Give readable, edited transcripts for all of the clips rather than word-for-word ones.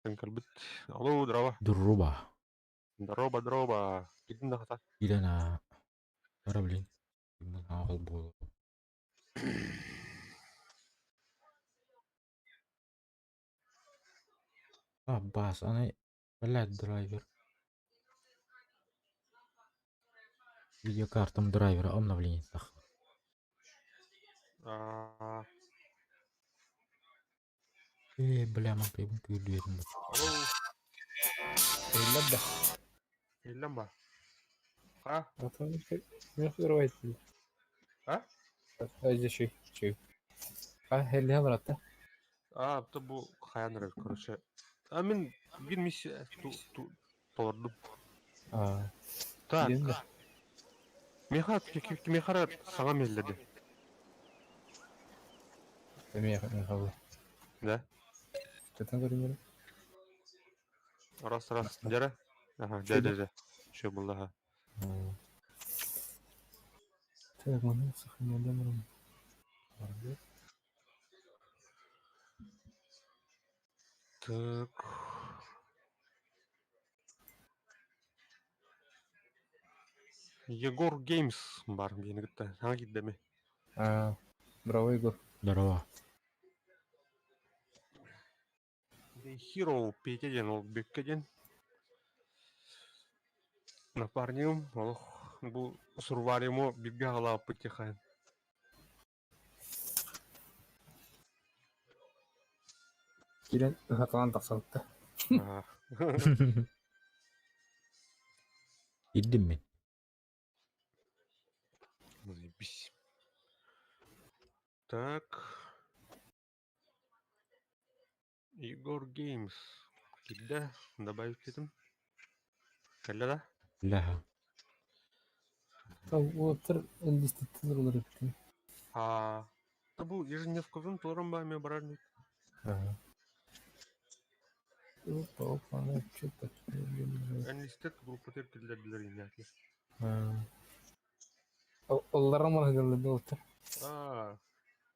Кэлбит. Алло, здорово. Друба. Здорово, здорово. Кидин да хата. Ирена. Ара, блин. Аҕал буолуо. А, бас, аны, блядь, драйвер. Видеокартам драйвера обновление тахха. А, Ээ, бля, мантайбын күүрдүөтүм бу. Алло. Иһиллэр да? Иһиллэн ба? А? Мин А? Чүй. А, хеллиһэ баратта. А, то бу хайан эрэр, короче. А мин биир миссия толордум. А, Так. диэн да. Миха, кимиэхэ саҥа миэллэди. Эмиэ миэхэ Да? Чэтэн көрүҥнэрэ. Раз, раз. Дьэрэ? Ага, дьэ, дьэ, дьэ. Еще было, ага. Так, маны сохраняем. Так. Егор Геймс бар диэни кытта саҥа киирдэми. А, браво, Егор. Здорово. The Hero Петя диэн ол бүккэ диэн напарнигым олох бу сурвариму бииргэ аҕалаабыппыт тихаан. Киирэн ыһаталаан тахсыбытта. Аа. Ирдим мин. Заебись. Так. Егор Геймс. Кирдэ добавить этим. Кэллэ да? Лэһэ. Уоттар энлиститтэн олор эбиттин. А, бу ежедневкабын толорон баа эмиэ барар Ага. Опа, опа, она что-то. Энлистет группа киллэрдилэр иннээтлэр. Олларым арыгылы болтар. Аа,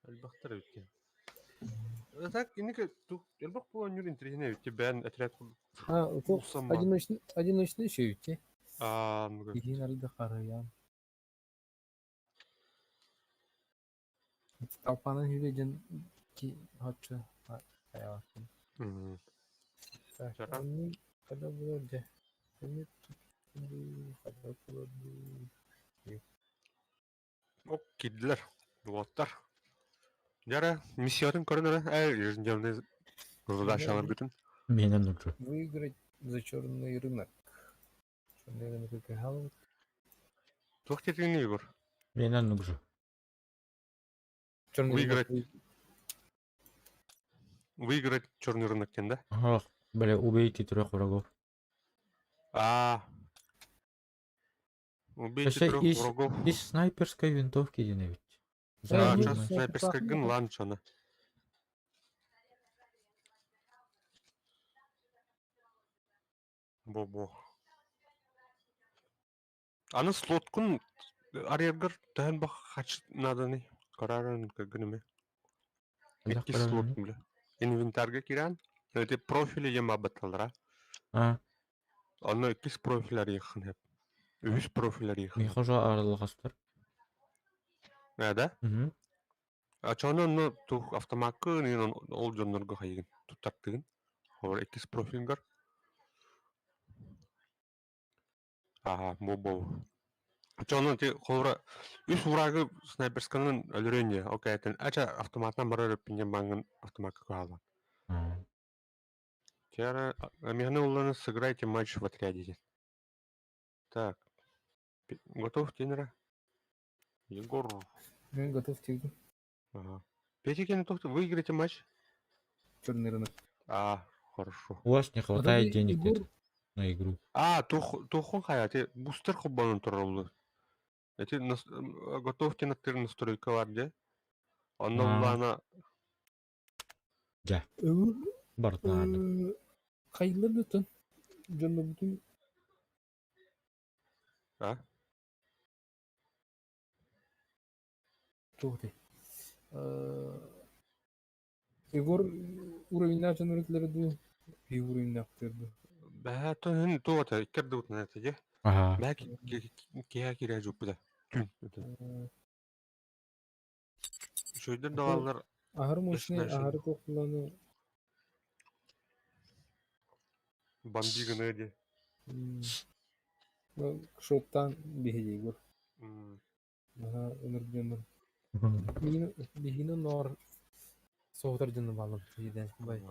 элбэхтэр эбит. Так, инники элбэх буолан ньүр интириэһинэй эбит бэйэн отряд А, одиночный, одиночный еще ведь. Аа, ну Иһин арыйда харыйан. Толпанын хүле дьон ки хоччу хайалатын. Так, они когда было где? Они тут когда было Ок, киирдилэр, уолаттар. Дьэ миссиятын көрөн эрэ, ээ, ежедневный задачаларгытын. Миэнэ нужно. Выиграть за черный рынок. Черный рынок какая Туох диэтиҥ Егор? Миэнэ нужно. Черный Выиграть. рынок. Выиграть черный рынок диэн да? Ах, бля, убейте трех врагов. А. Убейте Өссө трех ис, врагов. ис снайперской винтовки диэн эбит. А, Э, чё, Зарядной. снайперская гын ланчана. Бо-бо. Аны слоткун арыйаргар төһөн бах хач нааданы карарын гыныме. Хайдах Икки көрөрүнүй? слот бля. Инвентарга киирэн, эти профили диэн батталлара. А, Онно иккис профиль арыйыаххын сөп. Үһүс профиль арыйыаххын. миэхэ уже арыллаҕастар. Ээ да? Мгм. А чону онно тух автомаккын иин ол дьоннорго хайыгын туттартыгын. Холобур иккис профилгар. Аха, бу-бу. Чону ти холобура үс урагы снайперсканан өлөрүөн дии. Окей, ача автоматынан барар өппүн диэн бааҥҥын автомакка кыһаллан. А. Тиара, миэхэ улланы сыграйте матч в отряде диэн. Так, готов Тенера? Егор. Мен готов тигдим. Ага. Петя Кентов, выиграете матч? Черный рынок. А, хорошо. У вас не хватает Подожди, денег Егор. где-то на игру. А, тух хайа, ти бустер хоббанын турар Эти готовьте на тыр настройкалар де. Онно А. булаана Дьэ, барытын Хайылар бүтүн. Дьонно бүтүн. А? Туох дии. Егор уровеннаах дьон өрүтүлэрэ дуу? Фигуриннахтыр. Бэһэ туота иккэрдыбытын этэ дьэ. Ага. Бэһэ киһэ киирэ жуппута. Түн. Үчүгэйдэр даҕаллар Аһары мощный, аһары туохтуланы бомби гына дии. Шоттан биһиги Егор. Наһаа ынырык дьоннор. Биһигини ноор соһутар дьонно бааллар биһиги бай.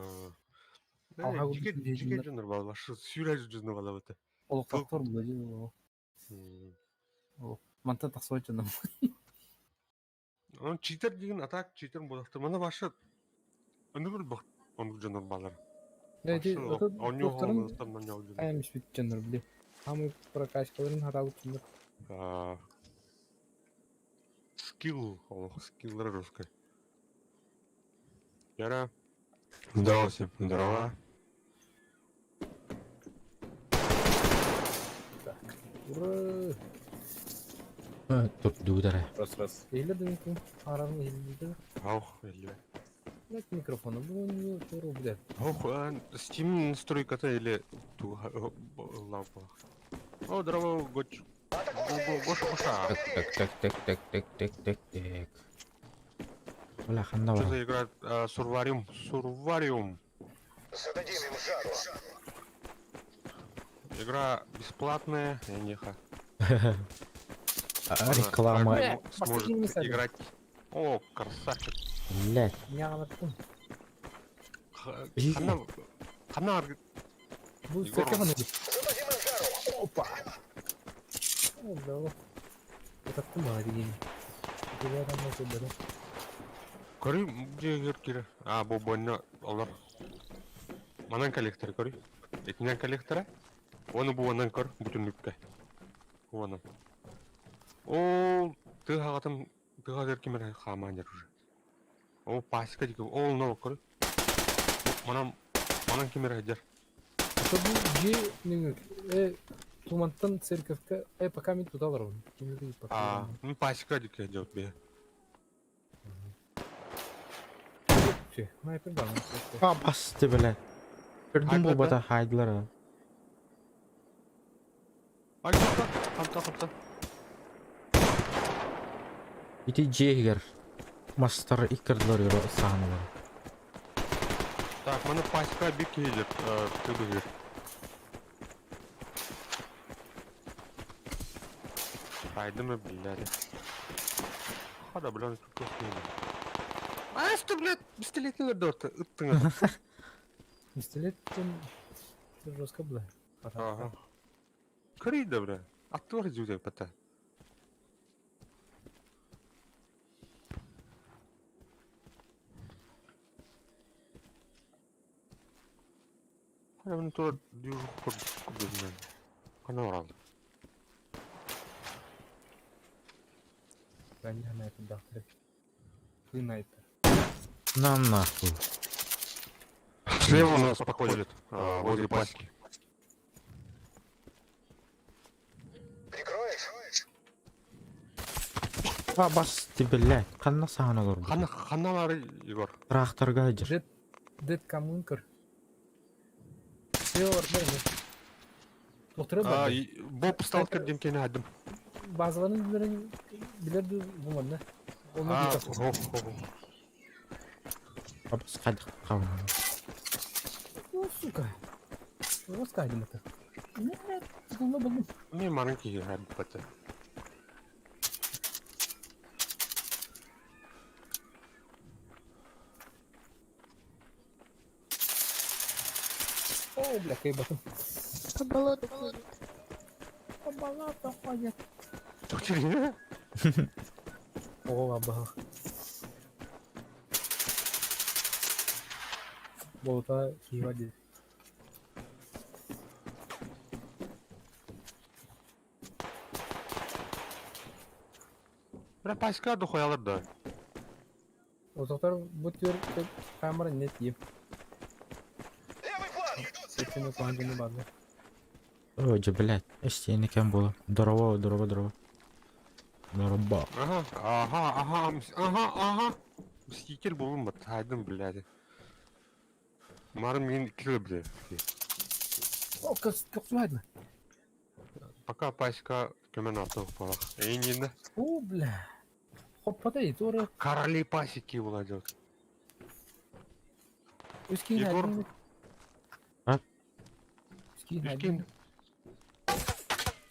Алха Дьике дьике дьоннор бааллар. Сүүрэ дьоннор бааллар. Олохтоохтор була дии. Мантан тахсыбат дьоннор. Онон читер диэн атак читер буолахтар. Маны башы ыныгыр бах оннук дьоннор бааллар. Оонньуу хоһоонуттан Аямишпит дьоннор били. Хамы прокачкаларын хатаабыт дьоннор. Скилл, олох скиллары русской. Яра. Здорово всем, здорово. Так. Ура! Тут дуудара. Раз, раз. Эйлер демекин арарын эйлерде. Аух, или. Блять микрофону бу не туру блядь. Ох, Steam настройката или ту лапа. О, здорово, гоч. Гоша, Гоша. Так, так, так, так, так, так, так, так, так. Бля, ханна Что бар. за игра? Сурвариум. Сурвариум. Зададим им жару. Игра бесплатная, я неха. Реклама. Сможет играть. О, красавчик. Блять. Нягалаттым. Ханна... Ханна... Бу Егор. сөкө ханна. Зададим им жару. Опа. О, да. Утаттым баа деген. Дегенде там да. Көрүй, где кире? А, бу больно, олар. Манан коллектор көрүй. Этинен коллектора. Оны бу онан көр, бүтүнлүккэ. Онан. Ол тыһаҕатын тыһа кимер хаамаан дьэр уже. Ол пасека диги, ол но көр. Манан манан кимер дьэр. Это бу же неңек. Э тумантан церковка э пока мен туда барам. Кимди пока. А, ну пасека диги дьэр бе. Все, снайпер бар. А, басты, блядь. Көрдүм бу бата хайдылар. Ай, хамта, хамта, хамта. Ити жегер. Мастар иккердилер йөрө саһаналар. Так, маны пасека бик киһи тыбыгыр. Хайдымы, блядь. Хада, блядь, тут не. А что, блядь, пистолетный дорта, ыттыңа. Пистолет жестко было. Ага. Көрейді, бля. Аттылар жүзі бата. Хана, мен тура дюжу көрдім. Қана оралды. Ben снайпер дактыр. Ты снайпер. На нахуй. Слева у нас подходит, возле пасеки. Прикроешь? А, басты, блядь. Ханна саһаналар бу. Хана, ханалары, Егор. Тракторга жер. Дед дед камункер. Все бар. Доктор А, бар. Боб сталкер демкені адым. Базаларын билерин билерди бу да. Оны А, битас. хо, хо, хо. А, бас кайдык кабын. Ну, сука. Жестко один это. Нет, було було. Мен марын киһи адым бата. О, бля, кайбатым. По болоту ходит. По болоту ходит. Тоқтер, О, аба. Болота кива ди. Бля, пасека дохуялар да. Отоктор бу төр камера нет еп. Левый фланг. Сетini koyduğunu bağlı. Ой, блядь. Эстени кем было. Здорово, здорово, здорово. Здорово. Ага, ага, ага, ага, ага. Мститель болун бат, хайдым, блядь. Марын мин кило билэр. О, көхсүһэдмэ. Пока пасека көмөн артық балах. Эйнинде. О, бля. Хоппатай, туора. Короли пасеки владет. Үскин Егор. хадин. А? Үскин Үскин. хадин.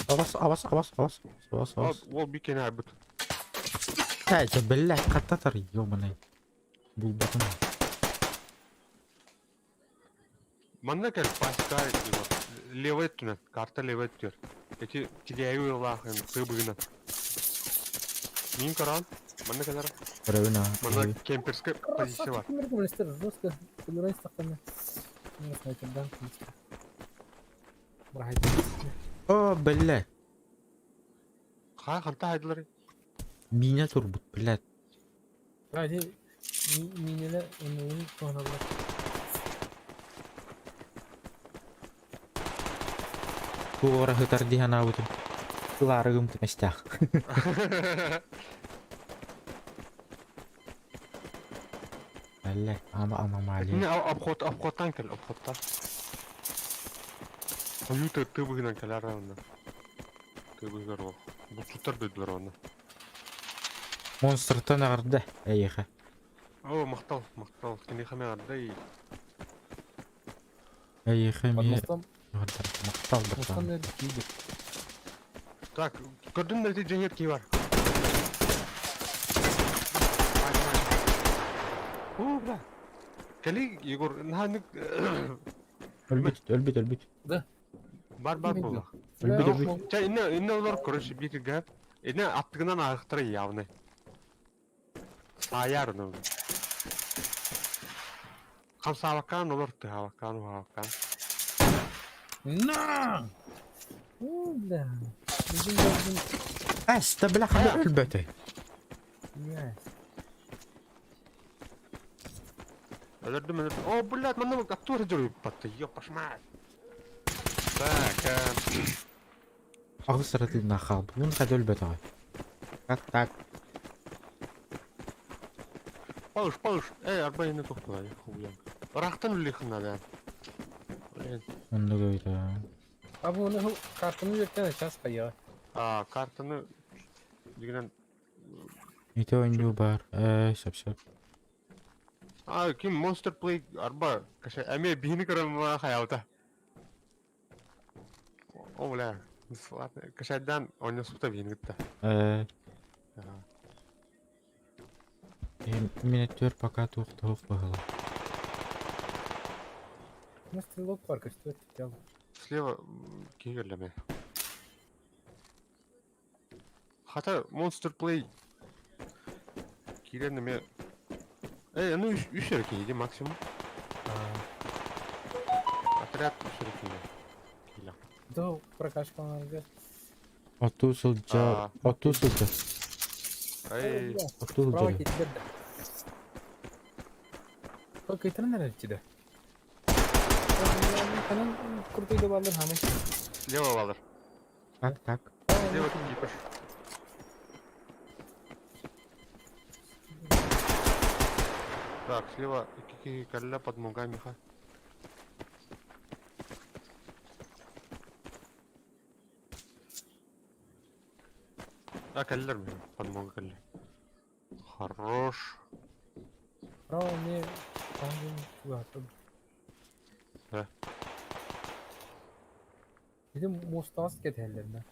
Авас, авас, авас, авас, авас, авас. Ол бикен айбыт. Э, дьэ, блядь, хаттатар, ёбаный. Булбатым. Манна кэл пасека Егор. Левый өттүнэн. Карта левый өттүгэр. Эти тигээйи уйлаах тыбыгынан. Мин көрөн. Манна кэлэр. Көрөбүн аа. Манна кемперская позиция бар. Красавчик, кимер жестко. Собирайся тахтана. Не снайпердан, в принципе. Брахайда. О, блядь. Ха, ханта хайдылар. Меня турбут, блядь. Ради минеле эмеин туһаналлар. Туора хытар дии санаабытым. Кылаарыгым тимэстээх. Блядь, ама аномалия. Не, обход, обходтан кэл, обходтан. Хойуу тыбыгынан кэлэр онно. Тыбыгар ол. Булчуттар дойдулар онно. Монстртан аҕарда, эйиэхэ. О, махтал, махтал. Киниэхэ аҕардай. Эйиэхэ эмиэ Мостом, аҕардар. Махтал мостом братан. эр киирбит. Так, көрдүм да ити дьэҥэр кии бар. О, бля. Кэли, Егор, наһанык Өлбүт, өлбүт, өлбүт. бар бар буолла. Өлбүт, өлбүт. Чэ, инне, инне олор, короче, биир гэп. Инне аттыгынан ааҕыктара явно. Саайар ну. Хамсаабаккаан олор тыһаабаккаан уһаабаккаан. На! О, бля. Bizim gördüğüm Эс, да бля, ханна өлбөтөй. Yes. Өлөрдүм өлөрдүм. О, блядь, манна оттура дьоруйбатта, ёпаш мать. Так, Аҕыс ыратыына хаалбыт. Мун хада өлбөтөҕө. Так, так. Пауш, пауш. Эй, арба ини тохтула, хуян. Ырахтан үллихин надо. Блин. Оннук эбит аа. А бу оны картаны беркен сейчас поела. А, картаны дигинен Ити оонньуу баар. Ээ, сөп сөп. А, ким Monster Play арба каша эме биһини көрөн хаялта. О, бля. Ладно, кашайдан ойносупта биһини кытта. Ээ, Ага. мин өттүгэр пока туох туох быһыылаах. У нас стрелок бар, что это дело? Слева киһи Хата Monster Play киирэн эме Эй, ну үс эрэ киһи максимум. Отряд үс эрэ киһи. Киилэх. Да, прокачка надо. Оттуу сылдьа, Аа. оттуу сылдьа, Эй, оттуу Справа сылдьа. кетер да. Только интернет тебе. Канан крутой добавлен хамы. слева балар. Так, так. Слева кипиш. Так, слева кики калля под ногами ха. А, каллер мне, подмога каллер. Хорош. Право мне там Да. Bizim mostaz keterlerine.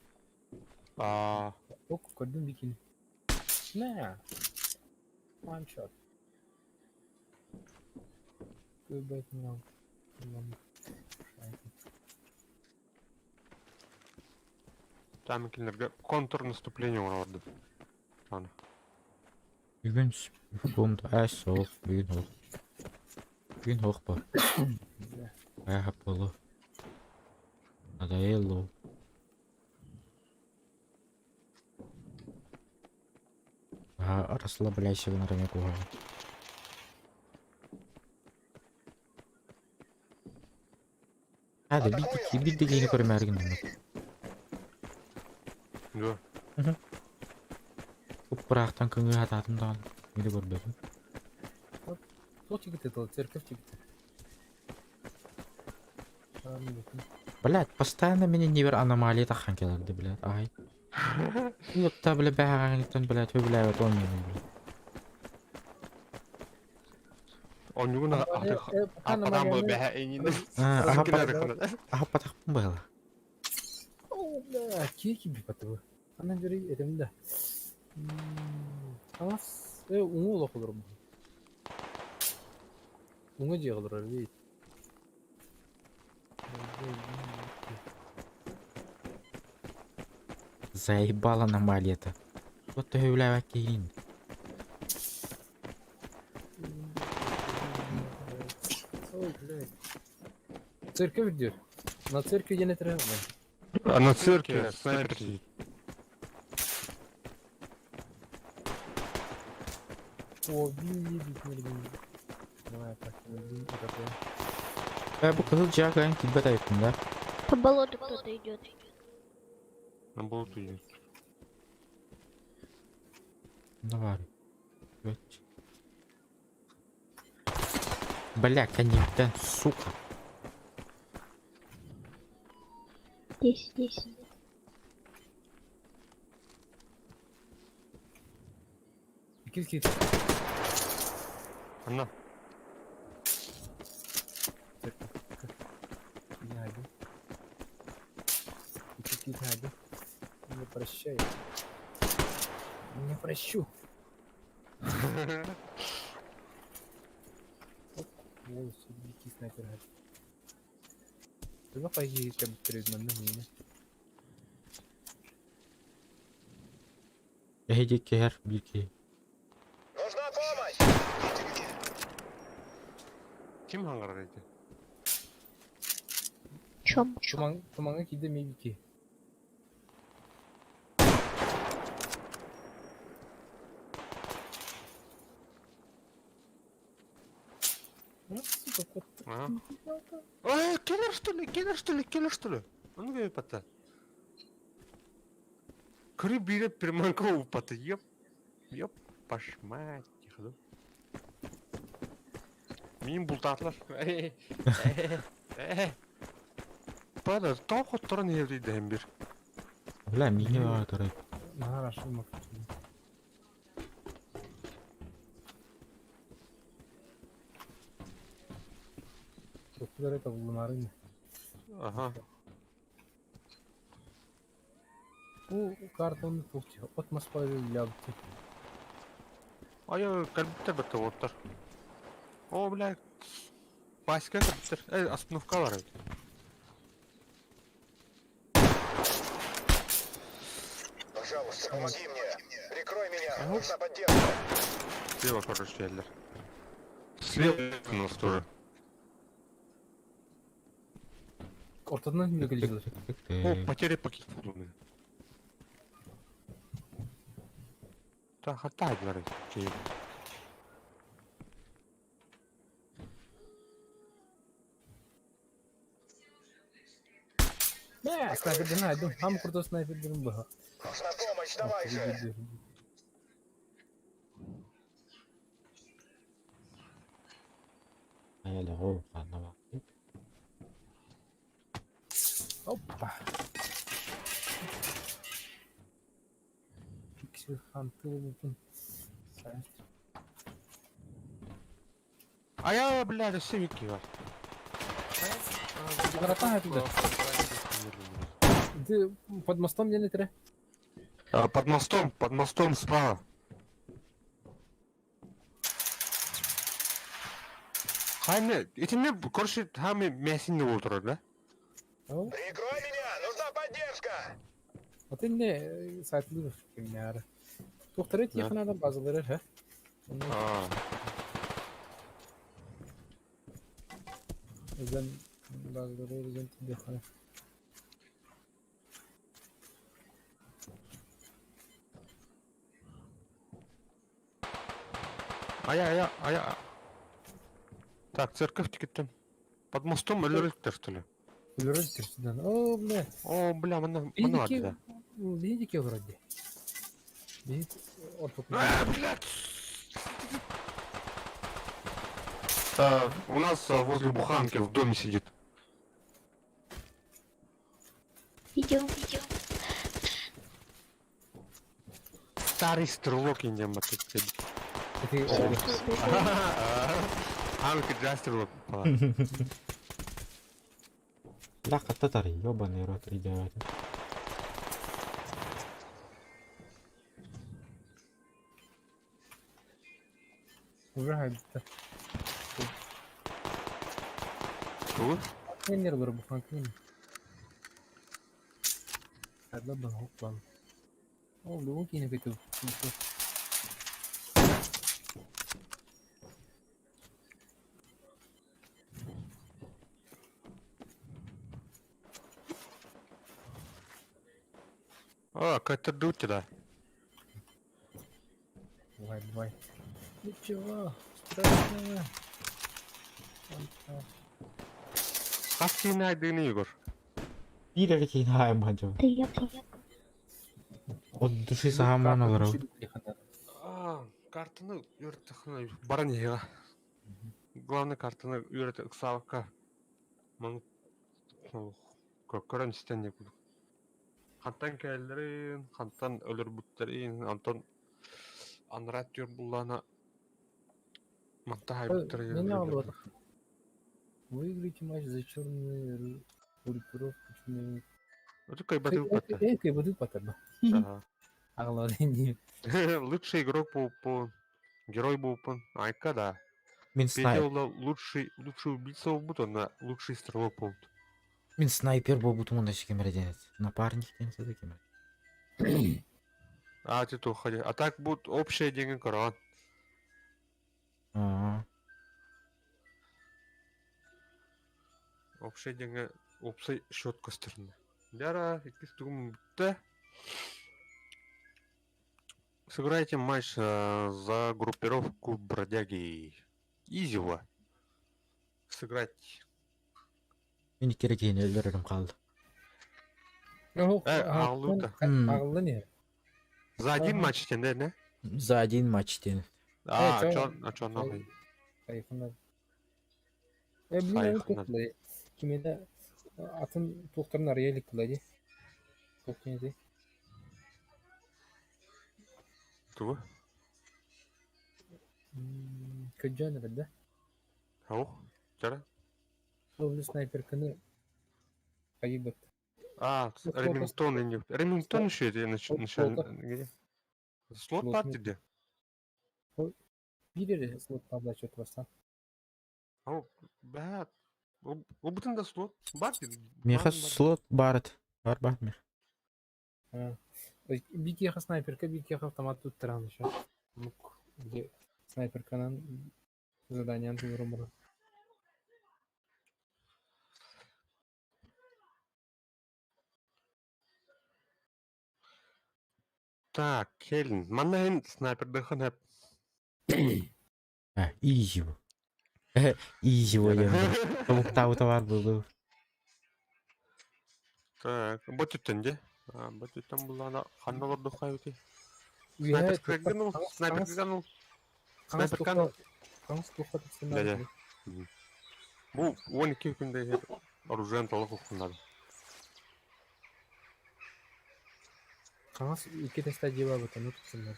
А, Yok gördüm bikini. Ne? One shot. Göbek mi lan? там кинилерге контрнаступление оҥордум. Аны. Бүгүн бумда ээ суох, бүгүн суох. Бүгүн суох баар. Хайа буолуо. Надоело. Аа, расслабляйся гынар эмэ куһаҕан. Hadi bir bir deliğini көрмәргин Да. Уппыраахтан көҥү хатаатым даҕаны мири көрбөтүм. Кто тикет это? Церковь тикет. Блядь, постоянно меня невер аномалии тахан келерди, блядь, ай. Ёпта, бля, бэҕэҕиттэн, блядь, үбүлээбэт оонньуубун, блядь. Онньугун аппадаан була бэһэ инин. Аһаппатахпын быһыла. О, бля, киһи киирбит Ана бери этим да. Хаҥас уҥа олох олорбут. Уҥа дьиэҕэ олорор эбит. Заебала аномалията. Вот төһө киһин. Ой, блядь. Церковь идет. На церкви я не треба. А на церкви снайпер сидит. О, видит, не Давай так, один такой. Э, бу кызыл дьиэҕэ кыайан киирбэт эбиппин да? По болоту кто-то идет. На болоту идет. Давай. Блядь. Бля, коннектен, сука. Здесь, здесь. Кил кил. Она. Не один. Не прощай. Не прощу. Ой, дикий снайпер. Давай пойди, как перед нами. Эһиги киһэр биир киһи. Нужна помощь! Ким хаңғарар еді? Чем? Туман, туманга киде мейбики. Сука, кот. Ага. Ой, киллер что ли? Киллер что ли? Киллер что ли? Он говорит, пата. Көрі бире приманка упаты. Ёп. Ёп. Пашмать. Тихо. Мин бултатлар. Пада, тоқ оттырын еврейді бір. Бля, мини бар турай. Хорошо, мак. Куда это булмарын? Ага. Бу картаны тухти. От Москвы лябты. Ай, кәлбіттер бітті оттар. О, бля. Паська кәлбіттер. Эй, остановка бар еді. Пожалуйста, помоги мне! Прикрой меня! Нужна поддержка! Слева, короче, келдер. Слева у нас тоже. Ортадан не келді. О, потеря пакет у меня. Та хата дверь. Бә, снайперден айдым. Хам крутой снайперден бу. Нужна помощь, давай же! Опа. Пиксель ханты бутын. А я, бля, семики бар. Братан, туда. Ты под мостом не тре? А, под мостом справа. Хайне, итинне, короче, хами мясинне болдурар, да? Прикрой меня! Нужна поддержка! А ты не сайтлы кимнәр. Доктор тихонадан базалары, ха? А, Үзен базалары үзен тихона. ая, ая, ая. Так, церковь тикеттен. Под мостом өлөрүктөр, что ли? Өлөрүктөр О, бля. О, бля, мына, мына да. Бейдики вроде. Бейд орток. А, блядь! А, у нас возле буханки в доме сидит. Идем, идем. Старый стрелок индиан батык. Ити Амка джастрелок. Бля, хатта ёбаный рот, идиот. Уже хайбыта. Тугу? Тренер бар бу фанкин. Хадла бан хоклан. О, бүгүн киинэ көтү. А, катырдут да. Давай, давай. Ничего страшного. Хас киинэ айдыны Егор. Биир эрэ киһини хаайымман дьон. Ты я, ты я. От души сааман олорор. А, картаны үөртэххинэ баран иһиэҕэ. Главное картаны үөрэтэ ыксаабакка маны көрөн истэн диye курдук. Хантан кэлэллэрин, хантан өлөрбүттэрин, онтон анараа түөр буллаана манта хаайбыттара Меня вот. Выиграйте матч за черную группировку. Өтө кайбатыы бата. Э, кайбатыы батырба. Аҕалар Лучший игрок по герой буолпун. Айка да. Мин снайпер. лучший лучший убийца буолбут, онно лучший стрелок буолбут. Мин снайпер буолбутум уонна ким эрэ диэн Напарник диэн сыта ким эрэ. А, ты то ходи. А так будет общие деньги корон. Аа. Общие деньги, общий счет көстөрүнэ. Дяра, иккис тугум бүттэ. Сыграйте матч за группировку бродяги. Изиво. Сыграть. Мин икки эрэ киһини өлөрөрүм хаалла. Аҕаллыыта. Аҕаллан иһэр. За один матч тен не? За один матч диэн. А, чё, а чё нахуй? Сайханар. Э, блин, ол кимede атын туохтарын арыйа илик була дии. Туох диэн Тугу? Көдьөөн эрэ да? Ох, чара. Ол снайперканы хайыбыт. А, Ремингтон не. Ремингтон еще это начало. Где? Слот бар где? Биир эрэ слот табла чөт барсан. Ау, бә. Ол бүтүн да слот бар Миэхэ слот баар Бар бар миэхэ. Биир киһиэхэ снайперка, биир киһиэхэ автомат туттаран еще. Мук, где снайперканан заданиያን турур Так, Келин. Манна эн снайпердыхын хэп. А, изи. Изи диэн. Тобуктаабыта бар буолуо. Так, ботүттэн де. А, ботүттэн буллаана ханна олордухха эбити. Снайперкаганул, снайперкаганул. Снайперканул. Да-да. Бу 12 күндэ оружиен толук уккуннады. Хаҥас икки теста дьиэ баабыт, тупсуннар.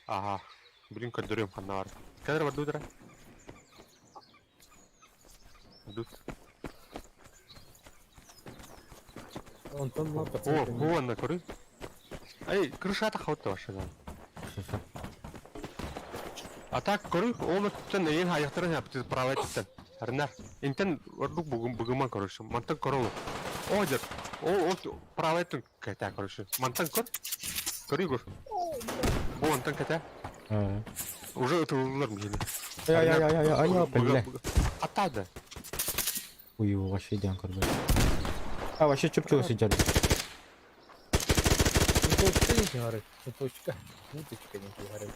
Ага. Блин, көрдөрүөм ханна бар. Кадр бар дудра. Дут. Онтон О, о, на көрүй. Ай, крышата хаута вообще да. А так көрүй, ол өттен эйин аяқтарын япты правай түттен. Арнар. Интен ордук бугун бугуман короче. Мантан көрөл. О, дер. О, о, правай түн ката короче. Мантан көр. Көрүй көр. Бу антан ката. Уже өтүлөр мени. Ай ай ай ай ай бля. Атады. Ой, вообще диэн көрбөт. А вообще чуп-чугас сылдьар. Точка не говорит. Точка. Уточка не говорит.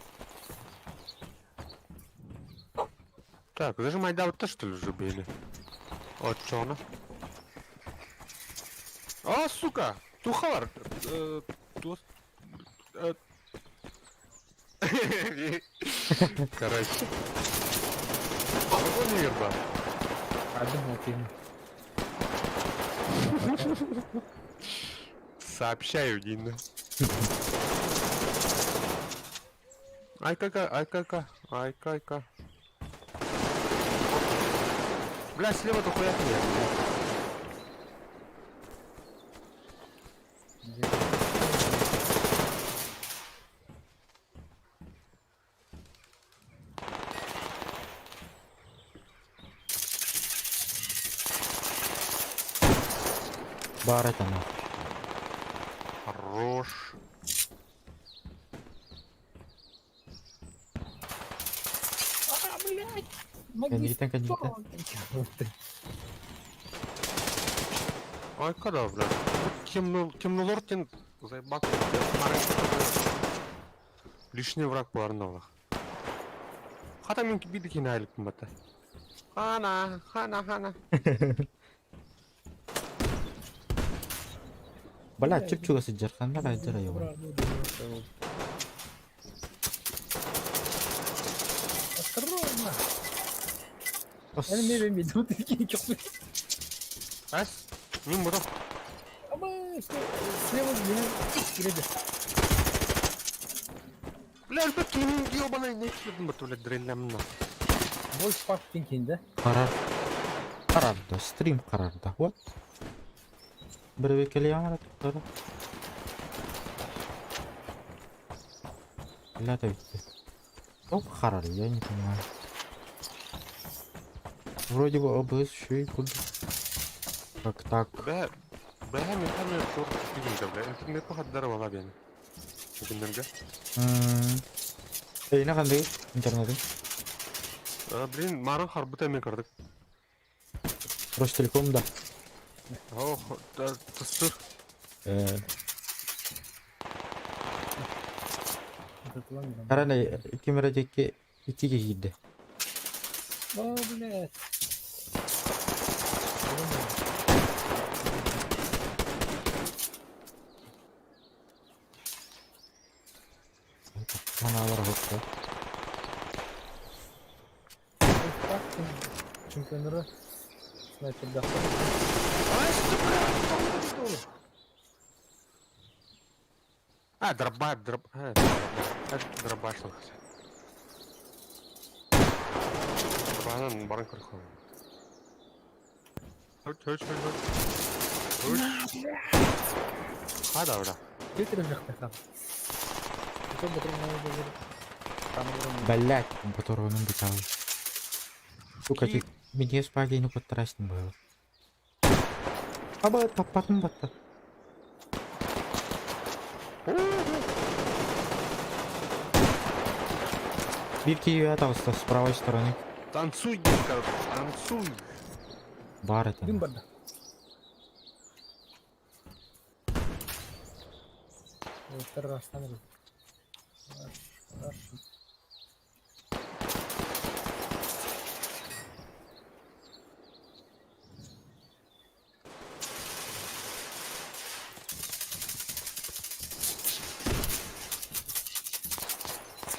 Так, зажимай да вот что ли уже били? От чё она? А, сука! Тухалар! Короче. Погони, Ирба. Один окей. Сообщаю, Дина. Ай-ка-ка, ай-ка-ка, ай-ка-ка. Бля, слева дохуя хуя, блядь. Баар этэ нахуй. Хорош. А, блядь! Кэнниттэн кэнниттэн. Ай, когда, блядь? Темнолортин заебак. Лишний враг буолар. Хата мин биир киһини бата. Хана, хана, хана. Бля, чуп-чугас сылдьар ханна баайдар айылҕа. Осторожно! Эн мен мен тут Ас, мин буду. Аба, слева меня киреде. Бля, өлбөт киһини ебаный не кирдим бат, блядь, дреллямна. Больше факт thinking, да? Харар. Харарда, стрим харарда. Вот. Бэрэбиэркэлиэҕиҥ эрэ туттара. Бля, бүттэ. Топ харар, я не понимаю. Вроде бы ОБС еще и куда. Как так? Бә, бә, мин хәмер тур дигән бля, интернет бахаддара бала бени. Бүгүннәргә. Эйнэ ханныгый интернетиҥ? А, блин, марын харбыта мен кырдык. Ростелеком да. Ох, тыстыр. Арана ким эрэ диэки икки киһи киирдэ. О, блядь. Санаалар оһохто. Чемпионера снайпер да. А, дроба, дроба, а, дробаш. Дробанан барын көрөх. Хөт, хөт, хөт, хөт. Хөт. Хада бра. Кетер жакта. Блять, патронум бытал. Сука, ти мне спали, ну подтрастим было. Аба, таппатын батта. Биир киһи атаҕыста с правой стороны. Танцуй, детка, танцуй. Бар это. Дым барда. Второй раз там. Хорошо.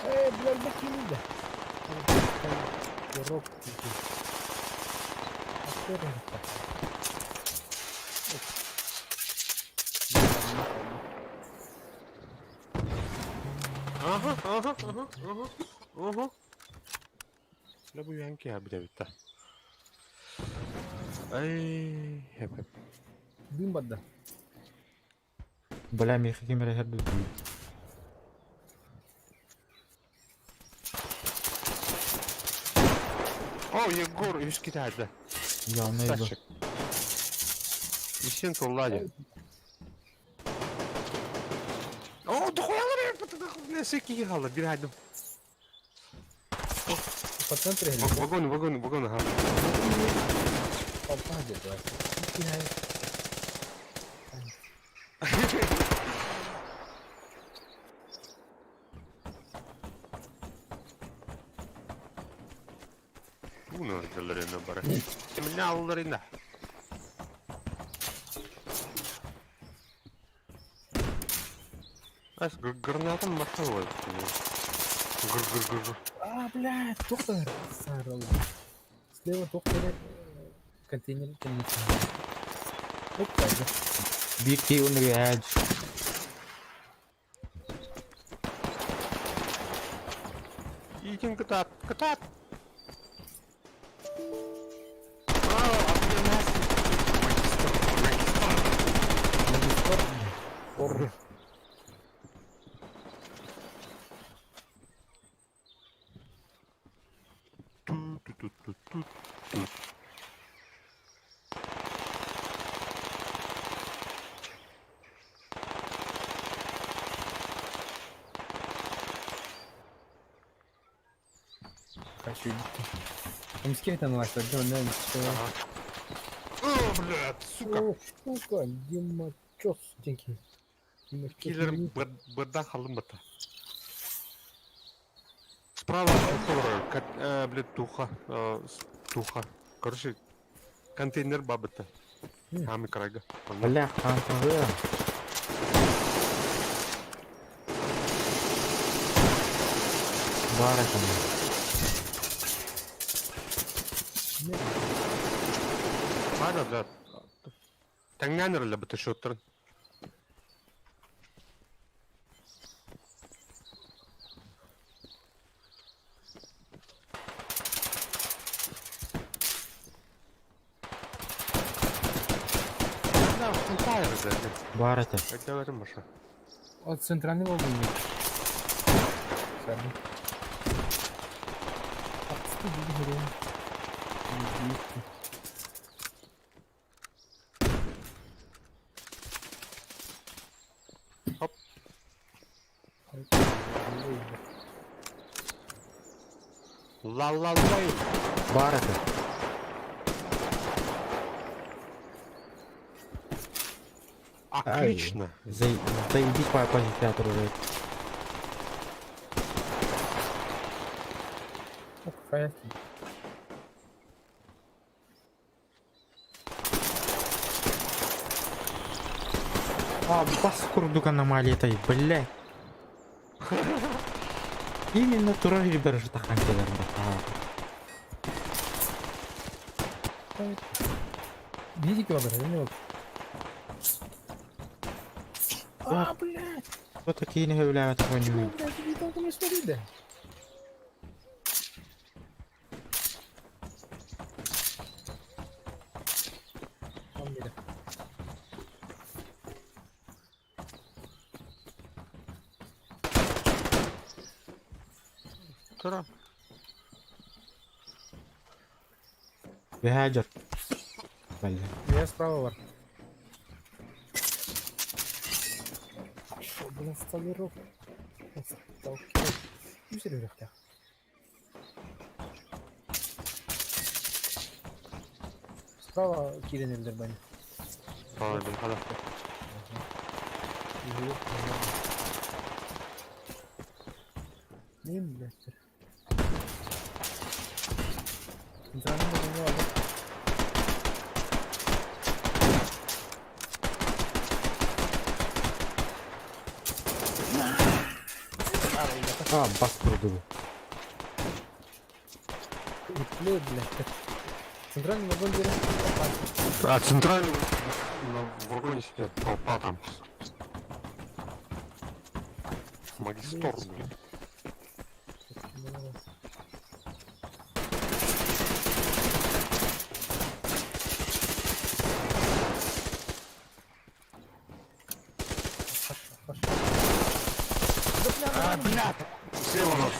Э, блядь, бакинда. Урок. Осторожно. Ага. Бля, бу янки я бля битта. Ай, хеп хеп. Дым барда. Бля, миэхэ ким эрэ иһэр О, Егор, үс китайда. Явно иду. Стащик. Исен туллади. О, дохуя бля, секи хала, бир хайдым. По центру или? Вагон, вагон, вагон, ага. Толпа где-то. Уно дылларына бара. Кимне алларына. Ас гранатом махал. Гр гр гр гр. А, блядь, доктор. Сарал. Слева доктор. Контейнер, контейнер. Опа, да. Биир киһи уонна үөһээ Иитин кытаат, кытаат! Магистр. Ор. Хочу. Эмискэ этэн ылааччылар, дьэ, онно эмискэ. О, блядь, сука! О, сука, Дима, чёс, деньги. Дима, чёс, Киллерим бырдан халым бата. Справа туха, блядь, туха, туха. Короче, контейнер бабыта. Ами крага. Бля, хаантаҕыа. Баар этэ. Ладно, да. Тэҥнээн эрэллэр быта счеттарын. Да, хантайр, да. Баар этэ. Айдаларым баша. От центральный волны. Сами. Отсты были Хоп. Ла-ла-лай. Баар этэ. Отлично. Заебись по театру, блядь. О, какая А, бас курдук аномалия этой, бля. Именно турар бер жытахан келер. Видите, километр, не вот. А, блядь! Вот такие не являются Чего, хуйню. блядь, иди только не смотри, да. Там где? Тура. Бэхаджар. Бля. Я справа вар. Шо, блин, столяров. Сталкер. Ну, серьезно, Справа Кирин Эльдербани. Правильно, хада. Ним, блядь. Центральный вагон алды. А, бас курдук. Блядь, блядь. Центральный вагон берем. А центральный на вагоне сидят толпа там. Магистр, блин. А, блядь! Слева у нас.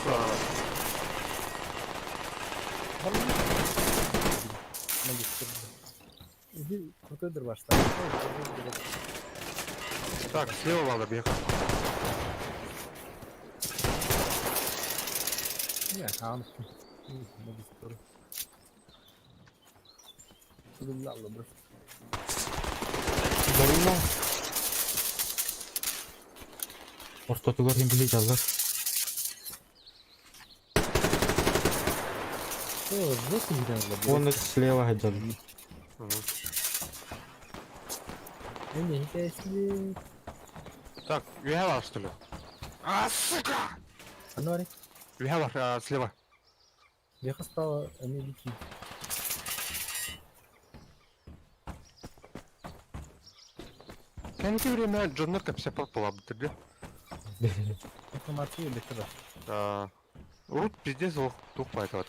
Магистр. Иди, крутой дробаш там. Так, слева надо бегать. Не, а он. Магистр. Бро. Барыла. Ортотугар хим билей жаллар. О, 8 грязно, Он слева хаджал. Не, не, если... Так, Юхела, что ли? А, сука! А ну, Ари. Юхела, слева. Веха справа, они летит. Кэнники время дьоннор кэпсэппэт буолабыттар дии. Информация бэттэ бар. Да. Урут пиздец олох туох баайта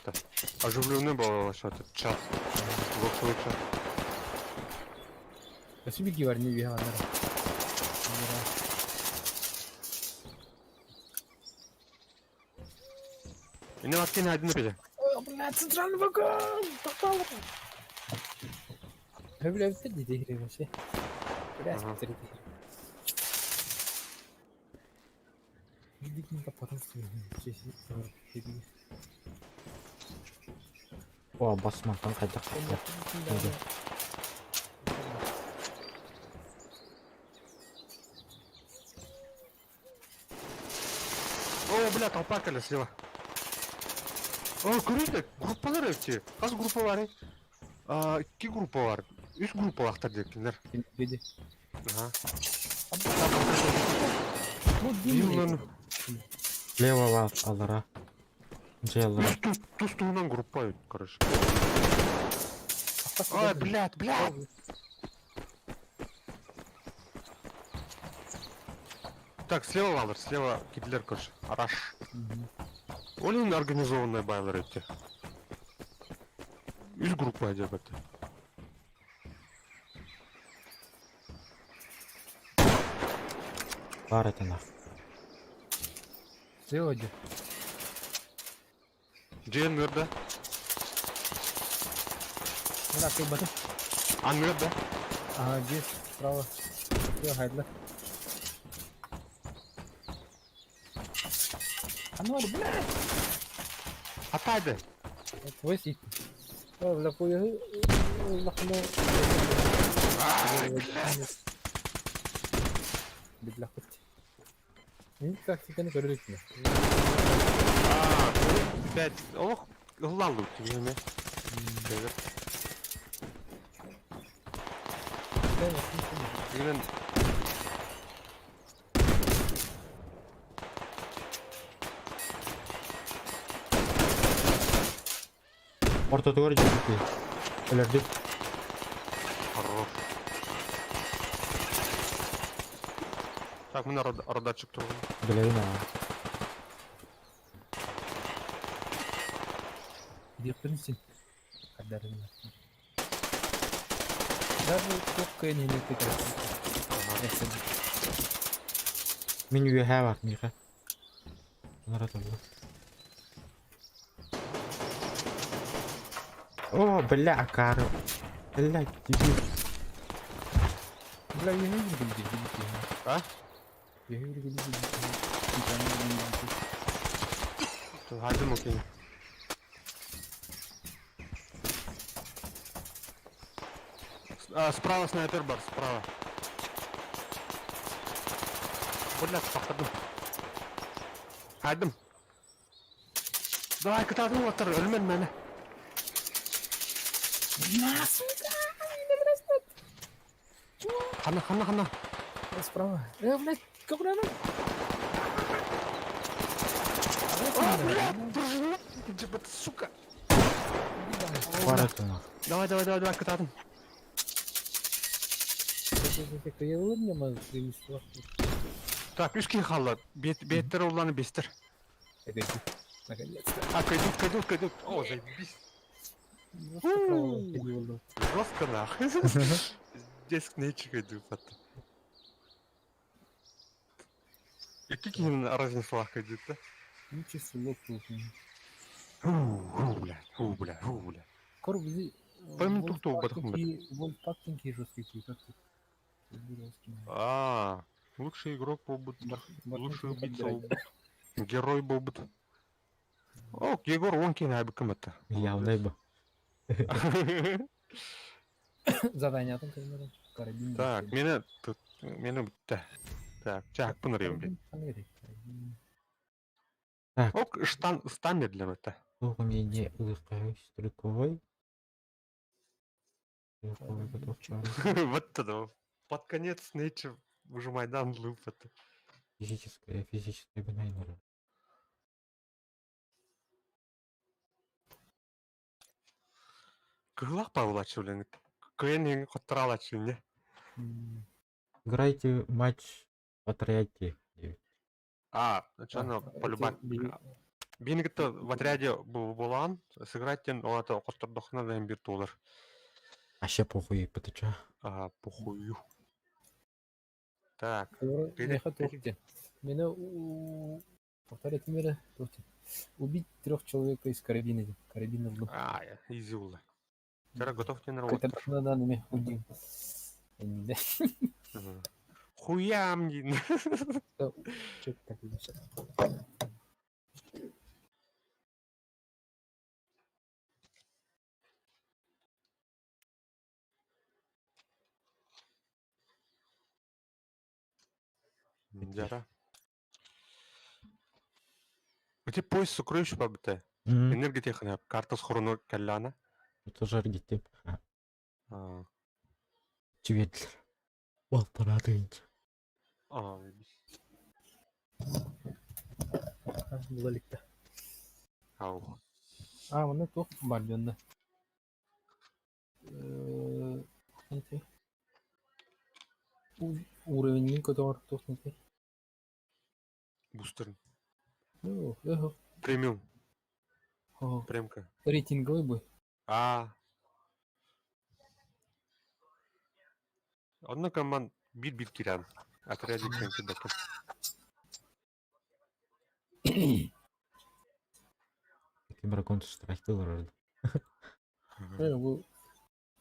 Оживленный был этот чат. Голосовой чат. Өссө биир киһи бар не үөһэ барар. Инна Латкина один опять. О, блядь, центральный вагон! Попал! Бля, дии вообще. Бля, Ага. О, басмантан хайдах Oldu. О, бля, толпа кэллэ слева. О, көрүстэ, группалар эти. Хас группа баар? А, икки группа баар. Үс группалаахтар диэккиннэр. Диди. Ага. Ну, Дилан. Слева бар аллара. Дьэ аллара. Тус, тус туһунан группа, короче. Ой, блядь, блядь! Так, слева бааллар, слева кидлер, короче. Араш. Олин организованная бааллар эти. Үс группа диэбэт. Баар этэ нах. Слева иди. Дьиэн да? Мына кылбатын. Анныгар да? Ага, здесь, справа. Слева хайдла. А ну, блядь! Атайды. Твой сит. О, бля, хуй. Лахно. Бля, хоть. Мин тактиканы көрөрүк. А, пять. Ох, ыллалу тебе. Именно. Ортотугар дьиэбит Өлөрдүм. Хорош. Так, мы на радарчик тургун. Билэбин аа. Диэхпин син. Хардарына. Даже только не не ты. Мин үөһээ бар миэхэ. Анара толла. О, бля, акары. Бля, дебил. Бля, я не буду где. А? Я не буду где. Хайдым окей. А, справа снайпер бар, справа. Бля, походу. Хайдым. Давай, кытаатын оттар, өлмен мені. Хана, хана, хана. Справа. Блядь, как надо? А, блядь, дружина. Типа, сука. Баар этэ нах. Давай, давай, давай, давай, кытаатын. Так, үс киһи хаалла. Беттер улланы бестер. Наконец-то. А, кайдут, кайдут, кайдут. О, заебись. Жестко нахуй. Здесь нечего кайдут. И какие разнесла кайдут, да? Ничего лопнул. Фу, бля, фу, бля, фу, бля. Корб Пойми, тух-тух, батхум, Вольфактинг жесткий, как ты? А, лучший игрок был лучший убийца был герой был О, Егор Вонкин айбыкым это. Явный бы. Задание там примерно. Карабин. Так, меня тут, меня бітті. Так, чак пынырым, блин. Ок, штан, стан для это. Туох умение ылыххай стрелковой. Стрелковый готов чары. Вот это, под конец нече уже Майдан луп это. Физическое, физическое бинайнер. Кыһылах павлачы, блин. Кыйын хотторалачы, не? Играйте матч в отряде диэбит. А, чаны полюбат. Биини кытта в отряде буолаҕын, сыграть диэн ол аата хоттордоххуна да биир туолар. Вообще похуй еппит ча. А, похую. Так. Миэхэ туох диэн. Мені повторять этим туох диэн. Убить трех человека из карабина диэн. Карабин ыллым. А, изи буолла. Вчера готов тебе работать. Кытархнанан убил. Инде. Хуям дин. Чек так видишь. Дяра. Ити поезд сокровищ бабыта. Энергетехна карта схорону кэллаана. Тоже аргиттим. Чүгэтлер. Балтараа тыынча. Була иликтэ. Ау. А, манна туох баар дьонно? Уровеньин көтөҕөр туох нэтий? Бустерн. Премиум. Премка. Рейтинговый бой. А. Онно команд биир-биир киирэн. Отрядик киирбэккин. Ким эрэ Counter-Strike ылар Бу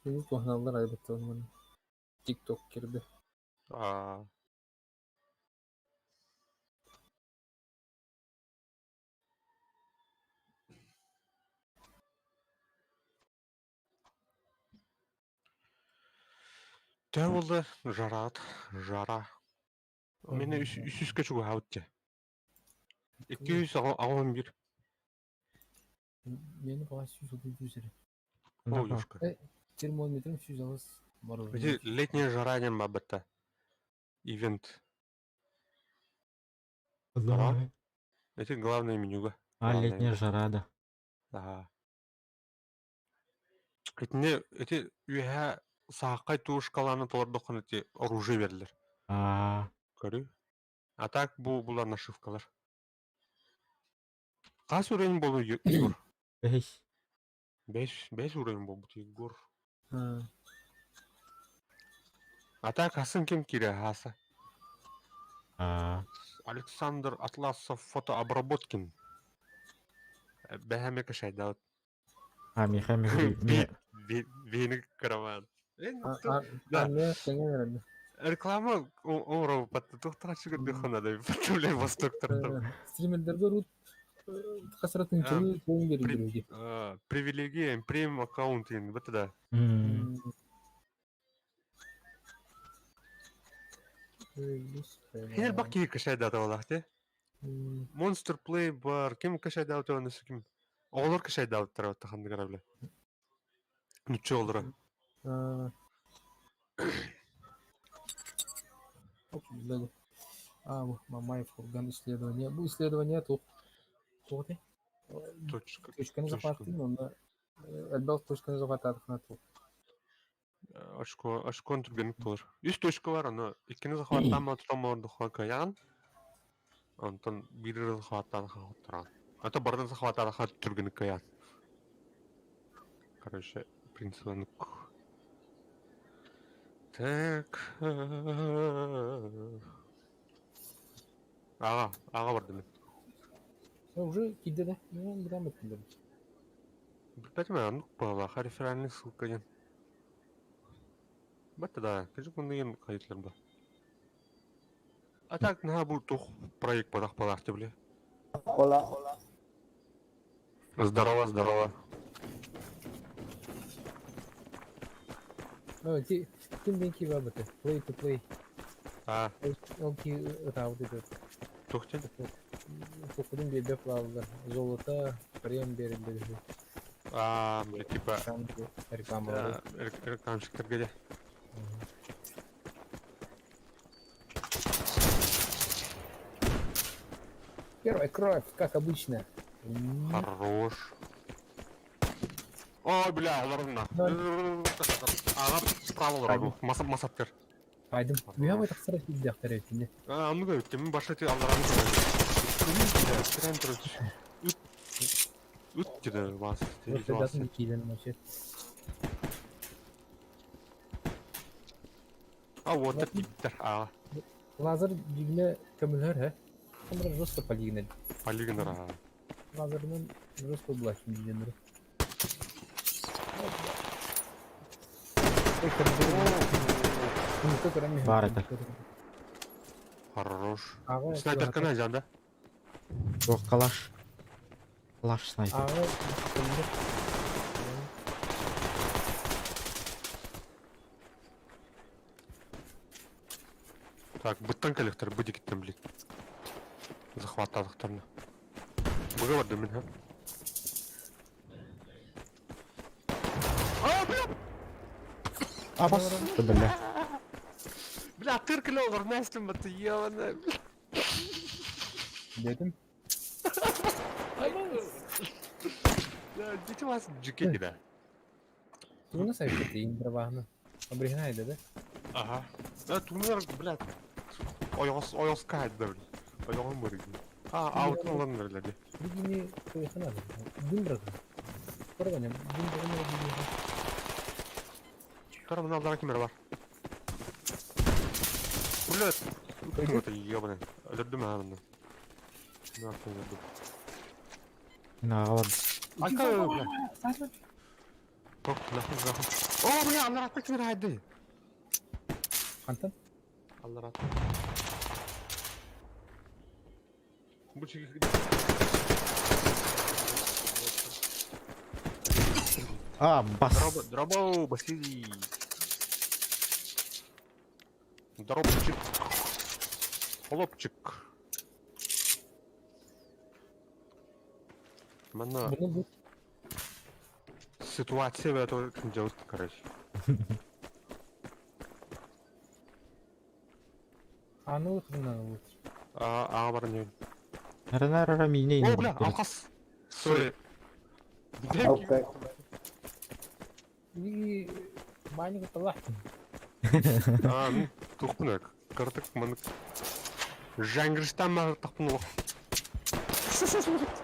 бу туһаналлар айбыттар TikTok кирде. Аа. Төһө буолла жараат, жара. Мені үс үскэ чугаһаабыт дьэ. 281. Мені баҕа 130 эрэ. О, юшка. Термометрым 108 мороженое. Ити летняя жара диэн баабытта. Ивент. Да. Ити главное менюга. А, летняя жара, да. Аха. Итини ити үөһэ сааххай туушкалааны толордоххуна ити оружие берэллэр. Аа. Көрү. А так бу булар нашивкалар. Хас уровень буолуй Егор? Бэһис. Бэс уровень буолбут Егор. А так хасын ким киирэ хааса? Аа. Александр Атласов фотообработкин. Бэһэме кашайдаут. А, Миха, Миха, Веник караван. Да. Реклама оҥоробут туохтаах көрдөххүнэ да востоктартан. Стримердерге рут хасратын чөҥ берилер Привилегия, премиум аккаунт бит да. Хер бак киһи кашайдаата буолаах те. Monster Play бар, ким кашайдаабыт оннуса ким. Оҕолор кашайдаабыттара ханныгара билэ. Нучча оҕолоро. А, Мамаев Курган исследование. Бу исследование туох туох Точка. Точканы захваттын, онно элбэх точканы захваттаатахына туох. Очко, очкон түргэнник туолар. Үс точка бар, аны иккини захваттаан тутан олордоххо кыайаҕын. Онтон биири захваттаан хотторон. А то барытын захваттаатахха түргэнник кыайаҕын. Короче, принцип оннук. Так. Аҕа, аҕа бардым. Уже киирдэ да? Мен быраан бэттилэр. Билбэтим оннук баҕалаах реферальный ссылка диэн. Бэтэ да, кыжык оннугун хайытлар ба. А так наһаа бу туох проект бадах балаах бile. Hola. Здорово, здорово. Ну, ти ким ден бабыты? Play to play. А, Ол ки ытаабыт этет. туох диэн? Тукудун биэрбэт бааллар. Золото прем бериллэр. А, бля, типа Реклама. рекламщиктарга дьэ. Первая кровь, как обычно. Хорош. Ой, бля, олорунна. Аҕа справа олорор. Масаттыр. Айдым. Үһэ бай тахсара киирдэхтэр этини. А, ну да, ким баша ти аллараны көрөбүн. Кирэн турар. Ыт ыт киде вас. Вот киирэн вообще. А вот так типтер. А, Лазер дигне көмөлөр хэ. Камера жестко полигнер. полигонер. А. Лазерынан жестко буласын дигенер. Бар это. Хорош. Снайперка найден, да? Жоқ, калаш. Калаш снайпер. Ага. Так, быттан коллектор, бу дикиттен, блин. Захваттадықтарны. Бұға барды мен, ха? А, бля! Абас, бля. Бля, тыркілі олар, мәстім баты, ебаная. Дедим. Бля, дети вас джикети, да? Туна сайт индравахна. Абригнайда, да? Ага. Да, тунар, блядь. Ойғос, ойғос кайда, блядь. Ойғон бар А, аутын алан берледи. Бигини тойхана. Дин брат. Корганя, дин брат. Тара мына алдара кемер бар. Блядь. Это ебаный. Өлөрдүм ха мында. Нахуй өлөрдүм. Мына бар. Айка, бля. Тох, нахуй, нахуй. О, бля, аллар атты кемер хайды. Хантан? Аллар атты. Бу чеги А, бас. Дроба, дробо, Василий. Дробчик. Хлопчик. Мана Bunu bu ситуация в этом делать, короче. Аны хрена вот. А, а, бар не. Рана мине. О, бля, алқас. Сори. Thank you. Окей. И маленький талахтин. А, ну, тухпын кыртык маны. Жаңгырыштан мағы тақпын оқ.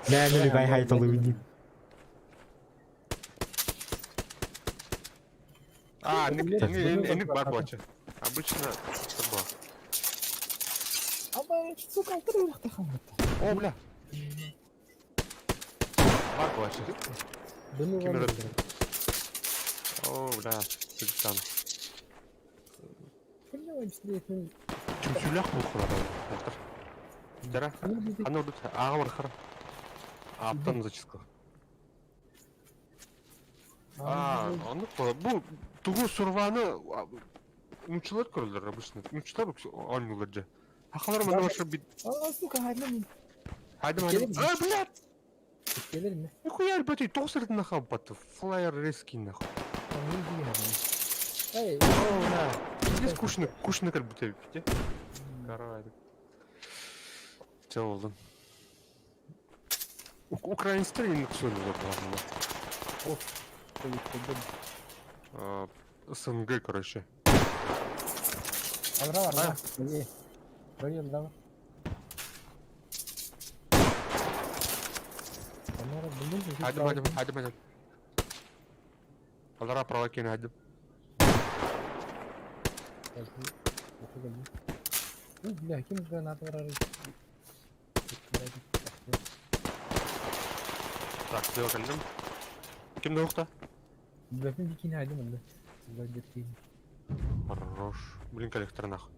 Бля, ну бай хайталы. А, ник бар болчу. Обычно это было. Аба, сука, алтыр вақта қалмады. О, бля. Бар болчу. Бұны Кемер О, бля, Султан. Чүмсүләк бу хурада. Дара. Аны урдут ага бар хара. Аптан зачистка. А, аны бу тугу сурваны Нучылар көрөлөр обычно. Нучылар ойнулар же. Хахалар мында башы бит. А, сука, хайдам. Хайдам хайдам. А, блядь! Келер ми? Нихуя, ребята, тоғыз рет нахуй баты. Флайер резкий нахуй. Эй, О, бля. Здесь скучно, кушно как будто бите. Карай. Че oldu? Украинецтер енді сөйлеп СНГ, короче. Алра, алра. Правее, алра. Хайдым, хайдым, хайдым, хайдым. Алра права кейін хайдым. Бля, ким граната барар? Так, слева калдым. Ким да Бля, ким дикин хайдым онда. Хорош. Блин, коллектор нахуй.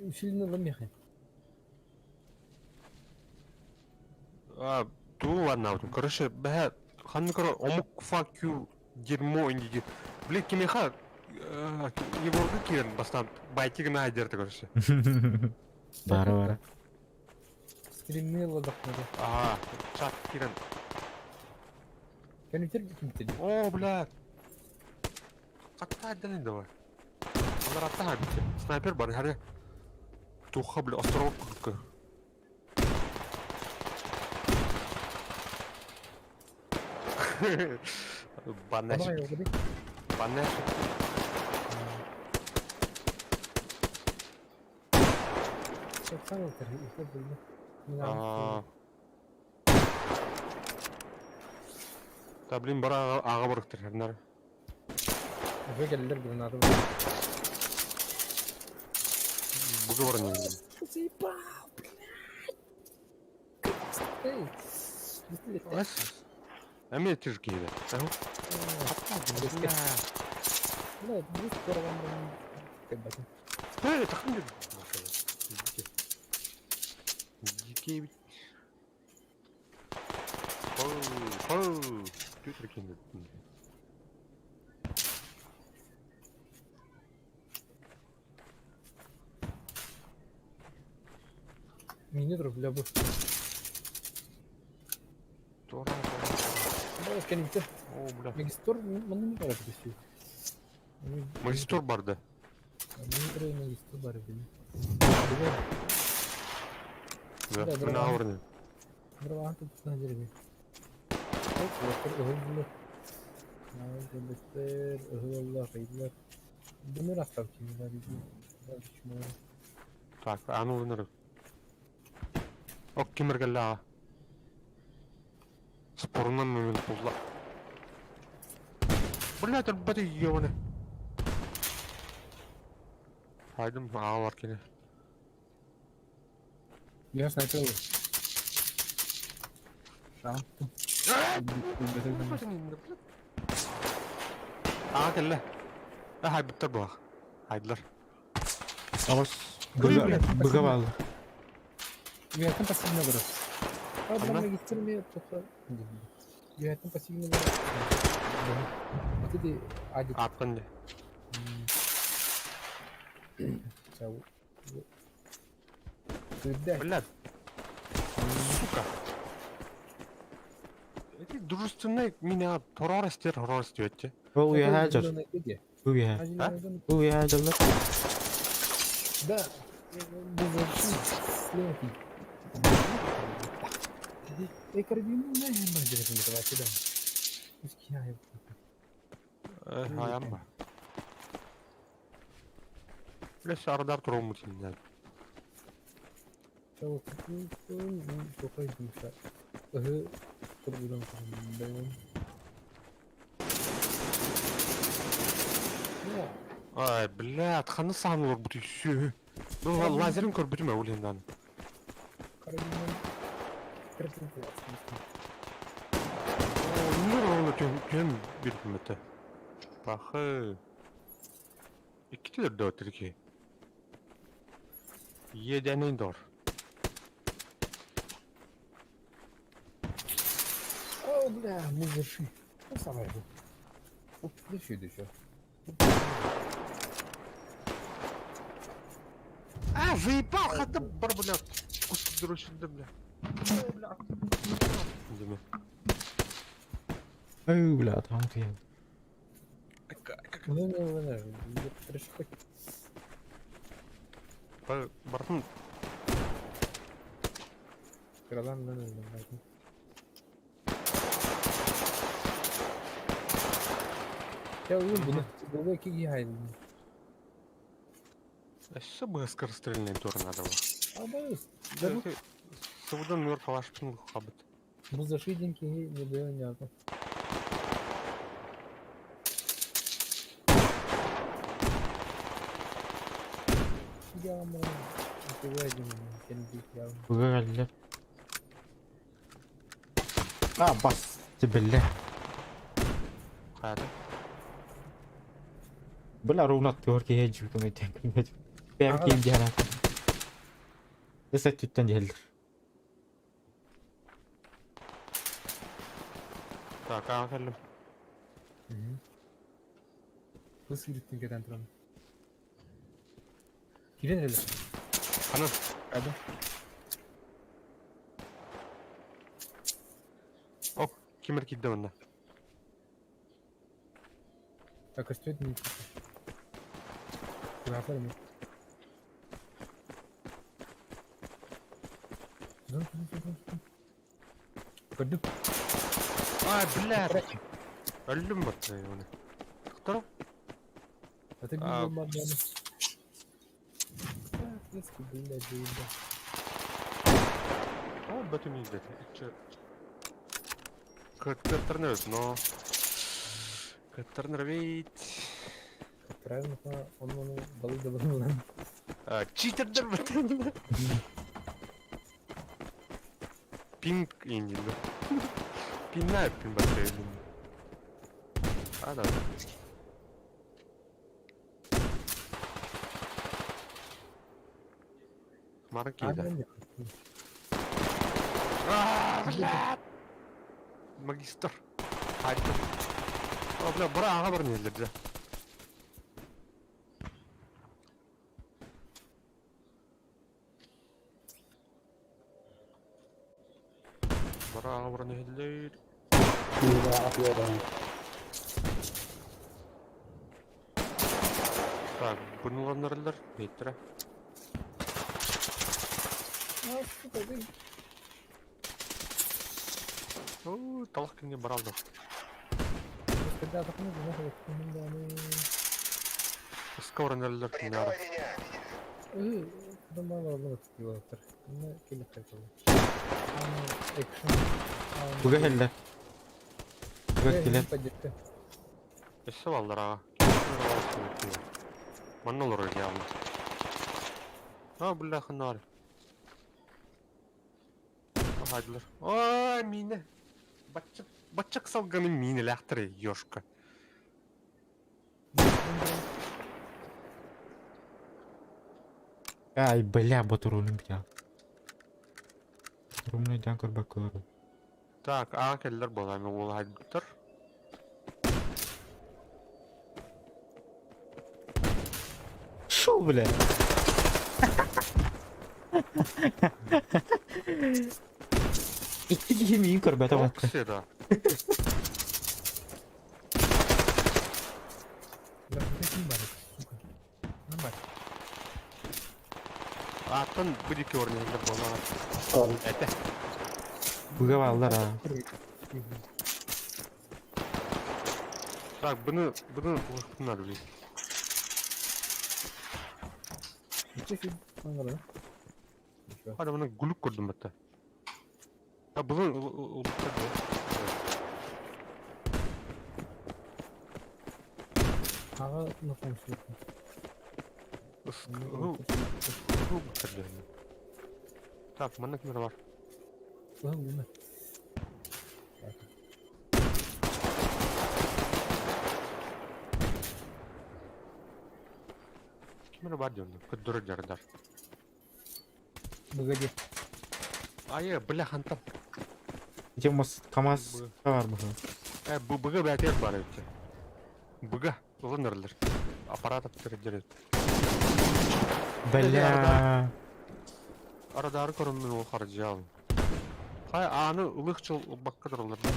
Усиленно ламехай. А, ту ладно, короче, бә, ханны кара омук fuck you дерьмо инди. Блин, кимеха Егорды кирен бастан байтиг на дерті, короче. Бара бара. Стримнела дохнада. Ага, чат кирен. Көнүтер кимтер. О, бля. Как-то отдали давай. Алар атта бит. Снайпер бар, хәре. Туха, бля, островок какой. Банашик, банашик. Аа. Та блин бара аҕа барыктыр хернар. Өһө кэллэр граната. Буга баран иһин. Заебал, блядь! Эй, Эмиэ тижгиирэ. Бля, бу скоро вам кэббэтин. Эй, тахын диэн. Дикий. Хоу, хоу. Түтрикин. Мини тур, бля, бу. Тура. Бля, кэлбитэ. О, бля. Магистр, манна не бара түсүү. Магистр барды. Мини магистр бар били. Да, Да, мен ауырны. Бір туттан жерге. Так, аны улыныр. Ок, кимер келле аға. Спорунан мен пулла. Бля, баты ебаны. Хайдым, аға бар кене. Я сначала. Шахту. Аға келле. Ахай, біттір бұлақ. Хайдылар. Аҕыс Көрүй, блядь. быга бааллар. Үйәттен пассивно барар. Ана? А, магистр ме тоқта. Үйәттен пассивно барар. Вот эти адик. Атқан де. Чау. Үрдә. Бля. Сука. Эти дружественные меня хоррор стер, хоррор стер. Ол үөһээ дьон. Бу үөһээ. Бу үөһээ дьоннор. Да. Без Эй, карабин, ну, наверное, давай сюда. Пусть я. Хаям ба. Бля, сардар туруму тиннер. Чау, тоқай жұмса. Үхі, тұрғыдан тұрғыдан. Ай, бля, ханы санылыр бу түйсü. Бу лазерин көрбүтүм өлендан. Карабиннен кіртін. Нөр оны түн bir күмөтө. Бахы. Икки дör ki. Еденин дор. О, бля, музырши. Ну, самое же. Оп, еще еще. А, заебал, хаты бар, бля. Кус дұрышынды, бля. Бля. Деме. Ой, бля, там кыйын. Ну, ну, ну, ну, Бартын Кралан, ну, ну, ну, Я уйун bunu. Bunu iki гайд. Өссө быскыр стрельный тур надо было. А, да, да, Сабудан мөр калашпын хабыт. bu зашидин ки не было ни одного. Быга кэллилэр. А, бас. Тибилле. Хады. Бля, ровно төр киһи дьүүтүн өйтен күннэт. Бэм Аҕа. киим диэн аата. Эсэ түттэн диһэллэр. Так, аға кэллим. Nasıl gittin keden turan? Girin hele. Аны Hadi. Ок, кимер кидде онна. Так, а что это не Куда ми? Көрдүм. Ай, бля. Өллүм бат оны. Тоқтар. Это А. bir bomba yani. Пиздецкий, блядь, заебал. О, бөтүм издете. Кыттырныбыт, но... Кыттырныбыт. Правильно, он он балык добавил. Читердер бөтен. Пинг индилdi. Pinler pin bakayım. Hadi hadi. Маркиза. А, Магистр. Hadi. О, бля, бра, ага, бар не бля. Бра, ага, бар не Так, бұныланырылар, беттірі. А, сука, ты. О, талақ кімге баралды. Когда отдохну, нахуй, Скоронерлер Прикрой меня! Буга келді. Буга келді. Өссө баллар аға. Манна олар явно. А, бля, ханар. Хайдылар. Ой, мине. Батчык, батчык салганы мине ләхтірі, ёшка. Ай, бля, батурулум бля. Румный дан көрбәк. Так, аға келдер болами ол хайдылар. Шо, бля? Икки киһи миин көрбөтө батты. Окси, да. Аттан бір екі орын бола. Это. Буга баллар а. Так, бұны, бұны надо, блин. Hadi bunu guluk kurdum hatta. Ha bunu Так, манна кимер бар. Кимер бар diyorum. Көддөрө жардар. Погоди. Айы, бля, хантам. Ити мос КамАЗ бар бу. Э, бу быга бәтер бар өтте. Быга, уланырлар. Аппарат аптыр. Бля. Арадары көрүнмүн ол харжал. Хай аны ылык чыл бакка туралар да.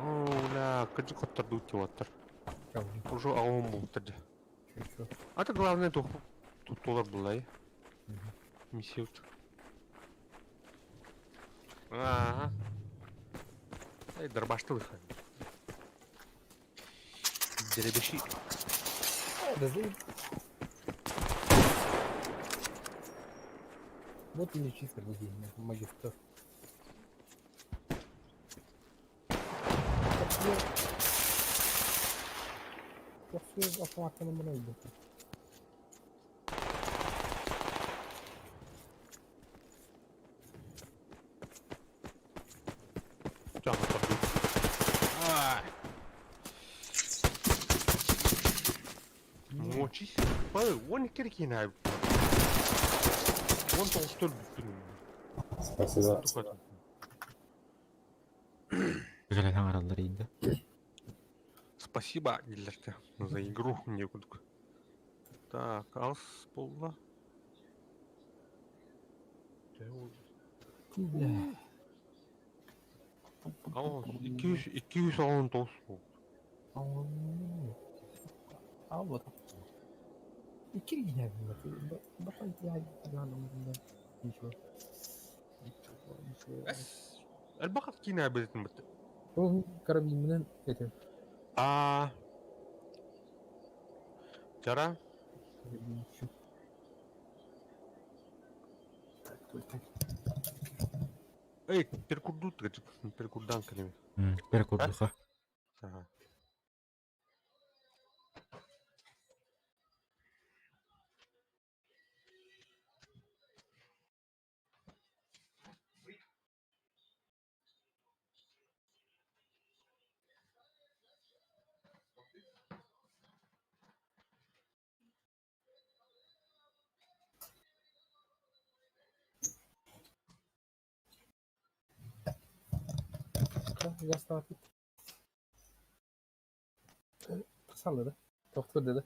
О, бля, кыжы коттарды үтеп аттыр. Уже ауым болуптыр. А это главное тут тулар булай. Миссия. Ага. Эй, дарбашты выходи. Деребеши. Вот и чисто магистр. Плохие автоматы на мной идут. Так, так. Мочись. Ой, он киркина. Он толстой. Спасибо. Гелен аралар инде. Спасибо, Гиллерте, за игру. Некуда. Так, ас болла. Бля. Ал, 200 219 болду. А вот. Икки Ничего. Ничего. Элбахат кина бетин бит. Ол карабин менен это. А. Чара. Так, так. Эй, перекурдут, перекурдан кэлими. Перекурдуха. Ага. Гастаапыт. Тахсаллары. Тохтор dedi.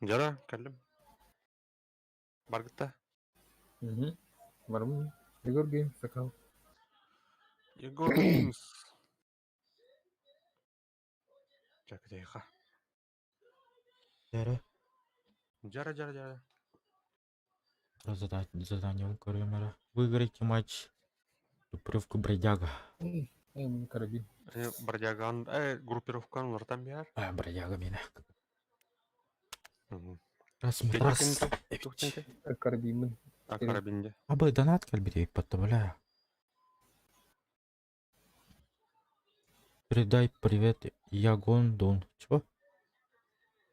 Дьара, кэллим. Баргытта. Угу. Барым. Егор Геймс аккаунт. Егор Геймс. Чакытайха. Дьара. Дьара, дьара, дьара. Задание көрүөм эрэ. Выиграйте матч. Группировка Бродяга. Эй, эй, карабин. Бродяган, группировкан улартан биэр. А, Бродяга миэнэ. Мгм. Раз, Петя раз. кимтэй? Туох диэнтэй? Карабинмын. А, карабин дии. Абы донат кэлбит эбит бля. Передай привет Ягон Дон. Чего?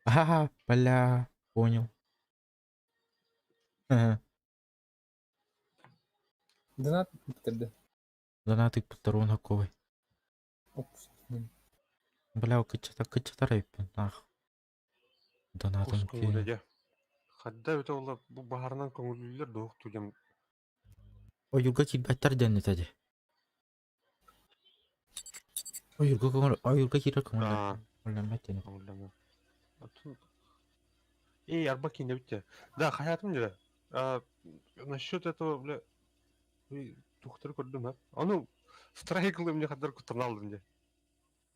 Ага, бля, понял. Ага. Донат бүтэрдэ. Донаты патарон хаковый. Опс. Бля, кычата кычатар эбиппин нах. Донатым Кус көҥүлэ киһи. дьэ. Хадда эбитэ буолла бу баһарынан көҥүллүүллэр дуох тудем. Ойуурга киирбэттэр диэн этэ дии. Ойуурга көҥүл ойуурга киирэр Аа, көҥүллэммэт диэн. көҥүллэммэт. Атын Эй, арба киинэбит дьэ. Да, хайаатым дьэ. А, насчет этого, бля, тухтары көрдүм, а? Ону страйклы мне хаддар куттаналдым дьэ.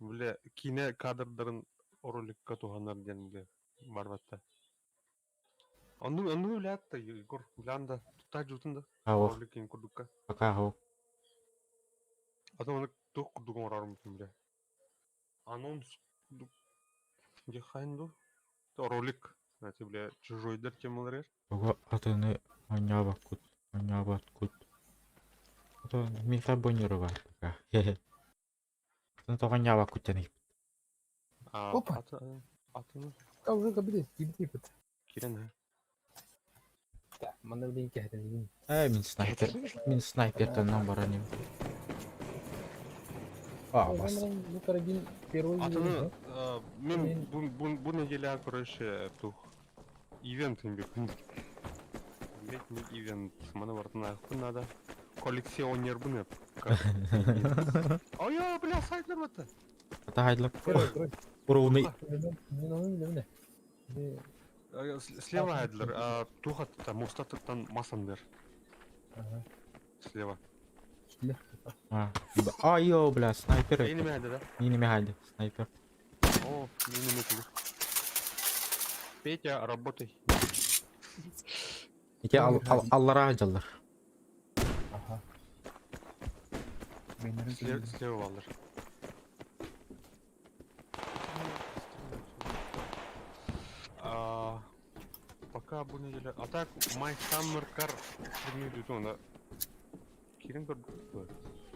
Бля, киинэ кадрдарын роликка туһанар диэн, бля, барбатта. Онну онну үлээтта Егор үлээн да тутта жутун да Аох, ролик кин курдукка. пока аох. Атын оны туох курдук оҥорорум бля. Анонс курдук дихайн ду. Ролик, знаете, бля, чужойдар темалар. Ого атыны оонньообоккут, оонньооботкут. Ото миэхэ бонньору баар пока. Хе-хе. Атын тоҕо оонньообоккут диэн ыйыппыт. А, Опа. аты, атыны А уже кабинет, кибит. кирен ha. Так, манна билин кэһэтэн Ээ, мин снайпер, мин снайпертан баран им. А, бас. Ну, карабин первый. Атыны мен бу бу бу неделя, короче, тух ивент имбек. Летний ивент. Маны бартын аяқпын надо. Коллекционер бун Ой, бля, сайтлар батты. Ата хайдлар. Первый, второй. Уруны. Не, не, Слева айдлар, тухаттан, мустаттан масандар. Ага. Слева. Слева. А, айо, бля, снайпер. Эйни мехайды, да? Мини мехайды, снайпер. О, мини мехайды. Петя, работай. Ити аллара дьаллар. Ага. Слева баллар. А, пока бу неделя. А так, My Summer Car предмет оны. Кирин көрдүк.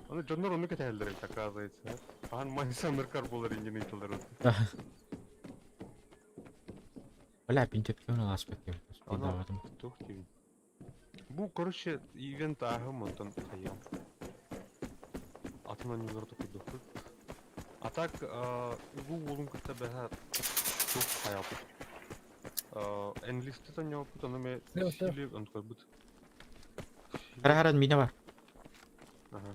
Аны дьоннор ону кэтэһэллэр эбит, оказывается. Ахан My Summer Car буолар инген ыйталар. Бля, пинтепкин аласпет кем. Аны тух тибин. Бу, короче, ивент ааһым онтон хайыам. Атын оонньуулары токуйдуохпут. А так, улуу уолун кытта бэһэ тух хайааппыт. Enlisted оонньооппут, ону эмэ Слева, слева. сили онтукайбыт. Хара-хара мина бар. Ага.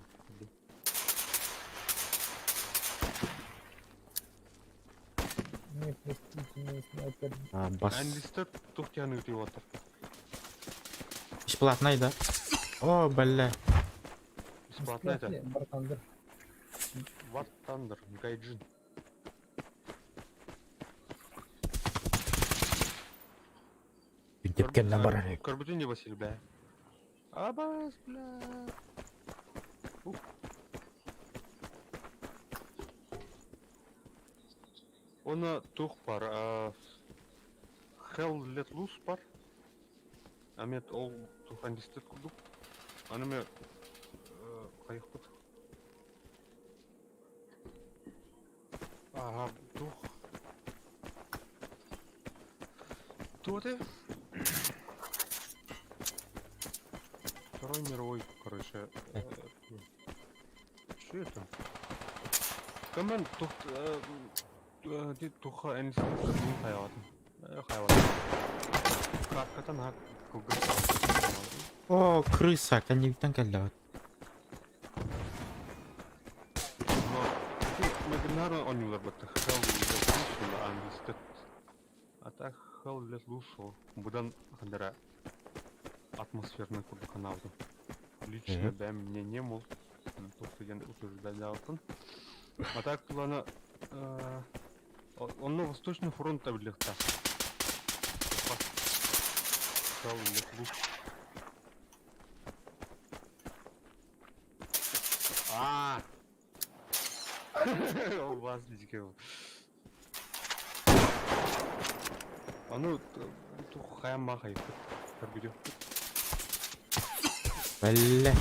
Не, простите, не снайпер. А, бас. Enlisted тух тиһэн ыытыйбаттар. Бесплатный, да? О, бля. Бесплатно это. War Thunder. War Thunder, Гайджин. Пинтепкин барар. Көрбүтүн не Василий, бля. Абас, бля. Ух. Оны тух бар, Hell Let Loose бар. Амет ол тух Enlisted курдук. Аны ме хайықпыт. Ага, тух. Туох Второй мировой, короче. Что это? Камен тух ди туха Enlisted курдук хайаватын. Хайаватын. Каркатан хак кылгас. О, крыса, кэнниттэн кэллэҕит. Но Магнара оонньуулар батта Hell Let Loose уонна Enlisted. А так Хелл лет лучшего. Быдан хандара атмосферный курдук ханаабытым. Лично бэйэм мнением ол туох диэн утверждалаабыппын. А так туланы онно Восточный фронт эбилиэхтээх. Хелл лет лучше. Аа! Ол вас дикий. Аны хайан баа хайыппыт. Көрбүтүөхпүт. Бэллэ.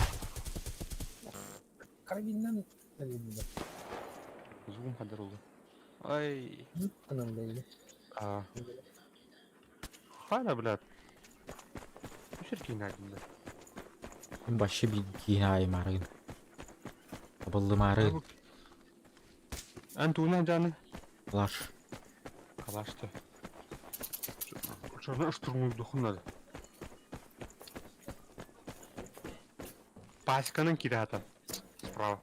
Карабиннан Звугум хадar oldu. Ай. Анан да А. Хайна, блядь. Үсер киин да. Башы bir киин аймарыгын. Табыллымары. Эн туунан жаны. Лаш. Калашты. Черный штурмуй духун надо. Пасеканын кирата. Справа.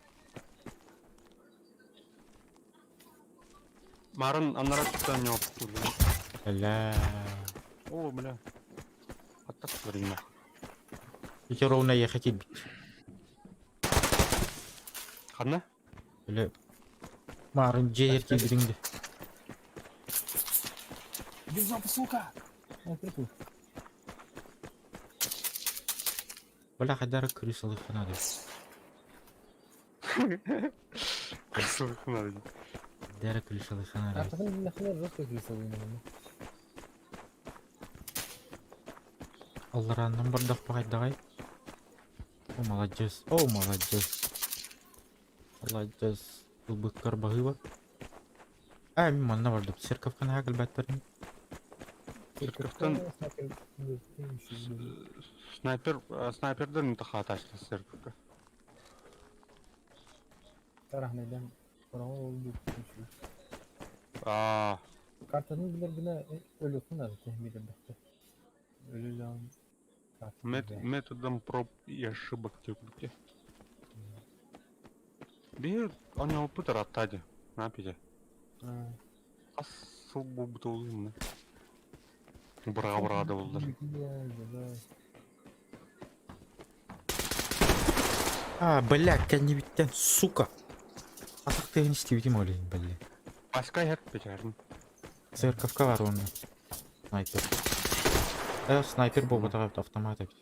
Марын аннара туттан не Бля. О, бля. А так время. Ити ровно ехать бит. Ханна? Бля. Марын жер килдириңди. Иди в жопу, сука! Он прикол. Бля, хайдара крысалы ханады. Крысылых надо. Дара крысалы ханады. Артығын нахуй жестко крысалы Аллараннан бардах пагайдагай. О, молодец. О, молодец. Молодец. Ылбыккар баһыба. А, мин манна бардым. Церковканы хакыл бәттерин. Церковтан снайпер, снайперден тахаташты церковка. Тарахнайдан. А, Картаны билер генә өлөкүн ары tehмилер бәхте. Өлүлөн. Методом проб и ошибок текути. Бир, они опыт раттади. Напиде. Асыл бу бутылы. Бра-бра да булдыр. А, бля, кәннебиттен, сука. Атак тегин истебитим ойлойм, бля. Паска хер печерин. Церковка бар онда. Снайпер. Э, снайпер болбатага автомат эбит.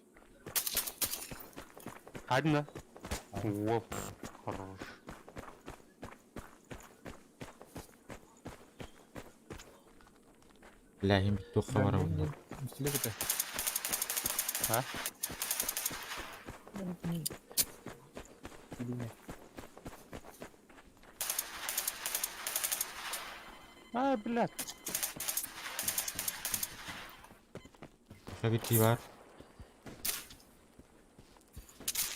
Одна. О, хорош. Бля, им туха бар онда. А? А, блядь. Шабити бар.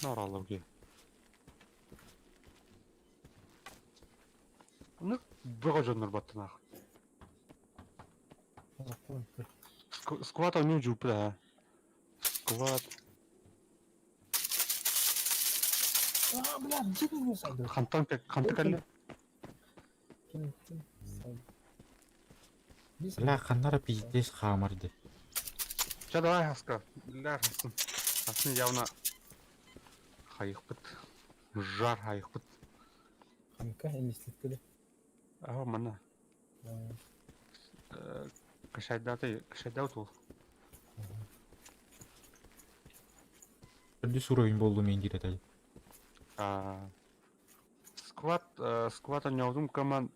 Нараловге. Ну, бөҕө дьоннор баттынах. Скват они жуп да. Скват. А, бля, где ты сайды? Хантан ханта калли. Бля, ханнара пиздец хаамарды. Ча давай хаска. Бля, хасын. Хасын явно хайықпыт. Жар хайықпыт. Ханка эмислиткеде. А, мана. Кашайдаты, кашайдау тул. Төрдүс уровень болду мен дире тай. А, скват, скват аньяудум команд.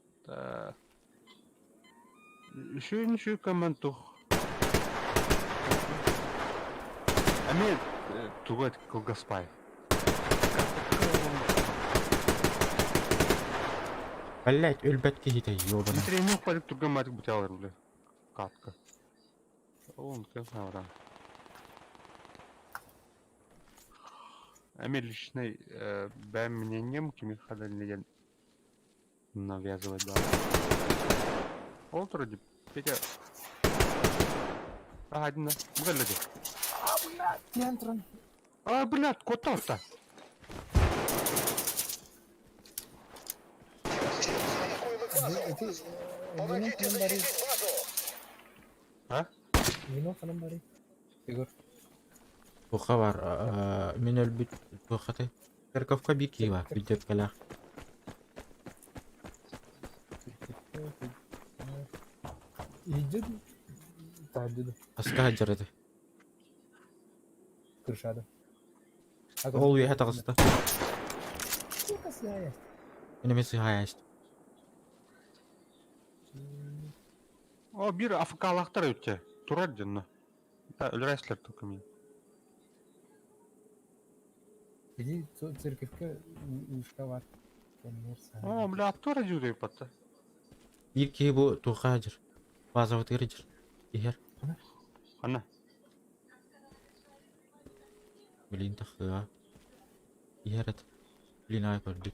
Үшінші команд тух. Аме тугат кылгаспай. Блять, өлбәт киһи ёбана. Тренинг падык турган матик бутялар бля. Катка. Он кефавра. Аме личный бэм мнением кими хадальныйден навязывать да. Ол вроде Петя. А, один, Б А, блядь, Кентрон. А, блядь, котовта. Атакуемых базу! Помогите защитить базу! А? Вино ханан барый? Егор. Туха бар, мин өлбүт туохатай. Церковка биир киһи бар, бүддьүөккэлээх. Иһдьэ таһырдьа да. Аска сылдьар этэ. Крышада. Ол үөһэ таҕыста. Мин эмиэ сыһаайа О, биир АФК-лаахтар өттө. Турар дьонно. Да, өлөрөөччүлэр только мин. Иди церковька ушка бар. О, бля, актер дьүрэй батта. Биир киһи бу туохха сылдьар? Базабытыгар сылдьар. Иһэр. Ханна? Блин, тахыа. Иһэр этэ. Блин, аай көрдүк.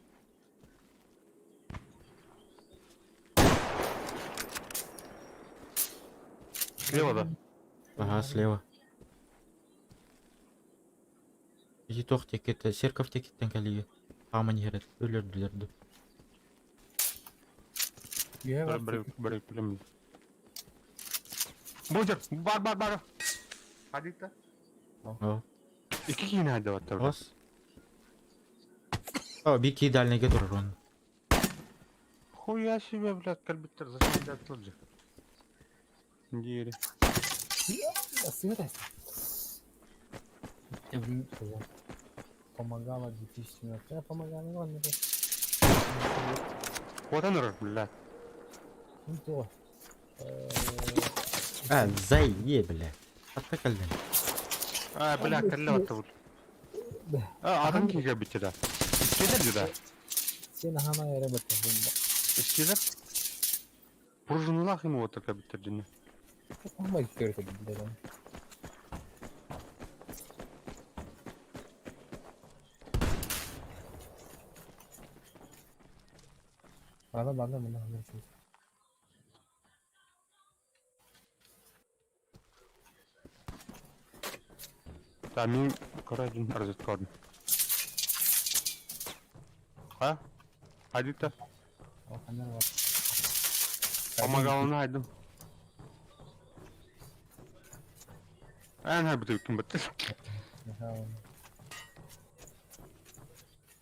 Слева, да? Ага, слева. Ити туох диэкиттэн, церковь диэкиттэн кэлиигэ. Хааман иһэр этэ. Өлөрдүлэр дуу. Үөһэ бар. Бары бары бары Божер, бар бар бар. Хадита. О. Икки киһини хайдабаттар. Бас. О, биир киһи дальнайга турар он. Хуя себе, блядь, кэлбиттэр зачем сылдьар. Диэри. Сыра. Помогала 2017. Я помогала, ну ладно. Куотан ырар, блядь. Ну то. А, зайе, бля. Хатта кэллин. А, бля, кэллэ баттабыт. А, атын киһи кэлбит да. Иккилэр да. Сен хана яра баттабын. Иккилэр. Пружиналаах им уоттар кэлбиттэр дьинне. Помогай көрөтө билдерем. Бана бана мына хана şu. Та мин көрө дьин разведка А? Хадита. Хана бар. Помогалына айдым. Эн бутылкин баттыр.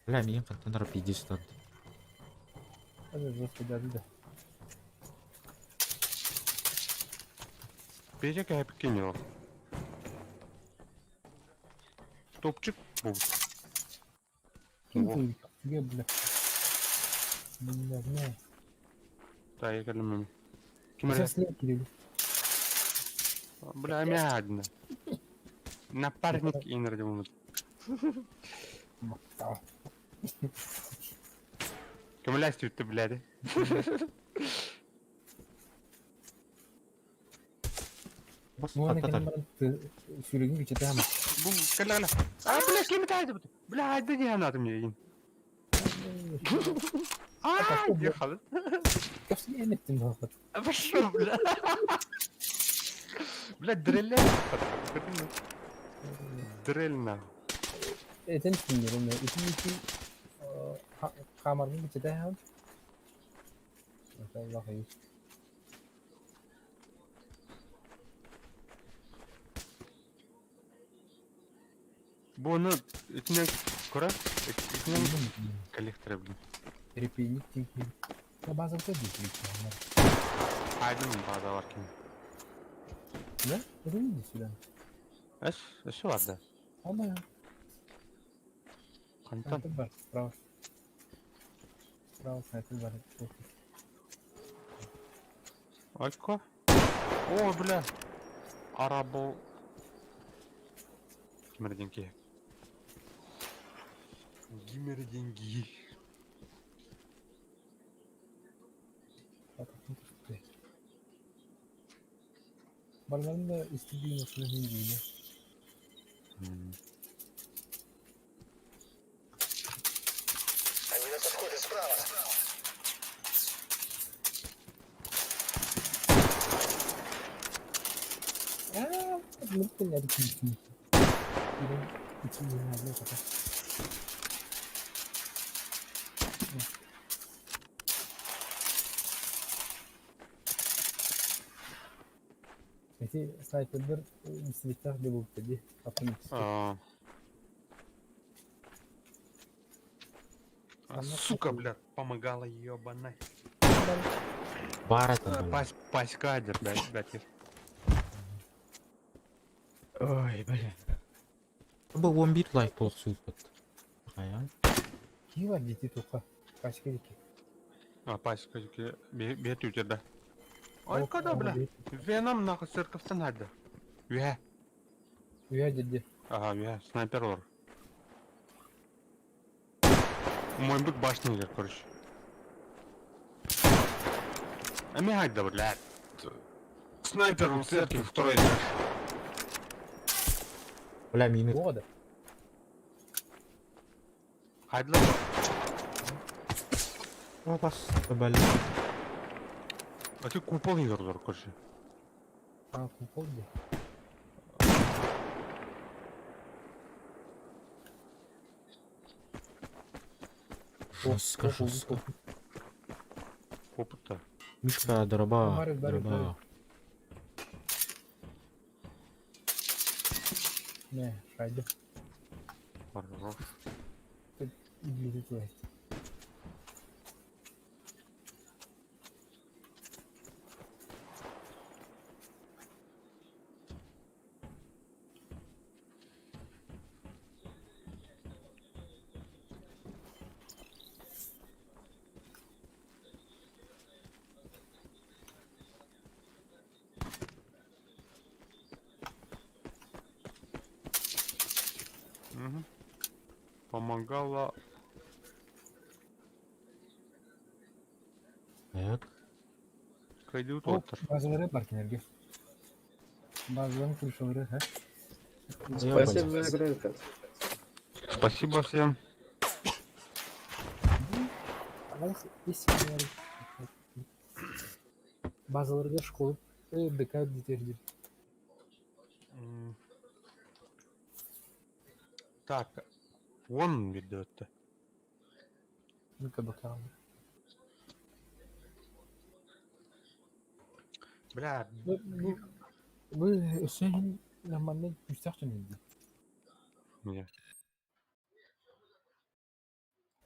Бля, миигин хантан RPG стат. Hadi жестко дяди да. Пече кэпиккин yok. Топчик бу. Ким туй? Түге бля. Бля, не. Та я кэллим. Ким эрэ? Сейчас слеп кириби. Бля, мядно. Напарник инер Мактаа. Көмөлөс түттү, блядь. Бас Ну, аны хатта кэлэн баран сүрүгүн күчөтө ама. Бу кэлэ кэлэ. А, бля, ким тайды бу? Бля, айды не анатым не. А, ехал. Капсы эметтим бахат. Пошел, бля. Бля, дрелля. Дрель Этен түннөрүм. Ити ити камаргын күчөтө хам. Allah hayır. Бу оны итинен көрө, итинен коллектор, блин. Репейник тихий. На база дейт. Айдым база бар ким. Да? Это не иди сюда. Эс, эссе бар да. Ама Хантан. Снайпер бар, справа. Справа снайпер бар. Алько. О, бля. Арабол. Кимер деньги. Гимер деньги. Барларын да истediğin olsun hindi. Они нас обходят справа. Аа, мүмкүн әлі İçin kadar. Ити снайпердар бистибиттээх да буолбута дии, автоматически. А, А, сука, бля, помогала ебаная. Баар этим буолла. Пась, паська, блядь, блядь. Ой, блин. Бу 11 лайк буолсуйбут. Хайа. Кии бар дии туха. Пачка диэки. А, паська, бе да. Ой, когда, бля? Веном, нахуй, церковь надо. Үһэ. Үһэ дии. Ага, үһэ, снайпер олор. Мой бык башня, короче. А мигать да, блядь. Снайпер в церкви, второй этаж. Бля, мины. Туох да? Хайдла. Опас, бля. А ты купол не короче. А, купол дии. Жестко, жестко. Опыт-то. Мишка, дроба, Барик, барик, дроба. Не, шайды. Хорош. Идлити власть. Угу. Помогала. Так. Кайдут О, оттар. базалары бар кинерге. Базаларын крышалары, ха? Спасибо за игру, ребят. Спасибо всем. Алых ис бар. Базаларга школа ДК дитердир. Так, он ведет. Ну-ка бакал. Бля, Бу бу өсөһүн нормально күстэх түнүндү. мне.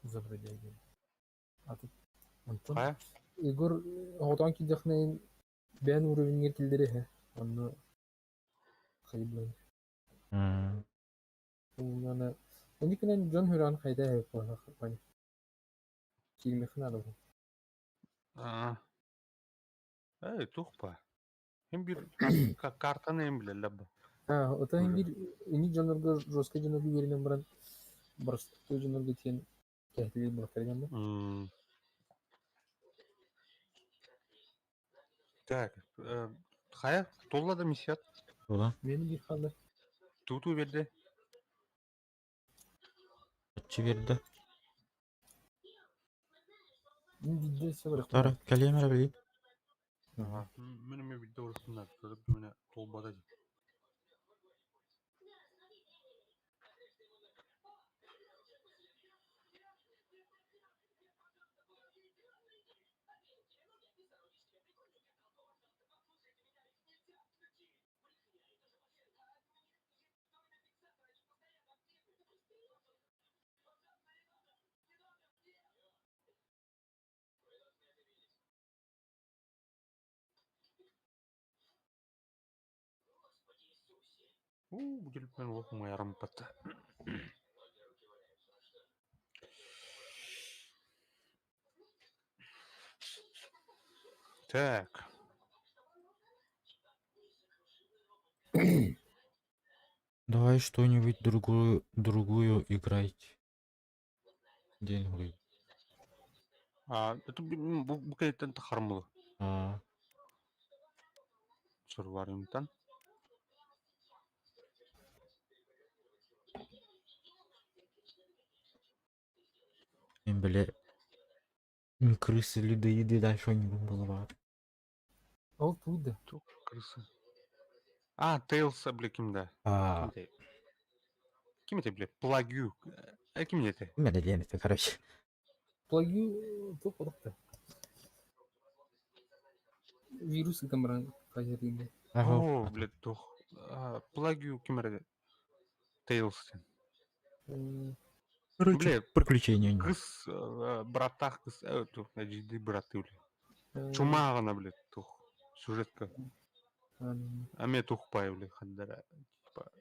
Забродяги. А тут Антон А? Егор оҕотон кидэхнэйин бэйэн уровеньгэр киллэри иһэ. Онно хайбын. Уонна Оникинэн дьон хүрэн хайда эбит Киирмэхин надо бу. А. Эй, тухпа. Им бир картаны им бля лаб. А, ота им бир ини дьоннорго жестко дьоннорго үөрэнэн баран боростуой дьоннорго тиэн кэһэтилиир буолахтара да. Так, хайа, толла да миссият. Тула. Мени бир хаалла. Туту берди. Аччы берді. Мин бидде сөбөрөх. Тара, кэлиэм эрэ билигин. Ага. Мен видео урсунар, көрүп мене толбада. У, будет мен лох моя рампата. Так. Давай что-нибудь другую, другую играть. День говорит. А, это бу кайттан тахармылы. А, Сурварымтан. Мен бля. Крысы, людоеды, дальше не было. Ол туйда. Тук крысы. А, Тейлс, бля, кимде? А, Кимде? Ким это, бля? Плагю. Э, ким это? у меня день это, короче. Плагю туох олохто. Вирус ытан баран хайдардыын. Оо, блядь, туох Плагию ким эрэ Tales диэн. Короче, Бля, приключения. кыс бырааттаах кыс туох эдьиийдии быраттыы бля. Чумааҕына, блядь, туох сюжетка. Эмиэ туох баай, бля, ханна типа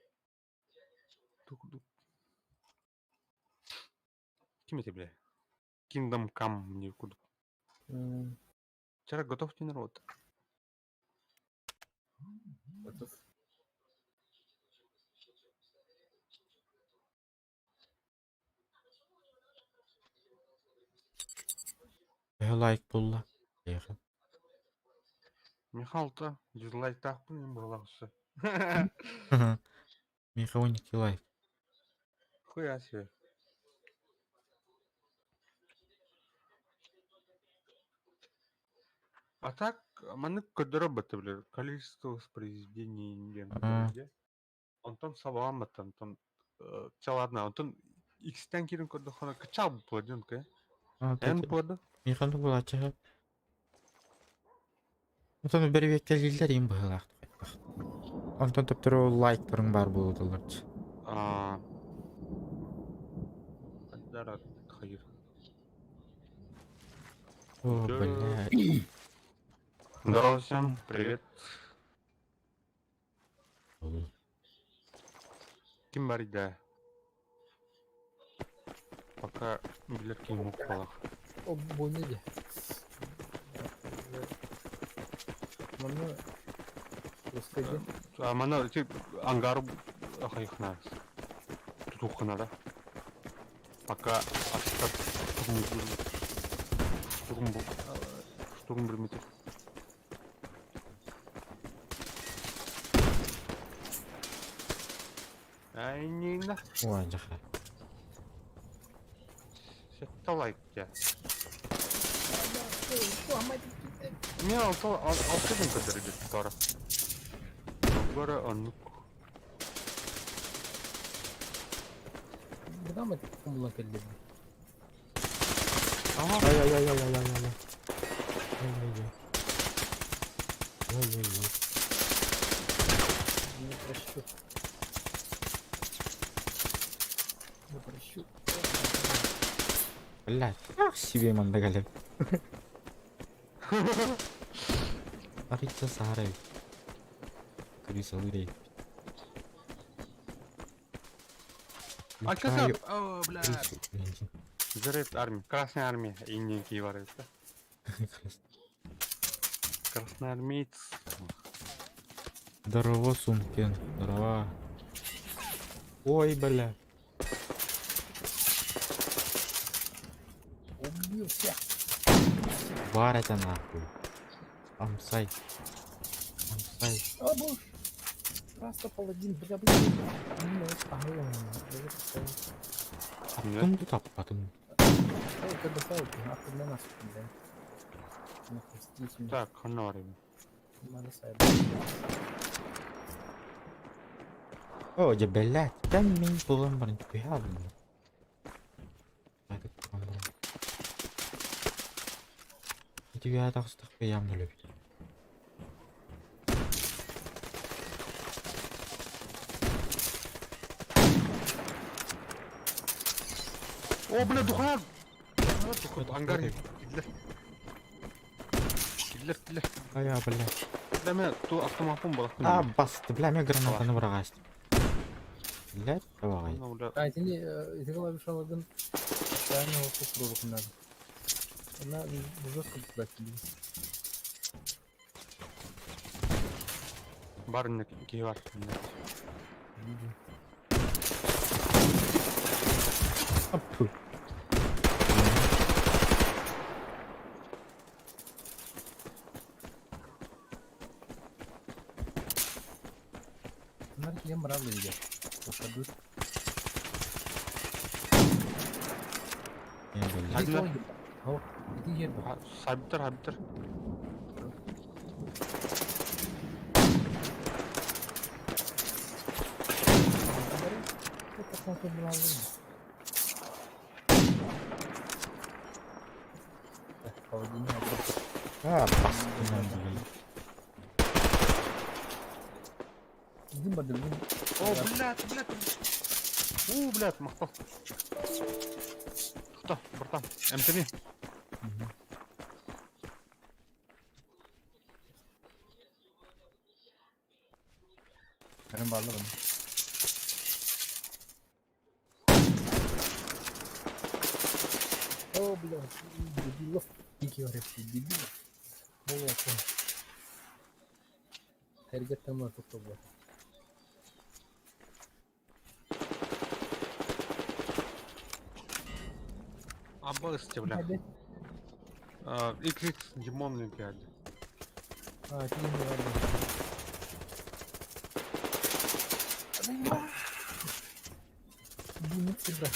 тух Ким эти, бля? Kingdom Come не курдук. Вчера готов народ. Готов. Төһө лайк булла? Эйиэхэ. Михалта, дизлайктаахпын им быһалаахсы. Миэхэ 12 лайк. Хуя себе. А так, маннык көрдөрөр батта билэр количество воспроизведений диэн Аа. көрдөрөр Онтон сабаҕан баттан, онтон чэ ладно, онтон икситэн киирэн көрдөххүнэ кыччаал буолуо диэн кэ. Эн буолда? Миэхэ оннук буолааччы сөп. Онтон бэрэбиэркэлииллэр иин быһыылаах. Онтон төптөрү лайктарыҥ баар буолуталлар. Аа. Дара хайыр. О, блядь. Здорово всем, привет. Ким бар да? Пока билэр киһим укпалах. О, бойня де. Манна Господи. А мана ити ангар хайхна. Тутухна да. Пока астар штурм штурм билметер. Ай, не Ой, дьаха. Сэттэ лайк дьэ. Не, алта алта күн көрдөрөр тора. Бара оннук. Куда мы кумулан кэллибит? Ага. Ай ай ай ай ай ай ай. Ай ай ай. Ай ай ай. Не прощу. Не прощу. Блядь, ах себе мандагали. Арыйда саара эбит. Крысалыыр эбит. А что Михаил О, бля. крысу, блин. Заряд армия. Красная армия. Инники бар это. Красноармеец. Здорово, Сумкин. Здорово. Ой, бля. Убил всех. Бар это нахуй. Амсай. Амсай. А, боже. Просто паладин, бля, бля. Ну, ага, Аттым тут аппатым. Ой, когда сауки, нахуй для нас, бля. Нахуй, здесь Так, ханорим. Надо сайт. О, дьэ, блядь. Там мин булан баран түһэ алдым. Түһэ тахсытах бэйэм өлөбүт. О, бля, духан! Ангар. Киллер. Киллер, киллер. Ая, блядь. Бля, мен ту автоматым бар. А, басты, бля, мен гранатаны быраҕаастым. Блядь, давай. Ну, бля. А, итини, ити клавишаларгын реально курурук надо. Она жестко туда тебе. Бар не киһи бар. Видим. Аппу. Надо кем брал или Пошадут. Не, блядь. Одна. О, иди ербу. Сабитер, хабитер. Это как брал. Так, паладин. А, басты, блядь. Дым барды, дым. О, блядь, блядь. У, блядь, махтал. Кто, братан, МТН. Benim barlı bunu. О, блядь, дебилов. Дикий дебилов. Молоко. Эргеттен бар токтоо. Абысте, бля. XX Димон Олимпиаде. А, ти не ладно. Димит сюда.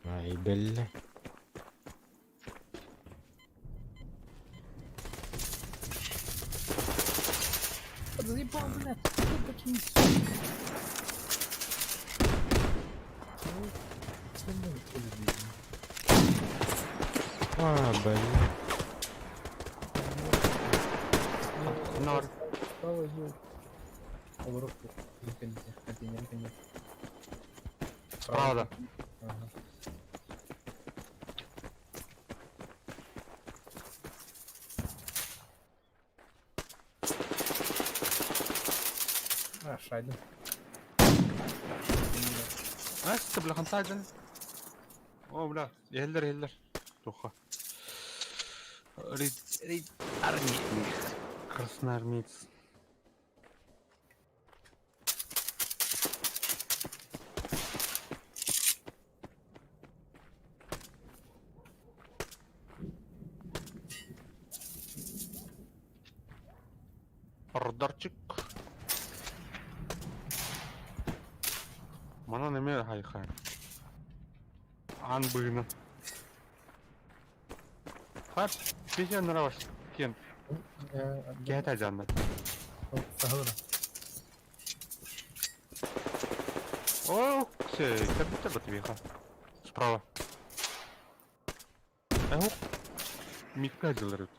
Ай, бля. Заебал, блядь, кто такие суки? Ну, А, бля. Нар. Справа идет. Поворот контейнер, контейнер. Справа, да. Ага. А, шайду. Ас, бля, хантайден. О, бля, еллер, еллер. Туха. Рид, рид, армия. Красноармеец. Радарчик. Манан эме хайха. Ан быгына. Хап, песня нраваш. Кен, кета жанна. О, все, как будто бы тебе Справа. Эх, микка делают.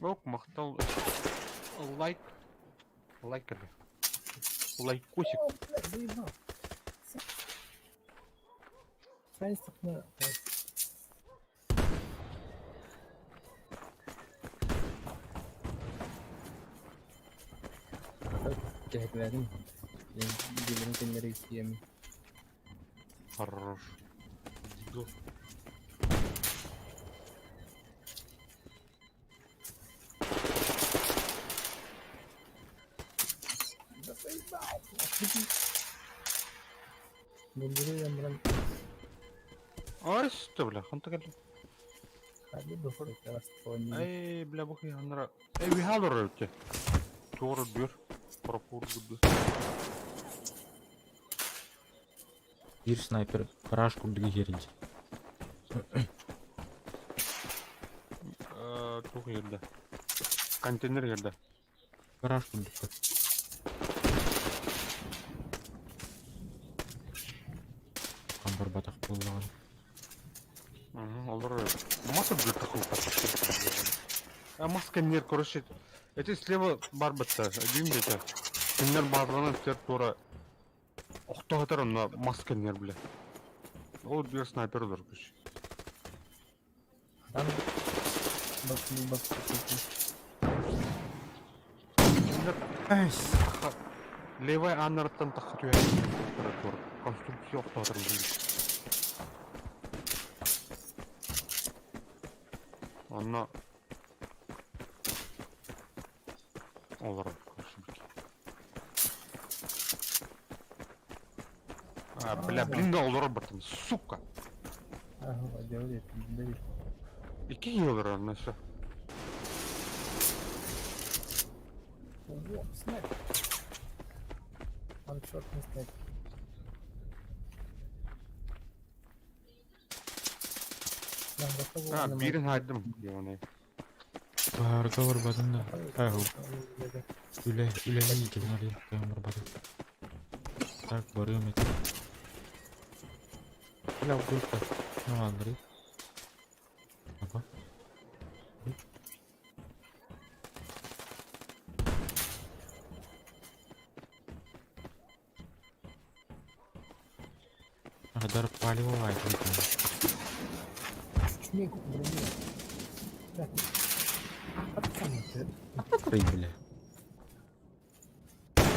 Ок, махтал. Лайк. Лайк это. Лайкосик. Заебал. на... Кэһэтилэрин дилерин кэннери истиэми. Хорош. Дебил. Да заебал! Бундуру ямран Ай, что, бля, хан так хали бахор. Эй, бля, бухи ханра. Эй, вихалор өтте. Туора бир. Прокур гуды. Бир снайпер гараж курдук иһэрдэ. Тух жерде. Контейнер жерде. Гараж курдук. Камбар батах буоллаҕын. Олар масса бир такой. А маска нет, короче. Эти слева бар бітті. Один где-то. Киндер барлығынан тер тура. Охтоғатар онна маска нер, бля. Ол бир снайпер олар, короче. Там бак бак Киндер Эс. левая аннарттан таққа түйе. Конструкция охтоғатар. Онна Олар, короче, бики. А, бля, блин, да олар бартым, сука. Ага, делали, дали. Ики олар, наша. Ого, снайпер. Он черт не снайпер. А, биирин хаайдым. Диэҕинэй. Баарга барбатын да. Айху. Үлэ, үлэлии кэлин арыйахтаан барбатын. Так, барыам этэ. Бля, гулька. Ну, Андрей. Ага. Адар палево Чүмек броня. Бля.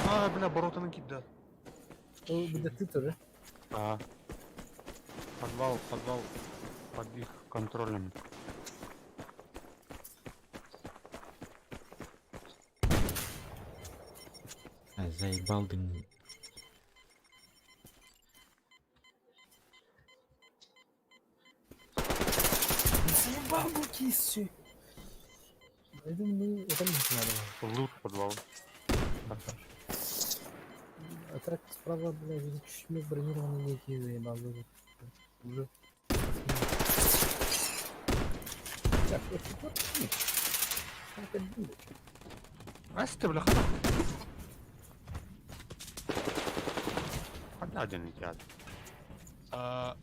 А, бля, воротаны кидда. Ол быдаты туры. А. Подвал, подвал. Под их контролем. А, заебал дым. Заебал бу кисси. Это мы это не надо. Лут подвал. А так справа, бля, видите, чүмек бронированный некий заебал. Уже. Так, вот, вот, вот, вот, Асты, бля, хата. Хата один летят. А...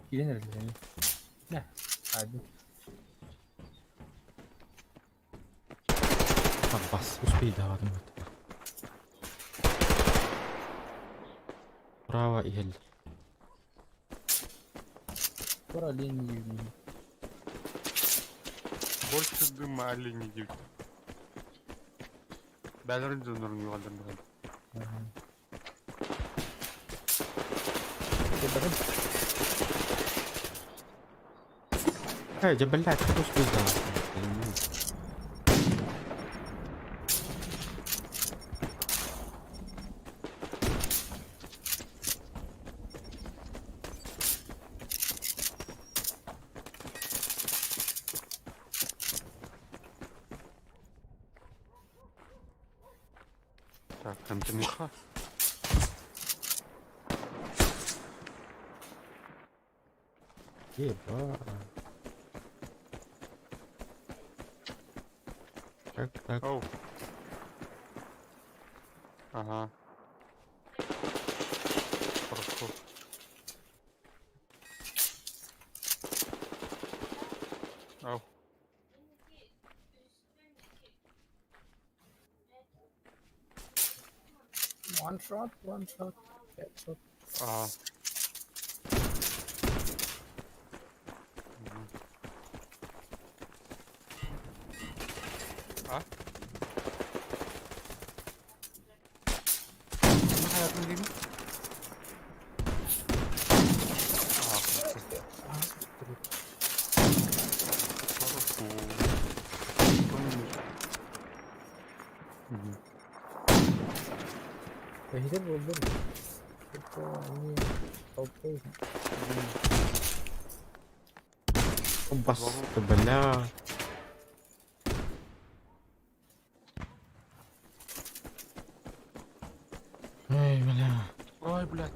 Киирэн эрэллэр. Нэ, hadi. Бас, успей давадым. Право иһэл. Пора лень не Больше дыма олени девять. Бәлерин дөнөрүн югалдан бирен. Ага. Эй, да блядь, как успей давать? Так, там ты Еба. Так, так. Оу. Ага. Хорошо. Ау. One shot, one shot, headshot. Ага. А? Ne hayatım değil mi? А, хорошо. Хорошо. Мгм. Похитил был Это они толпой. Бас, бля. Эй, бля. Ой, блядь.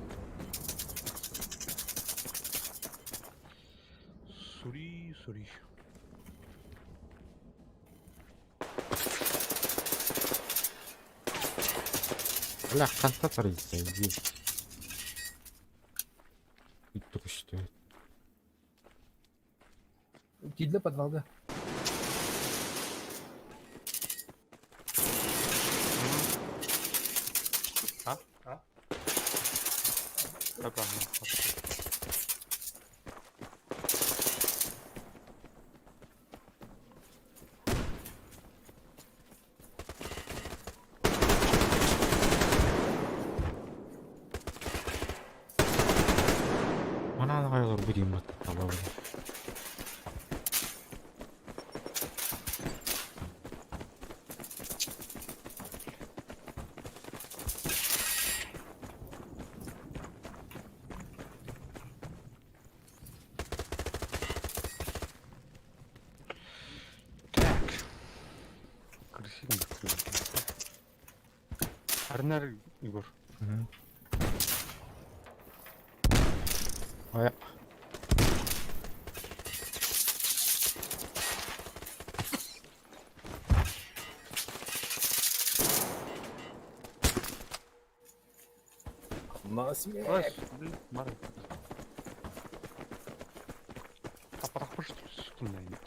Сури, сури. Бля, ханта тарыйся, иди. Что? Кидле подвалга. А? А? Опа, хорошо. Манан кайлар будем таба. Арнар Егор. Ой. На смерть! Блин, бар. Апарахпыш түннәйбит.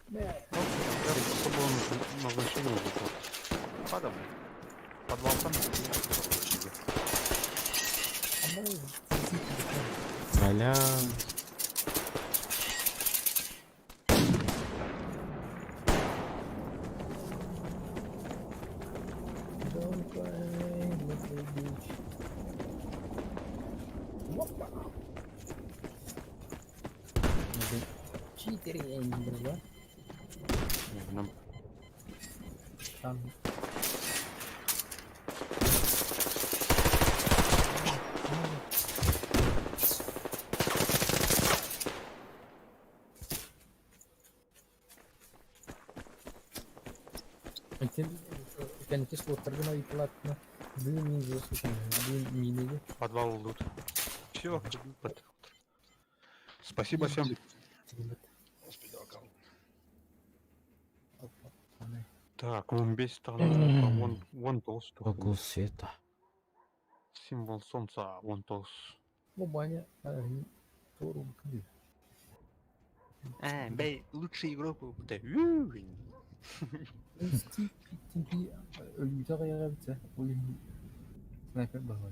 Я особого назначения не было. Падал. Подвал там. Бля. Don't cry, little bitch. Опа! Читер я не да? Нам Там. Кэнники слоттаргын ыйытылатына дыы мин дыы минеги подвал лут. Все. Спасибо всем. Так, он бес вон вон толстый. Угол света. Символ солнца, вон толс. Бу баня тору кди. А, бей, лучший игрок был. Тимпи өлүүтэ кайгабыта ол снайпер баҕа.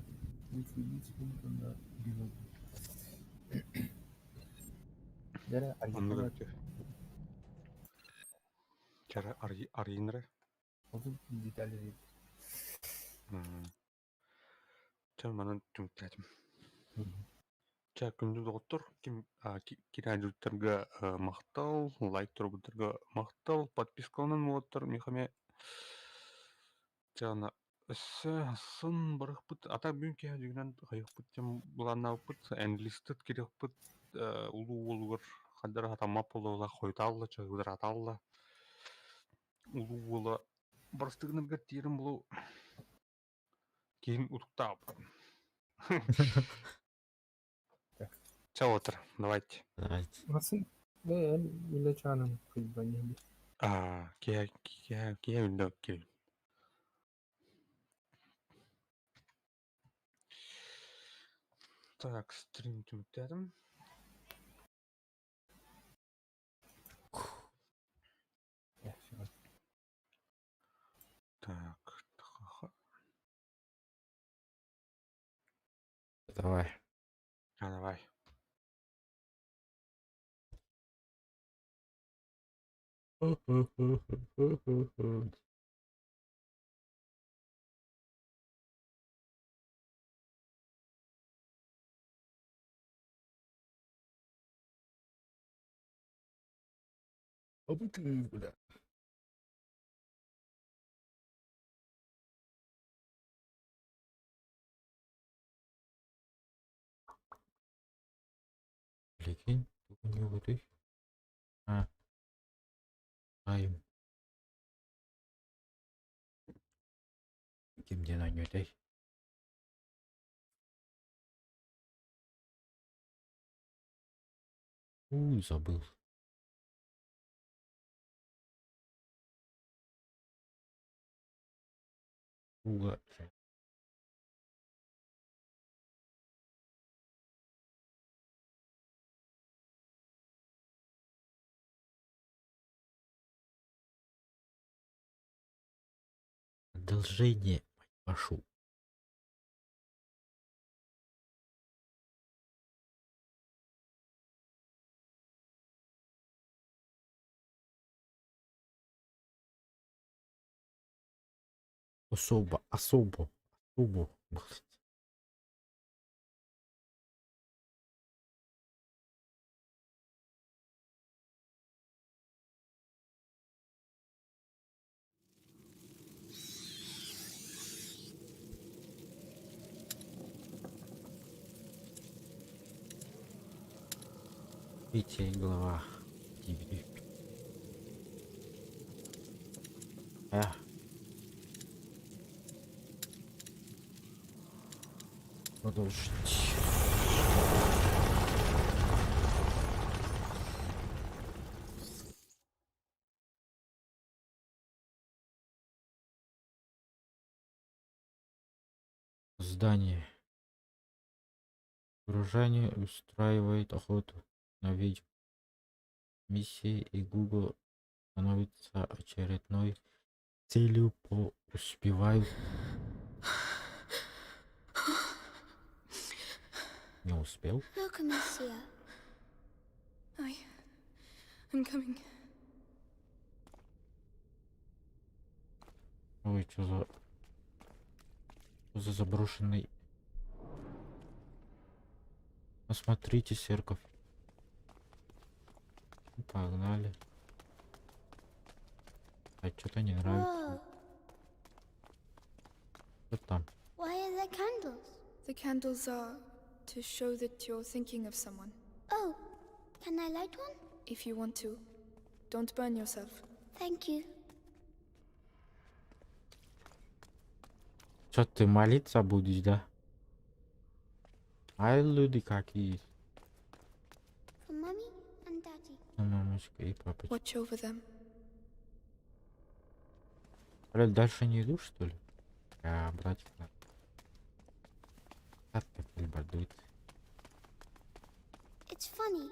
Үч күн Дәрә Оннук Чара арьинре. Отут детали. Ча манан түмүктэтим. Ча күндү доҕоттор ким кирэдьуттарга махтал, лайк турбуттарга махтал, подпискаланан уоттар михаме чана өссө сын барыхпыт ата бүгүн киһэ дьүгүнэн хайыхпыт тем былааннаабыппыт энлистыт кириэхпит улуу уолугар хаддара хатаммап буолла хойутаалла чыгыдыратаалла улуу уола барыстыгынаргар тиэрин булу киин утуктаап. Чао, отыр, давайте. Давайте. Nasıl? Ben millet çağının kıybanı. А, киһэ киһэ киһэ үллэ киһи. Так, стрим түмүктэтим. Так, ха-ха. Давай. А, давай. Бля. Прикинь, у него вот их. А. Ай. Ким ден ойнойтой? Уй, забыл. Уга. Продолжение, мать вашу. Особо, особо, особо, блядь. Третья глава. А. Продолжить. Здание. Горожане устраивает охоту на ведьм. Миссия и Google становится очередной целью по успевают. Не успел? Look, Amicia. I. I'm coming. Ой, что за заброшенный... Посмотрите, церковь. Ну, погнали. А что-то не нравится. Whoa. Что там? Why are there candles? The candles are to show that you're thinking of someone. Oh, can I light one? If you want to. Don't burn yourself. Thank you. Что ты молиться будешь, да? Ай, люди какие. For Mummy and Daddy. Ну, мамочка и папочка. Watch over them. Блядь, дальше не иду, что ли? А, братик, на. Так, так, It's funny.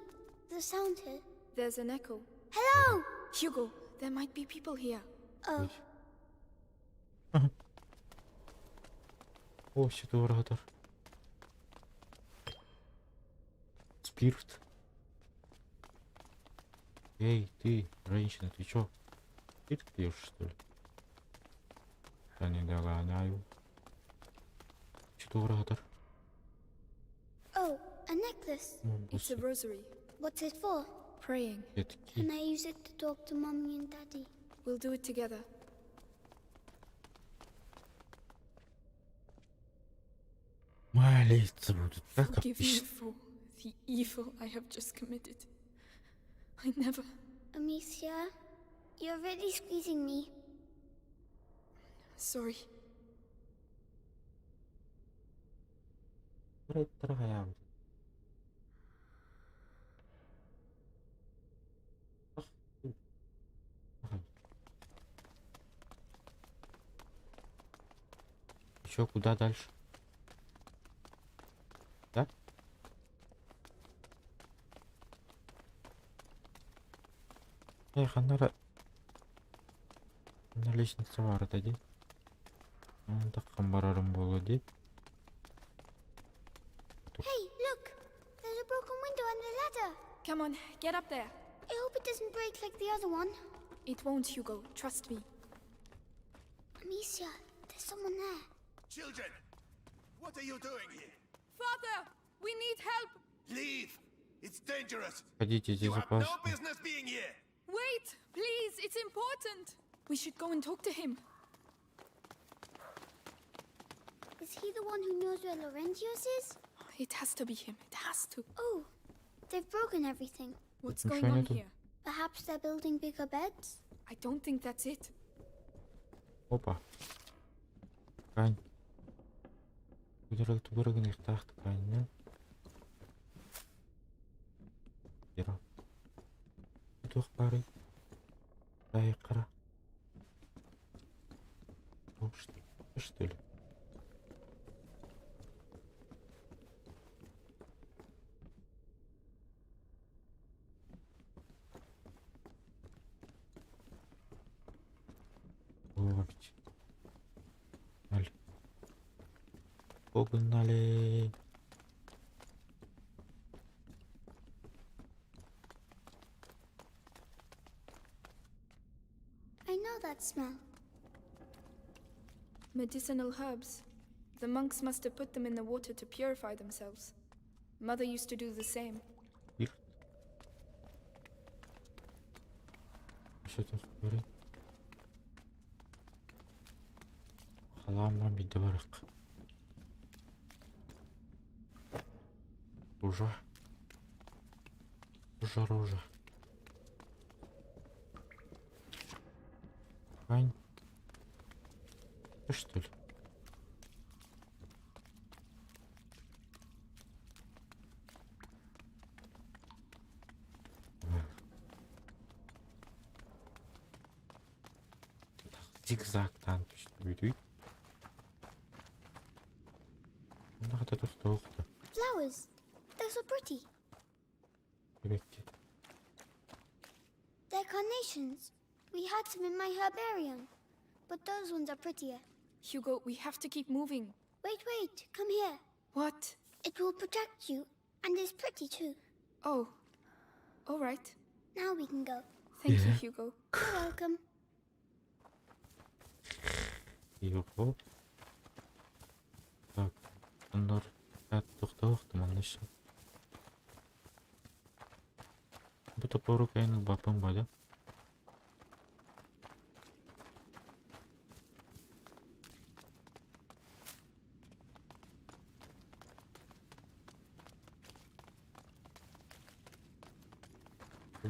The sound here. There's an echo. Hello! Hugo, there might be people here. Oh, О, сюда оратор. Спирт. Эй, ты, женщина, ты чё? Спирт пьешь, что ли? Я не догоняю. Что оратор? Oh, a necklace. It's a rosary. What's it for? Praying. Can I use it to talk to Mommy and Daddy? We'll do it together. Молиться будут, как Forgive me обычно. for the evil I have just committed. I never. Amicia, you're really squeezing me. Sorry. Дорогая. Ах ты. Ага. Ещё куда дальше? Да? Эх, она на лестница бар дии. Таххан барарым буолуо дии. Hey, look! There's a broken window and a ladder. Come on, get up there. I hope it doesn't break like the other one. It won't, Hugo. Trust me. Amicia, there's someone there. Children, what are you doing here? Father, we need help. Leave! It's dangerous! Ходите, здесь You have no опасно. Business being here! Wait, please. It's important. We should go and talk to him. Is he the one who knows where Laurentius is? It has to be him. It has to. Oh, they've broken everything. What's Ничего going on нету. here? Perhaps they're building bigger beds? I don't think that's it. Опа. Ткань. Тугары гыныахтаах ткань. Ира. Туох баарый? Дай қара. О, что, что ли? Ой, Погнали. Погнали. I know that smell. Medicinal herbs. The monks must have put them in the water to purify themselves. Mother used to do the same. Спирт. Что тут говорит? Халама бидварк. Уже. Рожа, рожа. Ань. Ты что ли? Зигзаг там түстүбүтүй. Онно хата тохтоохто. Flowers. They're so pretty. Эбэкки. They're carnations. We had some in my herbarium. But those ones are prettier. Hugo, we have to keep moving. Wait, wait. Come here. What? It will protect you. And it's pretty too. Oh. All right. Now we can go. Thank you, Yeah. Hugo. You're welcome. Йоко. Так, оннор тохтоохто манна еще. Бу топору кайын бапын бада.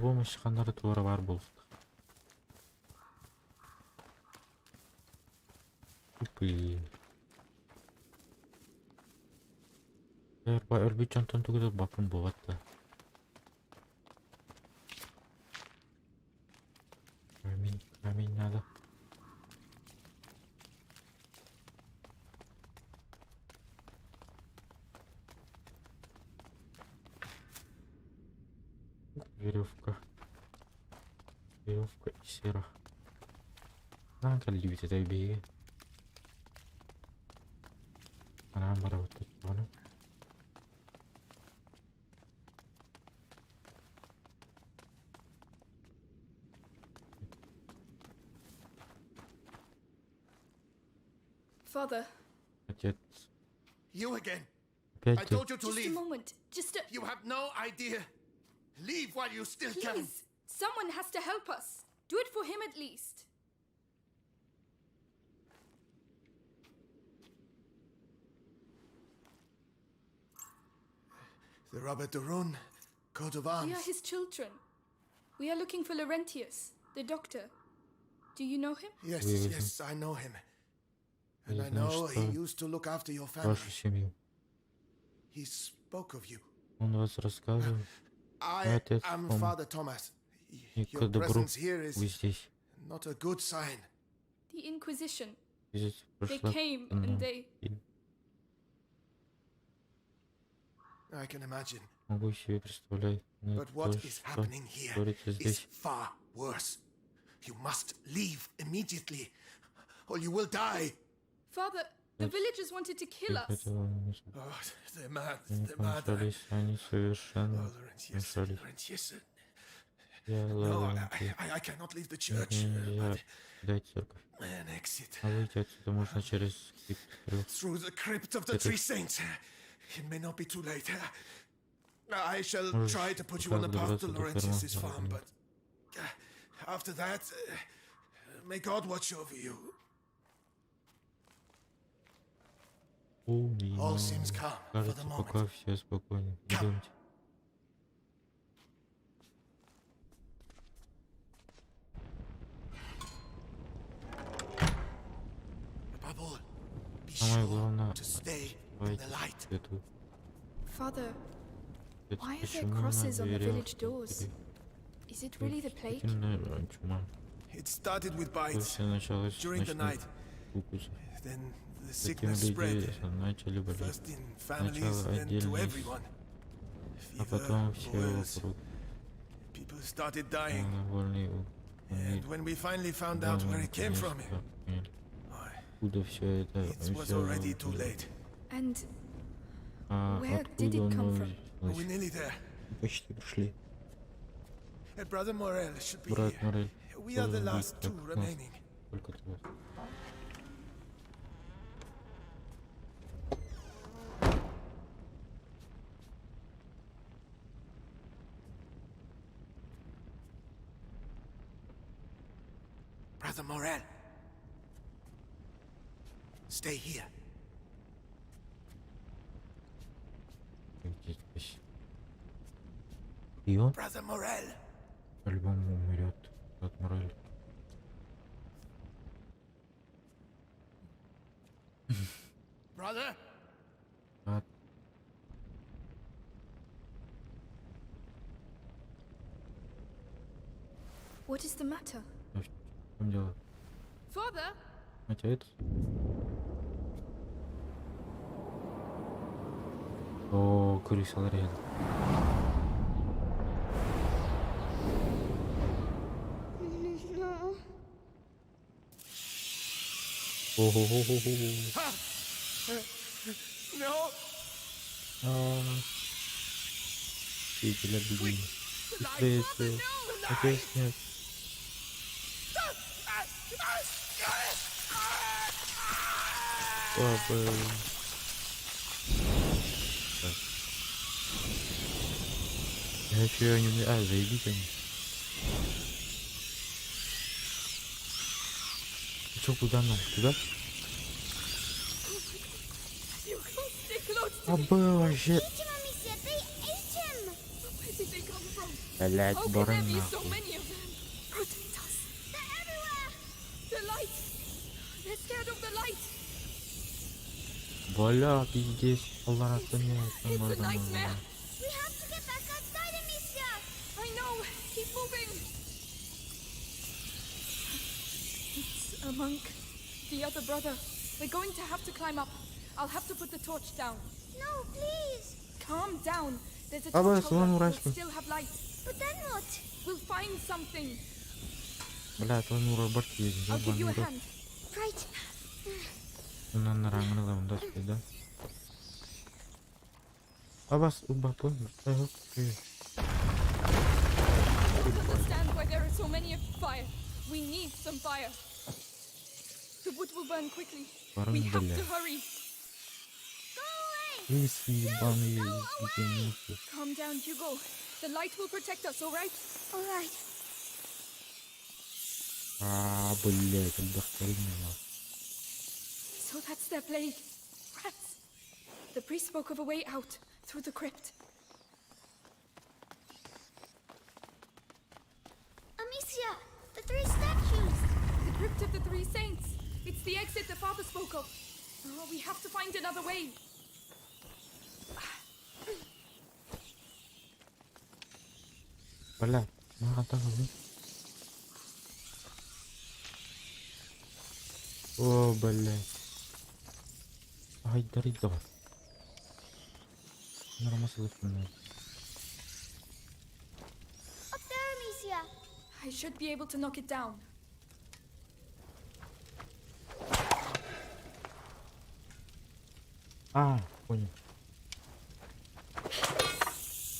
Бу мышханнары туара бар болуктук. Тупые. Өлбүт дьонтон тугу бапын буолбат да. Камень, камень надо. Веревка. Веревка и сера. На, калибит это беги. Она работает, понял? Father, Отец. You again. I Опять ты. told you to just a leave. moment. Just a. You have no idea. Leave while you still can. Please! Someone has to help us. Do it for him at least. The Robert de Rune coat of We arms. are his children. We are looking for Laurentius, the doctor. Do you know him? Yes, We- yes, I know him. And Я I знаю, know he что used to look after your family. Вашу семью. He spoke of you. Он вас рассказывал. I Отец am Том. Father Thomas. Не к Your добру presence here вы is здесь. not a good sign. The Inquisition. Здесь They пришла came к нам and they. и I can imagine. могу себе представлять, но But what то, is что happening here творится is здесь, far worse. You must leave immediately, or you will die. Father, the That's- villagers wanted to kill их us. этого не с- Oh, they're mad. не They're mad. помешались, они Oh, совершенно Laurentius, помешались. Laurentius. Я No, I, Лаврентий, I, I cannot leave the church, нельзя but дать церковь. an exit А выйти отсюда можно через крипту трех. through the crypt of the Это- Three Saints. It may not be too late. I shall Можешь try to put you on the пока path to добраться до Laurentius's фермы, farm, but after that, may God watch over you. All seems calm for the Кажется, moment. пока все спокойно. Come. Идемте. Above all, be Самое sure главное, to stay in the оставайтесь light. в свету. Father, Это Why are there почему на crosses on the дверях village doors? такие is it really the plague? Действительно, чума. It started with Это bites все началось с during the ночных night. укусов. Then the Затем sickness люди spread. начали болеть, First in families, Сначала then to отдельные everyone. а Fever, потом все boils. вокруг. People started dying. Больные And when we finally found out where it came from, поняли, oh, откуда все это it was всё already too было. late. And А Where did откуда it come оно from? We're взялось? nearly there. Почти пришли. And Brother Morel should be Брат here. Морель We are the должен быть last так two нас remaining. только двое. Brother Morel. Stay here. Здесь. И он Brother Morel. по-любому умрет. Брат Морель. Brother? Брат. What is the matter? А в чем дело? Father? Отец? О, крысалар рядом. No. О-хо-хо-хо-хо. No! А. Петя, беги. Быстрее, быстрее. Отец, нет. Папа. Так. Я еще не... А, заебись они. Ну чё, куда нам? Туда? You can't stay close to А me. было вообще... Eat him, Amicia. They ate him. Where did they come from? Блять, How can there баран be so нахуй. many of them? Protect us. They're everywhere. The light. They're scared of the light. Бля, пиздец. Allah It's a nightmare. We have to get back outside, Amicia. I know. Keep moving. It's a monk. The other brother. We're going to have to climb up. I'll have to put the torch down. No, please. Calm down. There's a Абы, torch someone holder. rush We'll me. still have light. But then what? We'll find something. Бля, это он урабар тиезин, I'll give you a ебаный рот. hand. Right. Унан раңрыла унда да. Абас убапын. I don't understand why there are so many of fire. We need some fire. The wood will burn quickly. We Баран, have бля. to hurry. Go away. Крысы ебаные, идите нахуй. Calm down, Hugo. The light will protect us, all right? All right. А, блядь, отдохнули. So that's their plague. Rats. The priest spoke of a way out through the crypt. Amicia, the three statues. The crypt of the three saints. It's the exit the father spoke of. Oh, we have to find another way. Бля, маған. О, блядь. Ай, дарить давай. Нормально. Up there, Amicia. I should be able to knock it down. А, понял.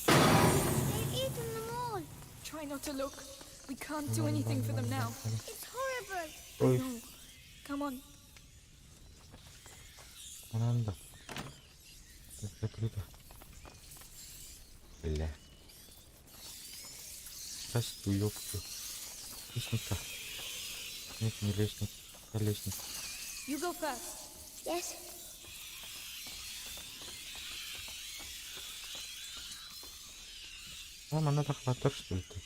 They've eaten them all. Try not to look. We can't do anything for them now. It's horrible. Ой, No. Come on. Ананда. Это закрыто. Бля. Здравствуй, ёпту. Лестница. Нет, не лестница. Это лестница. You go first. Yes. Мама, надо хватать, что ли, тут?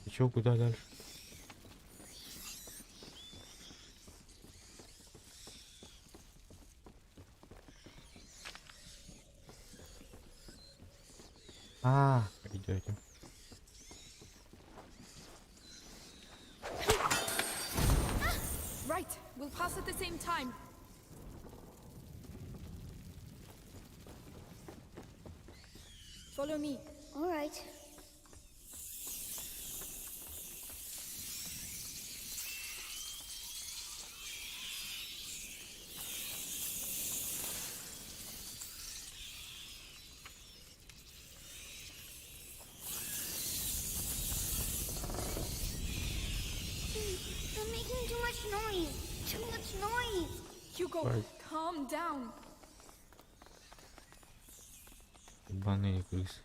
И чё, куда дальше? А, идете. Right. We'll pass at the same time. Follow me. All right. They're making too much noise. Too much noise. Hugo, Right. calm down. Ебаные крысы.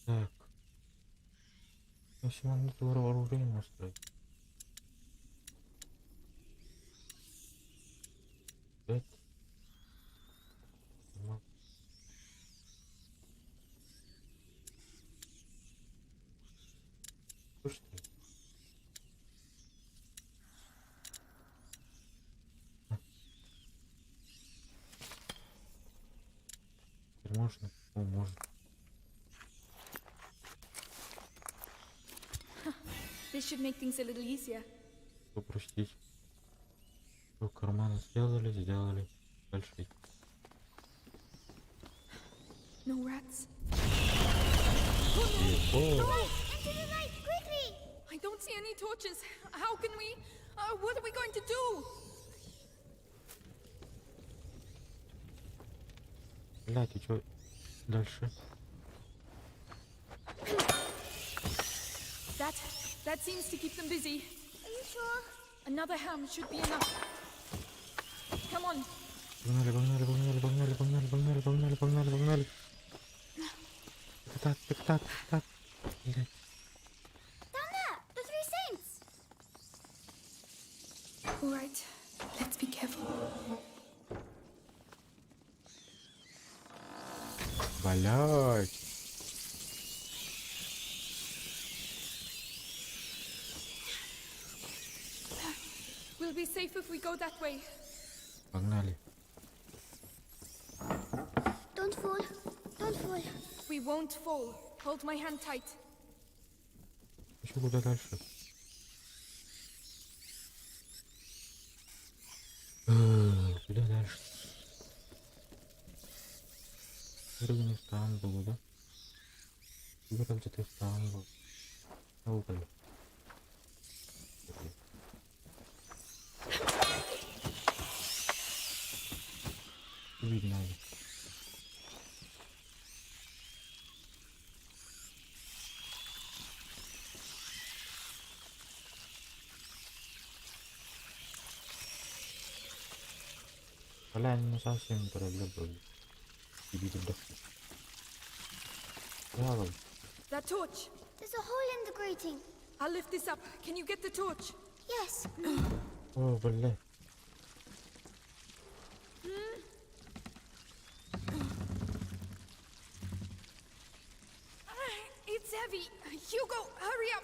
Так. Максимально туора вооружение настроить. Пять. Два. Слушайте. Теперь можно? О, можно. This should make things a little easier. Попростить. Все, карманы сделали, сделали. Дальше. идти. No rats. О, Into the light, quickly! I don't see any torches. How can we? What are we going to do? блядь, и чё дальше? That seems to keep them busy. Are you sure? Another ham should be enough. Come on. Погнали, погнали, погнали, погнали, погнали, погнали, погнали, погнали, погнали. Так, так, так, так. Блядь. Down there, the three saints. All right. Let's be careful. Блядь. We'll be safe if we go that way. Погнали. Don't fall. Don't fall. We won't fall. Hold my hand tight. Еще куда дальше? Куда дальше? Вроде не там было, да? Где-то где-то там был. О, блин. Видно. Бля, не совсем проблема. Иди туда. Давай. That torch. There's a hole in the grating. I'll lift this up. Can you get the torch? Yes. О, бля. It's heavy. Hugo, hurry up.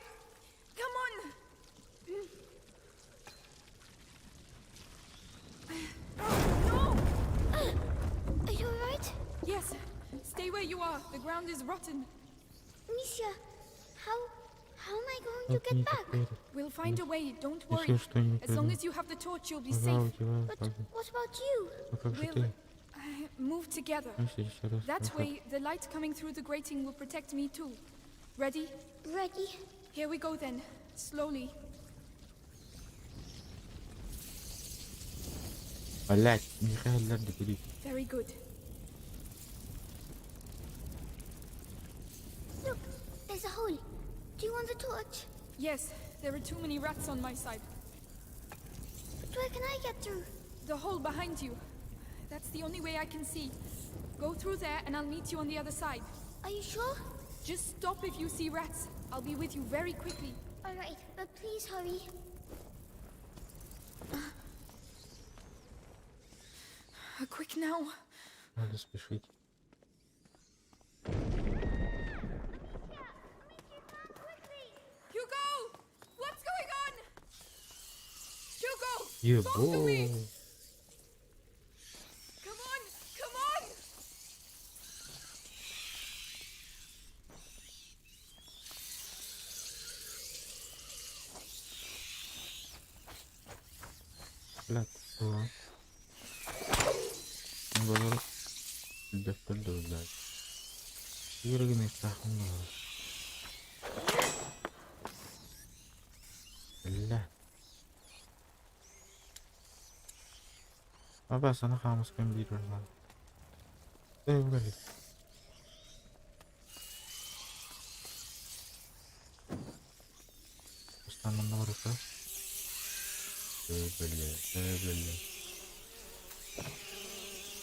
Come on. Oh, no! Are you all right? Yes. Stay where you are. The ground is rotten. Amicia, how am I going to Как мне get back? теперь? We'll find a way. Don't worry. Если что-нибудь As long придумаю. as you have the torch, you'll be Ага, safe. у тебя But как же. what about you? А как же We'll ты? move together. Если еще раз. That назад. way, the light coming through the grating will protect me too. Ready? Ready? Here we go then. Slowly. Блять, Михаил бери. Very good. Look, there's a hole. Do you want the torch? Yes, there are too many rats on my side. But where can I get through? The hole behind you. That's the only way I can see. Go through there and I'll meet you on the other side. Are you sure? Just stop if you see rats. I'll be with you very quickly. All right, but please hurry. Quick now. Надо спешить. Hugo! What's going on? Hugo! Talk to me! Ебо. Come on! Come on! Блять, ладно. Ну, Дәфтәрдә блядь. Йөрәгенә тахым Бля. Аба сана хамыс компьютер lan. Эй, блядь. Постоянно на рука. Эй, бля, эй, бля.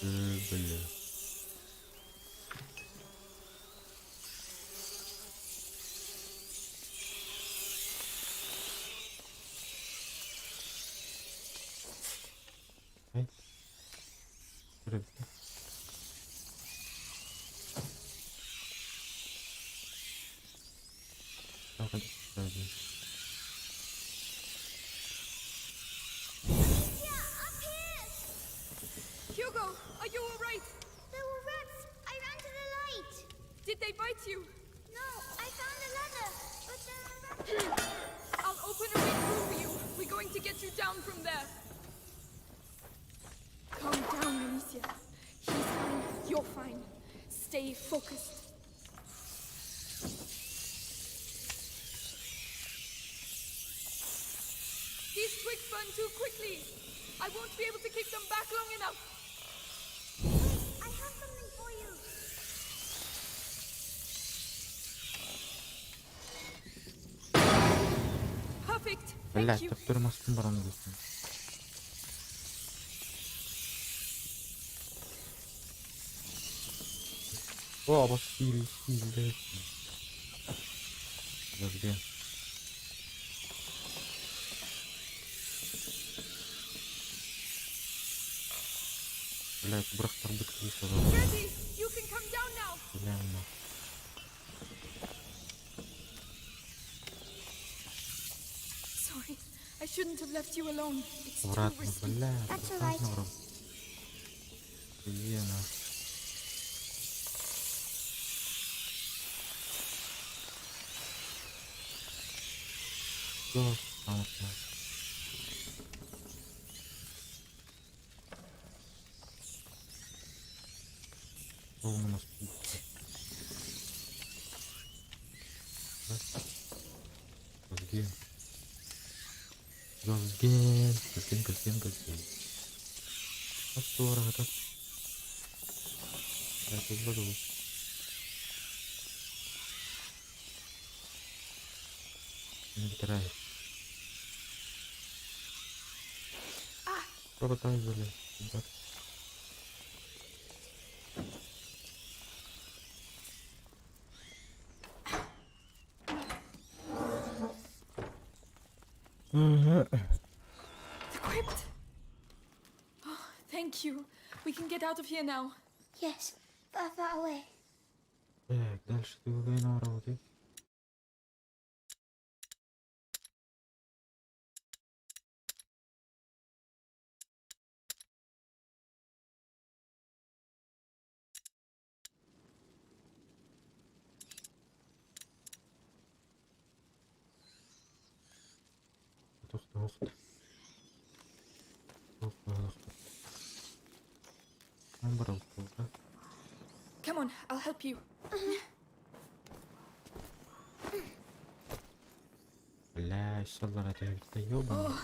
Эй, бля. Эбит. Amicia, up here! Hugo, are you all right? There were rats. I ran to the light. Did they bite you? No, I found a ladder, but there are rats. I'll open a way through for you. We're going to get you down from there. Calm down, Amicia. He's fine. You're fine. Stay focused. These twigs burn too quickly. I won't be able to keep them back long enough. Wait, I have something for you. Perfect. Бля, Thank you. таптыр маспын баран өлөсүн. О, абас сил, сил. Подожди. Блядь, бырахтар быт крыса. Ready. You can come down now. Бля, нахуй. Sorry. I shouldn't have left you alone. It's too Обратно, risky. бля, That's обратно, alright. обратно. Где нахуй? Go, там, там. Ровно нас Газген. Газген. Газген, газген, газген. Асторага. Я тут буду. Не вытирай. Проботай, блядь. Ребят. The crypt. Oh, thank you. We can get out of here now. Yes, far, far away. Так, дальше ты выгонял работы. Come on, I'll help you. Бля, саллар, это да ёбаный.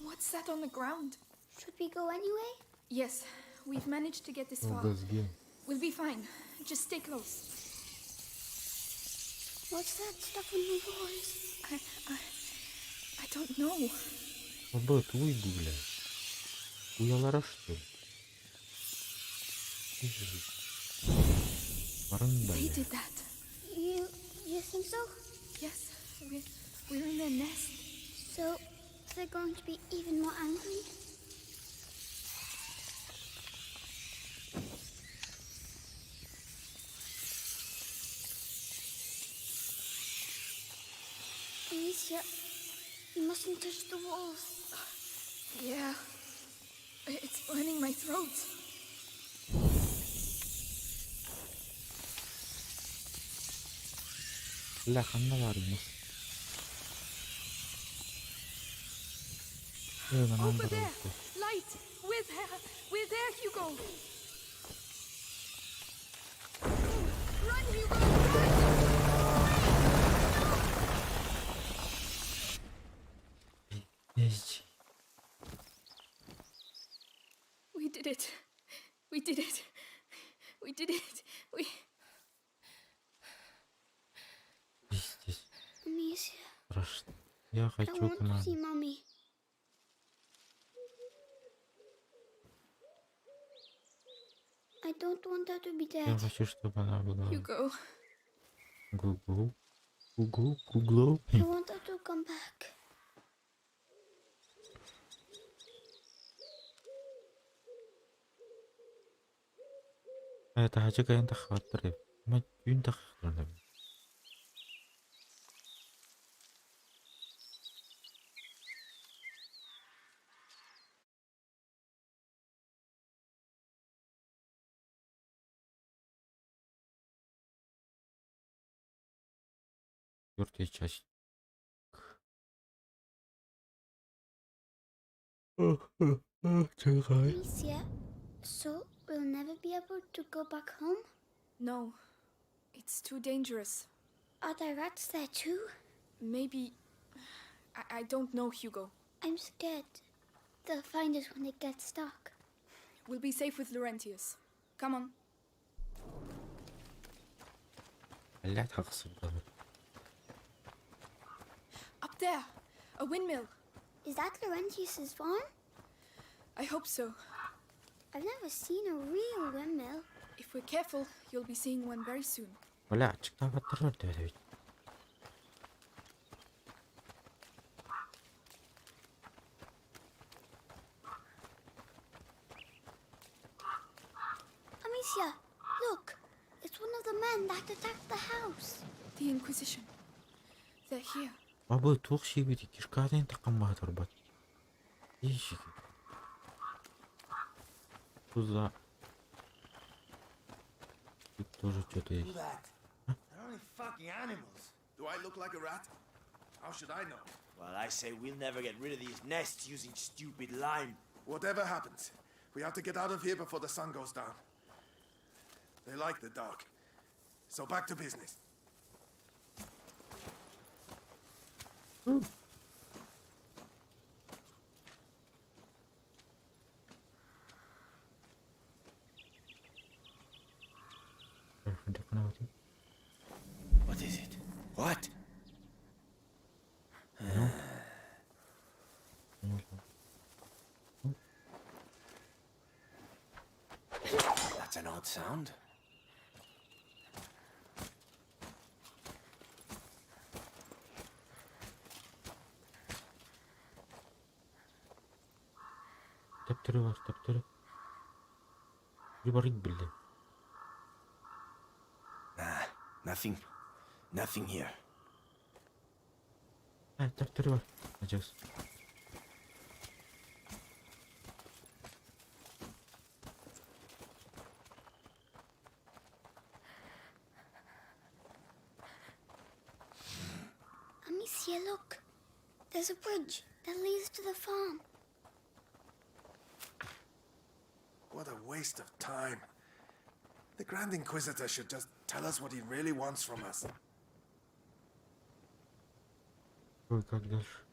What's that on the ground? Should we go anyway? Yes, we've managed to get this О, far. Газген. We'll be fine. Just stay close. What's that stuff on the walls? I don't know. Бабы, твой бля. Уялара что ли? Ты же. Баран, They бля. did that. You think so? Yes, we're in their nest. So they're going to be even more angry? Amicia, you mustn't touch the walls. Yeah. It's burning my throat. Бля, ханна бар емес. Э, манан Over бар there! өтті. Light! We're there! We're there, Hugo! Run, Hugo! Run! Пиздец. We did it. We did it. We did it. We. Пиздец. Amicia, Страшно. Я I хочу want к to маме. see Mummy. I don't want her to be Я dead. хочу, чтобы она была Hugo. гугл. Гугл, гугло. I want her to come back. Таһырдьа кэлэн таххыбаттар эбит. Ама түүн таххахтарына эбит. Четвертая часть. Amicia, so we'll never be able to go back home? No, it's too dangerous. Are there rats there too? Maybe. I don't know, Hugo. I'm scared. They'll find us when it gets dark. We'll be safe with Laurentius. Come on. Блядь, хахсырдалар. Up there! A windmill! Is that Laurentius's farm? I hope so. I've never seen a real windmill. If we're careful, you'll be seeing one very soon. Бля, ачыктаабаттар эбит. Amicia, look! It's one of the men that attacked the house. The Inquisition. They're here. Бабы туох сиэбит кишкаатын таккан турбат. Ищи. Туда. Тут тоже что-то есть. They're only fucking animals. Do I look like a rat? How should I know? Well, I say we'll never get rid of these nests using stupid lime. Whatever happens, we have to get out of here before the sun goes down. They like the dark. So back to business. What is it? What? That's an odd sound. Төптөрү бар, төптөрү. Барык билди. Nah, nothing. Nothing here. Ha, төптөрү бар. Ажас. Amicia, look. There's a bridge that leads to the farm. What a waste of time. The Grand Inquisitor should just tell us what he really wants from us. Ой, как дальше?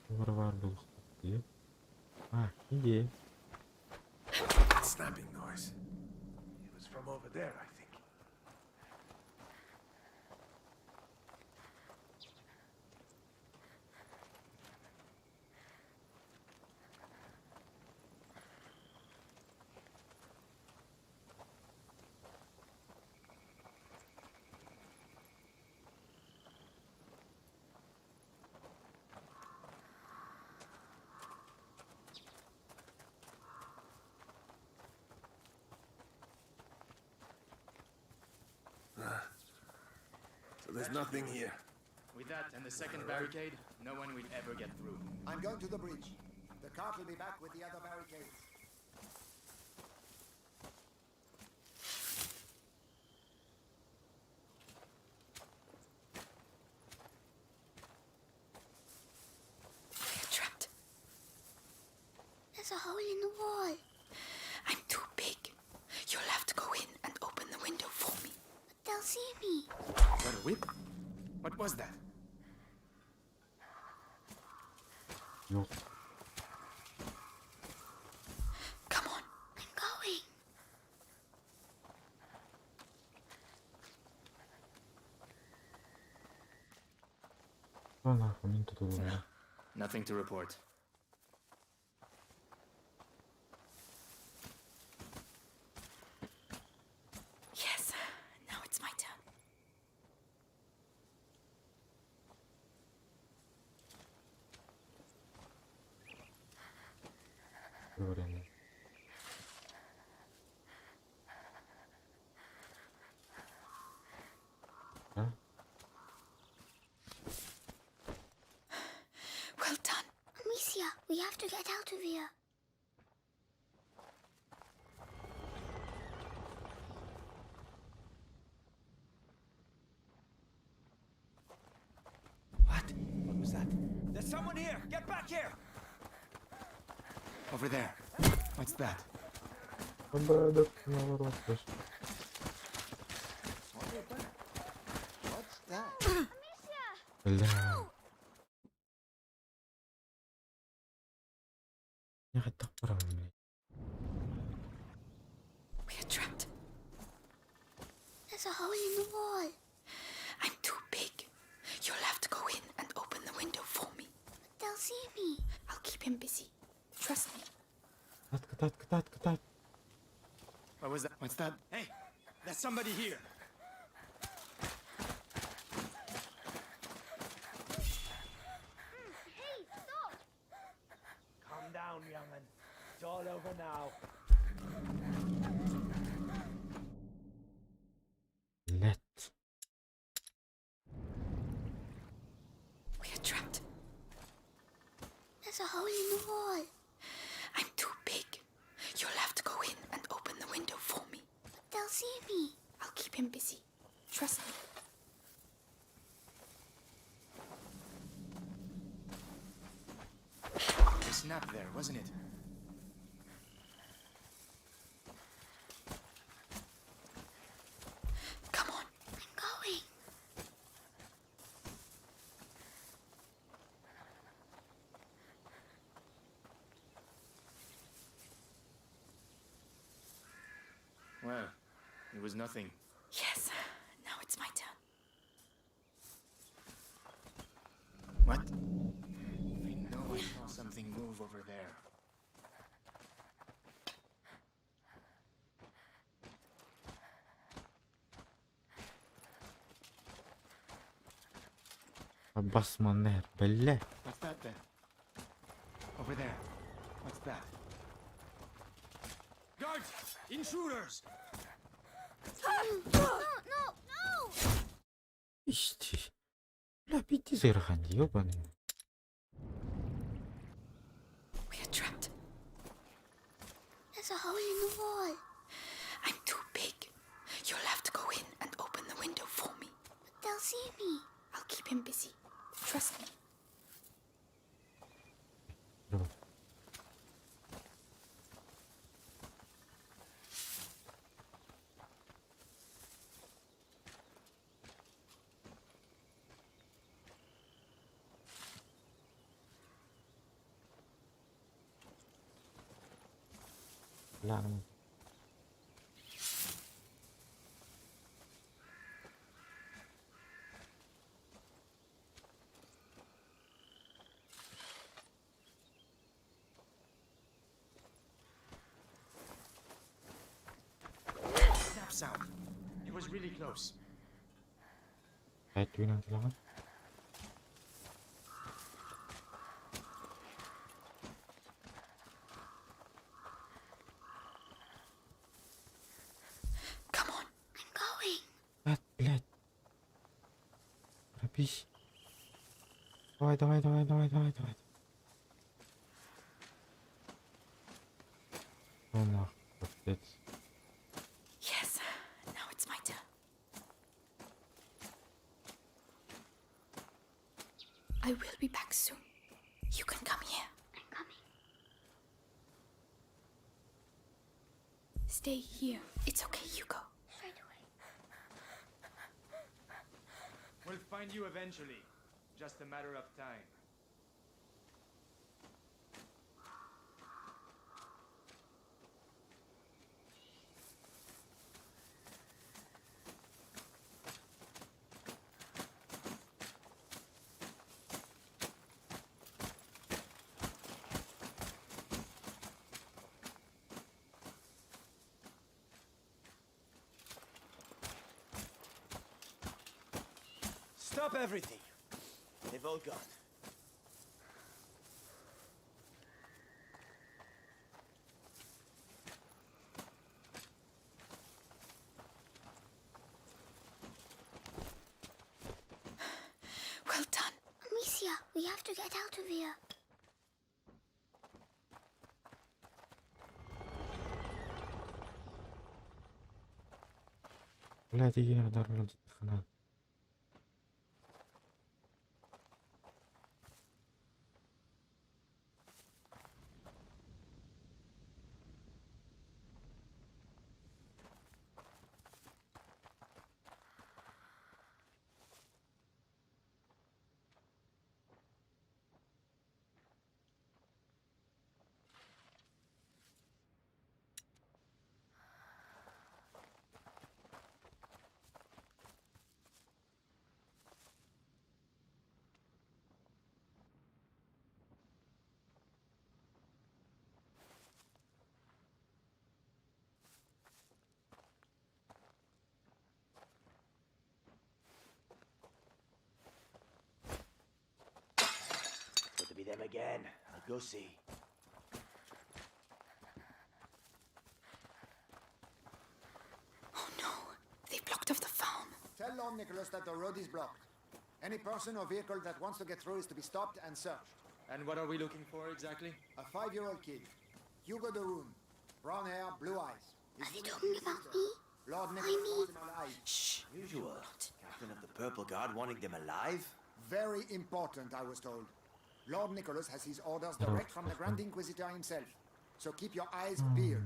Варвар был. Где? А, иди. That snapping noise. It was from over there, I think. So there's nothing here. With that and the second barricade, no one will ever get through. I'm going to the bridge. The cart will be back with the other barricades. We're trapped. There's a hole in the wall. I'm too big. You'll have to go in and open the window for me. But they'll see me. What a whip? What was that? Yok. Come on. I'm going. Ладно, мин тутулунна. Nothing to report. Yes, now it's my turn. We have to get out of here. What? What was that? There's someone here! Get back here! Over there. What's that? Бардак наоборот. What's that? Бля. Я хотел правильно. We are trapped. There's a hole in the wall. I'm too big. You'll have to go in and open the window for me. But they'll see me. I'll keep him busy. Trust me. Катат, катат, катат, катат. What was that? What's that? Hey, there's somebody here. Hey, stop! Calm down, young'un. It's all over now. Блять. We are trapped. There's a hole in the wall. I'm too big. You'll have to go in and open the window for me. But they'll see me. I'll keep him busy. Trust me. A snap there, wasn't it? Come on. I'm going. Well, it was nothing. Yes. Now it's my turn. What? I know I saw something move over there. Басманер, бля. What's that then? Over there. What's that? Guards! Intruders! No, no, no! Ищи. Бля, пизди зарахан, ёбаный. We are trapped. There's a hole in the wall. I'm too big. You'll have to go in and open the window for me. But they'll see me. I'll keep him busy. Trust me. Давай. Бля, ну. Snap sound. It was really close. Блядь, твинан килограмм. Come on. I'm going. Блядь, блядь. Торопись. Давай, давай, давай, давай, давай, давай. Ну нахуй, капец. Yes. Now it's my turn. I will be back soon. You can come here. I'm coming. Stay here. It's okay, Hugo. Straight away. We'll find you eventually. Just a matter of time. Stop everything. They've all gone. Well done. Amicia, we have to get out of here. Блядь, игин хана. Got to be them again. I'll go see. Oh no, they blocked off the farm. Tell Lord Nicholas that the road is blocked. Any person or vehicle that wants to get through is to be stopped and searched. And what are we looking for exactly? A 5-year-old kid, Hugo de Rune, brown hair, blue eyes. Are they talking about me? Lord Why Nicholas me? wants him alive. Shh. Usual. Captain of the Purple Guard wanting them alive? Very important, I was told. Lord Nicholas has his orders direct from the Grand Inquisitor himself. So keep your eyes peeled.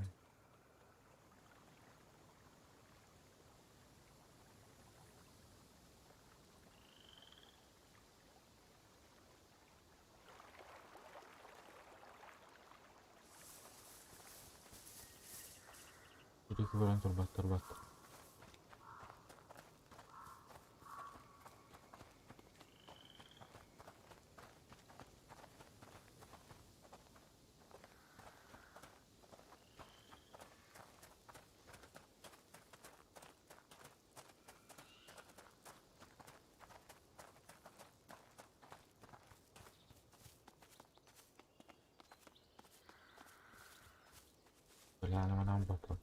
Jadi kurang terbat-terbat. Бля, манан баппыт.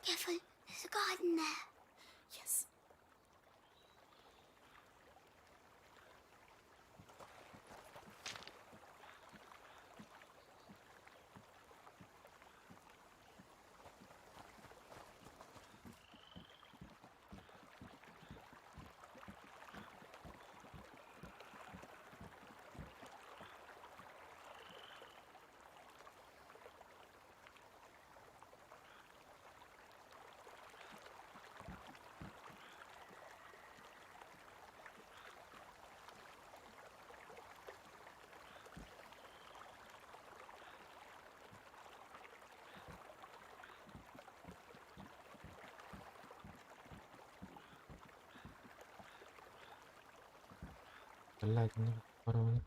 Careful, there's a garden there. Yes. Блядь, ну пароль.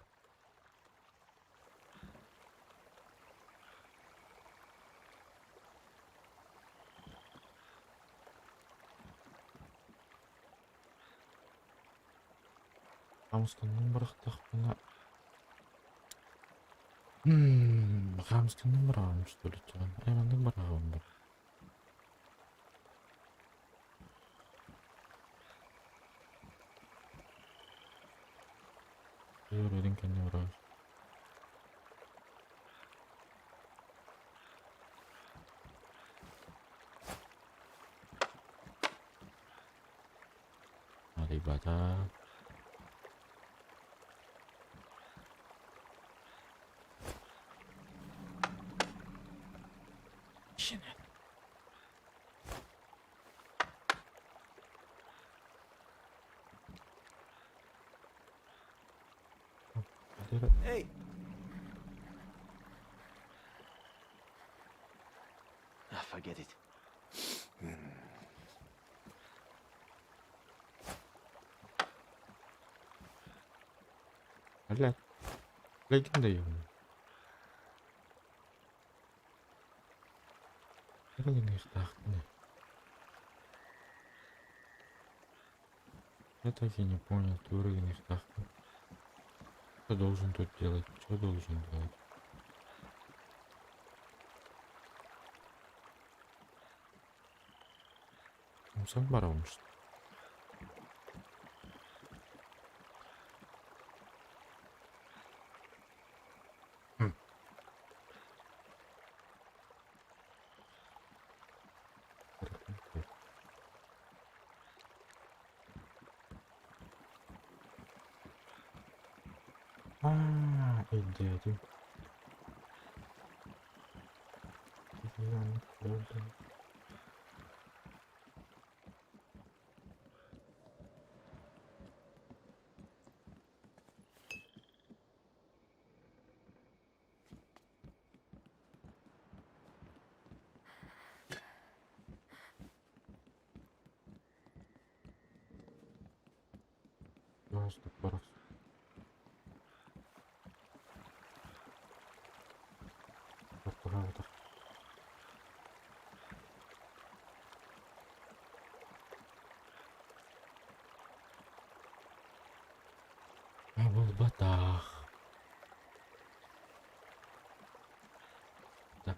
Хамсканын бырахтахпына. Хамсканын быраҕым что ли чаҕын. Эй, маннык быраҕым бар. Өрөдүн кэннэ быраҕар. Ребята. Щенят. Hey! Ah, forget it. Блядь. Легенда ебаная. Блин, Я так и не понял, ты уровень их Что должен тут делать? Что должен делать? Он сам барон, что ли? Аа, өйдөөтүм. Ити оннук буолла. Просто. Буолбатах. Так,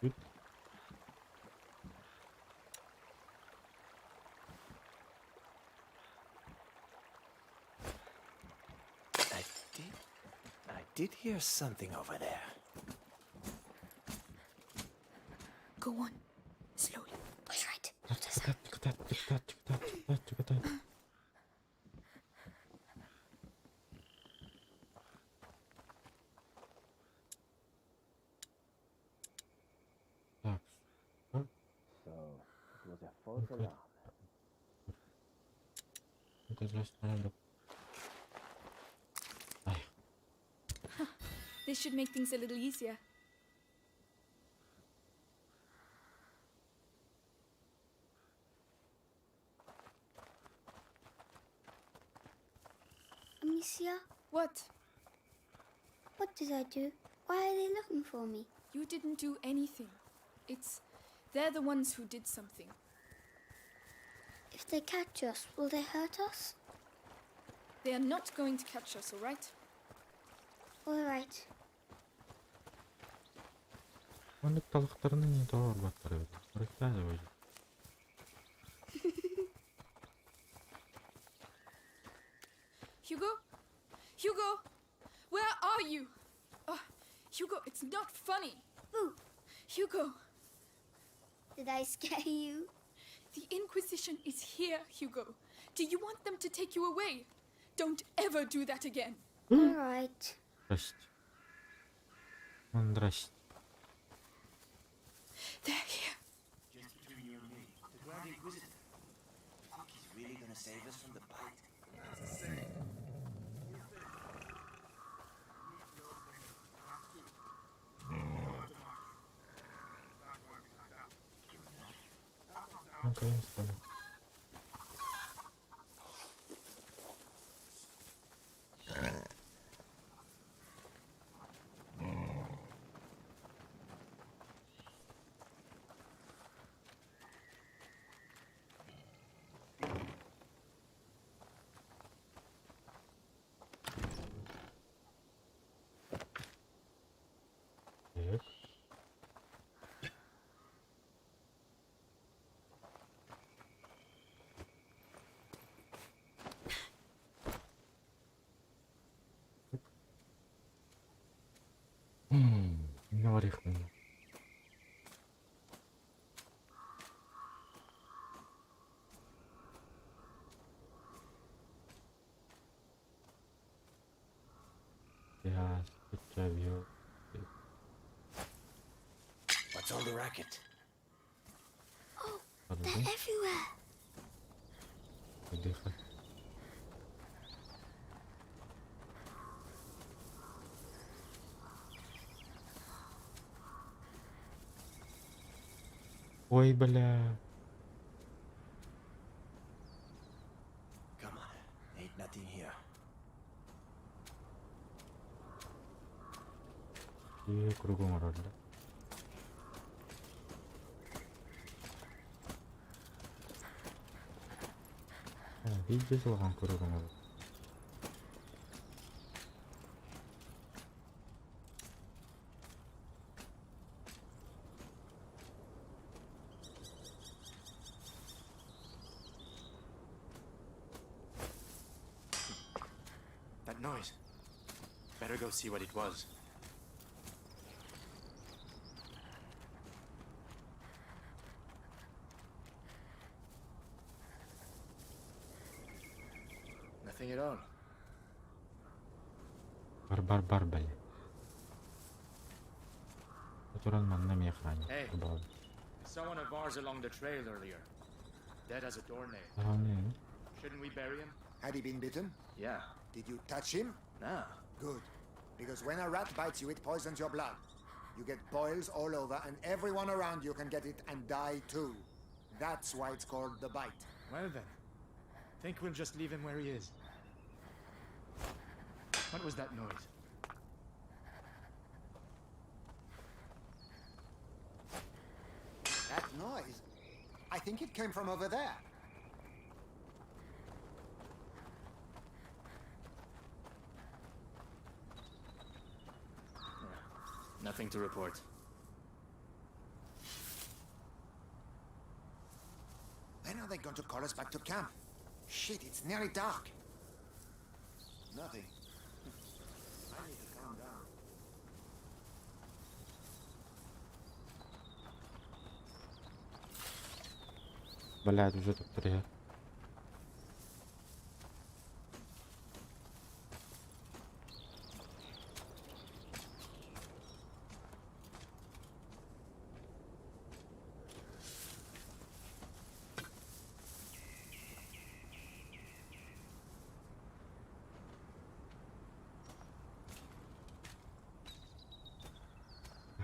Бүт. I did hear something over there. Go on. Slowly. All right. Not a sound. Кытат, кытат, кытат, кытат, кытат, кытат. Так. So, it was a false Okay. alarm. Ну-ка, надо. Ай, This should make things a little easier. Amicia, What? what did I do? Why are they looking for me? You didn't do anything. It's. They're the ones who did something. If they catch us, will they hurt us? They are not going to catch us, all right? All right. Оннук талахтарынан не тоҕо барбаттар эбит. Барыктаа да. Hugo? Hugo? Where are you? Oh, Hugo, it's not funny. Boo! Hugo, Did I scare you? The Inquisition is here, Hugo. Do you want them to take you away? Don't ever do that again. All right. Здрасте. Здрасте. They're here. Just between you and me, the Grand Inquisitor. You think he's really gonna save us from the bite? Наконец-то. Так. Не орех мне. Я скачаю. What's all the racket? Oh, they're everywhere. Выдыхай. Ой, бля. Come on, ain't nothing here. И кругом орали. Видео салған кругом орали. That noise. Better go see what it was. Nothing at all. Бар бар бар бля. Туран манна эмиэ охранник Hey. буолла. I saw one of ours along the trail earlier. Dead as a doornail. Аны Shouldn't we bury him? Had he been bitten? Yeah. Did you touch him? No. Good. Because when a rat bites you, it poisons your blood. You get boils all over, and everyone around you can get it and die too. That's why it's called the bite. Well then. Think we'll just leave him where he is. What was that noise? That noise? I think it came from over there. Nothing to report. When are they going to call us back to camp? Shit, it's nearly dark. Nothing. I need to calm down. Блядь, уже так три.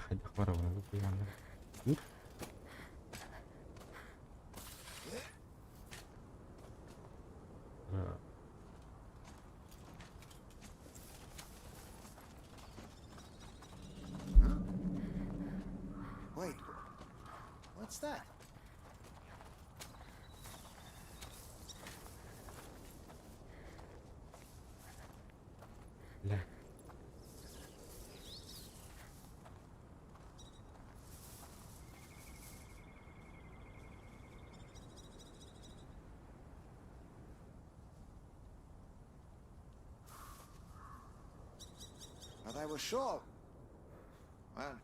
Хайдах барабын бу янна. Wait, what's that? Бля. But I was sure. Well,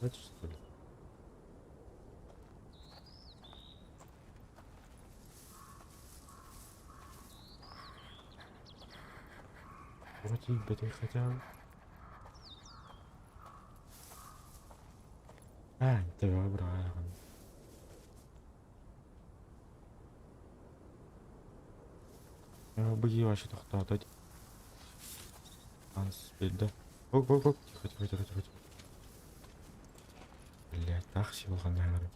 Это что ли? Вроде бы хотя бы. А, добра. Быги вообще тоқтатады. Анс белді. Оп, оп, оп. Тихо, тихо, тихо, тихо. тихо. Блядь, тахси болған наверное.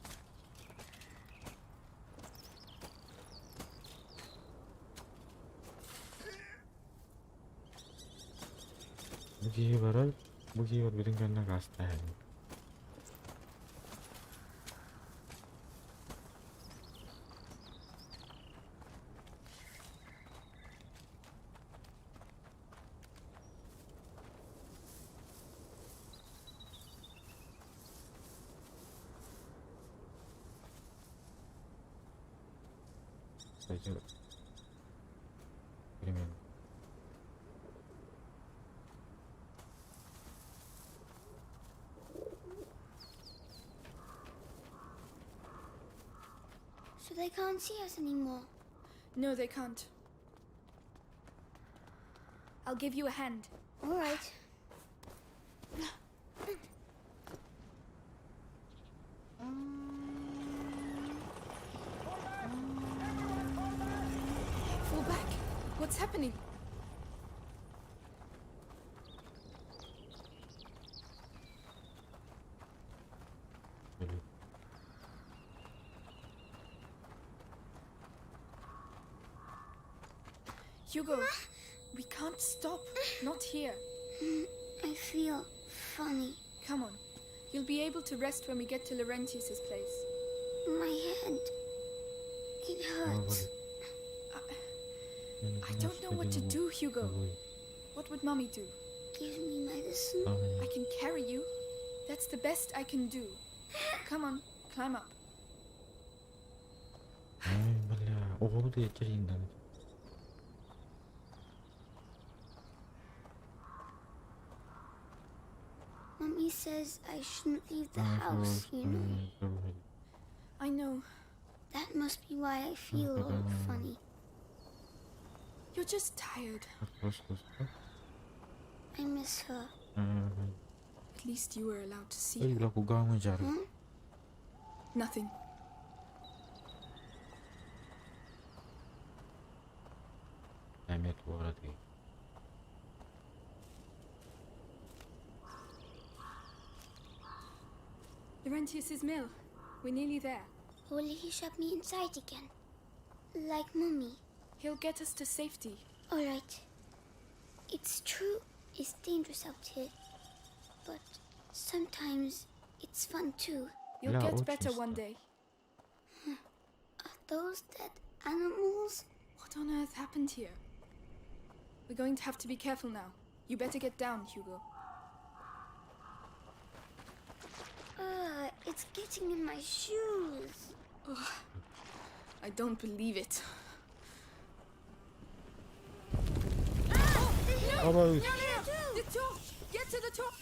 Буги барар, буги бар бүтүн кэннэ гаста. Кстати, примерно. So they can't see us anymore. No, they can't. I'll give you a hand. All right. Fall back. What's happening? Или Hugo, we can't stop. Not here. I feel funny. Come on. You'll be able to rest when we get to Laurentius's place. My head. It hurts. I don't know what to do, Hugo. What would Mommy do? Give me medicine. I can carry you. That's the best I can do. Come on, climb up. Ай, бля, оҕолу да ечериндан. Mommy says I shouldn't leave the house, you know. I know. That must be why I feel all funny. You're just tired. I miss her. At least you were allowed to see her. Hmm? Nothing. Laurentius's mill. We're nearly there. Will he shut me inside again? Like Mummy. He'll get us to safety. All right. It's true, it's dangerous out here. But sometimes it's fun too. You'll Бля, get очень better one ста- day. Are those dead animals? What on earth happened here? We're going to have to be careful now. You better get down, Hugo. It's getting in my shoes. I don't believe it. Баба, No, no, no! The torch! Get to the torch!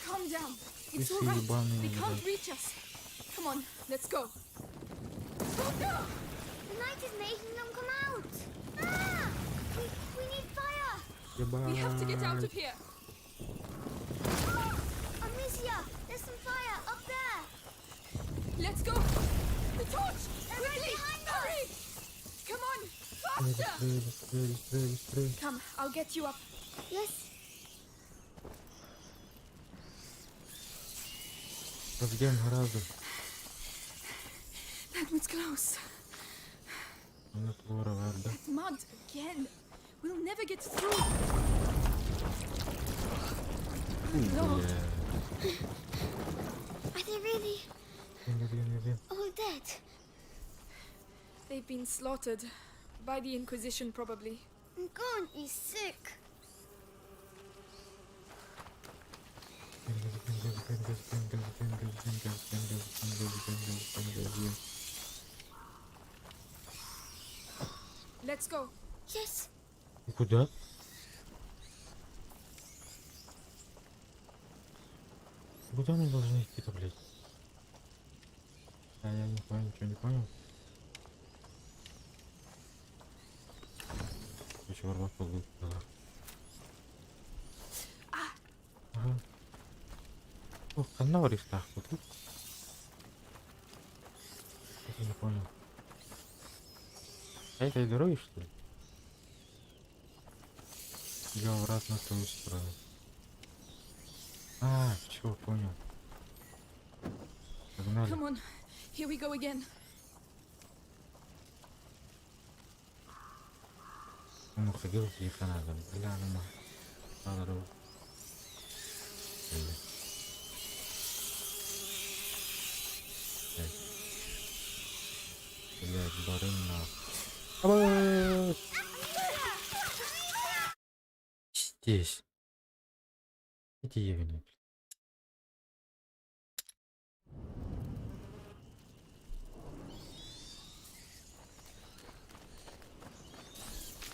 Calm down. It's Ты all right. ебаный, They can't блядь. reach us. Come on, let's go. The night is making them come out. Ah! We need fire. We have to get out Ебать. of here. Ah! Amicia, there's some fire up there. Let's go. The torch! Quickly! behind Hurry! Come on! Быстрее, Faster! быстрее, быстрее, быстрее. Come, I'll get you up. Yes. Разгон гораздо. That was close. Ну, твора, да. That mud again. We'll never get through. Lord, Бля. Are they really Блин, блин, блин. all dead? they've been slaughtered by the Inquisition, probably. I'm going to be sick. Let's go. Yes. Куда? Куда мы должны идти-то, блядь? А я не понял, ничего не понял. Короче, ворваться была. Ага. О, канал вот тут. Я не понял. А это дороги, что ли? Или обратно в ту сторону? А, всё, понял. Погнали. Come on. Here we go again. Ну, ходил телефона, бля, ну, надо. Бля. Блядь, барын нахуй. Здесь. Иди ебаный.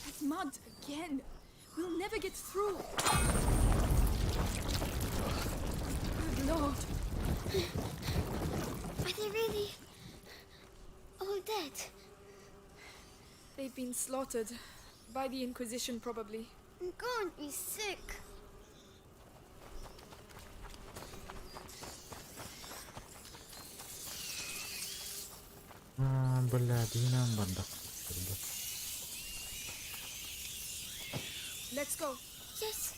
That mud again. We'll never get through. Good Lord. Are they really all dead? They've been slaughtered by the Inquisition, probably. I'm going to be sick. А, блядь, иинэн бардах. Let's go. Yes.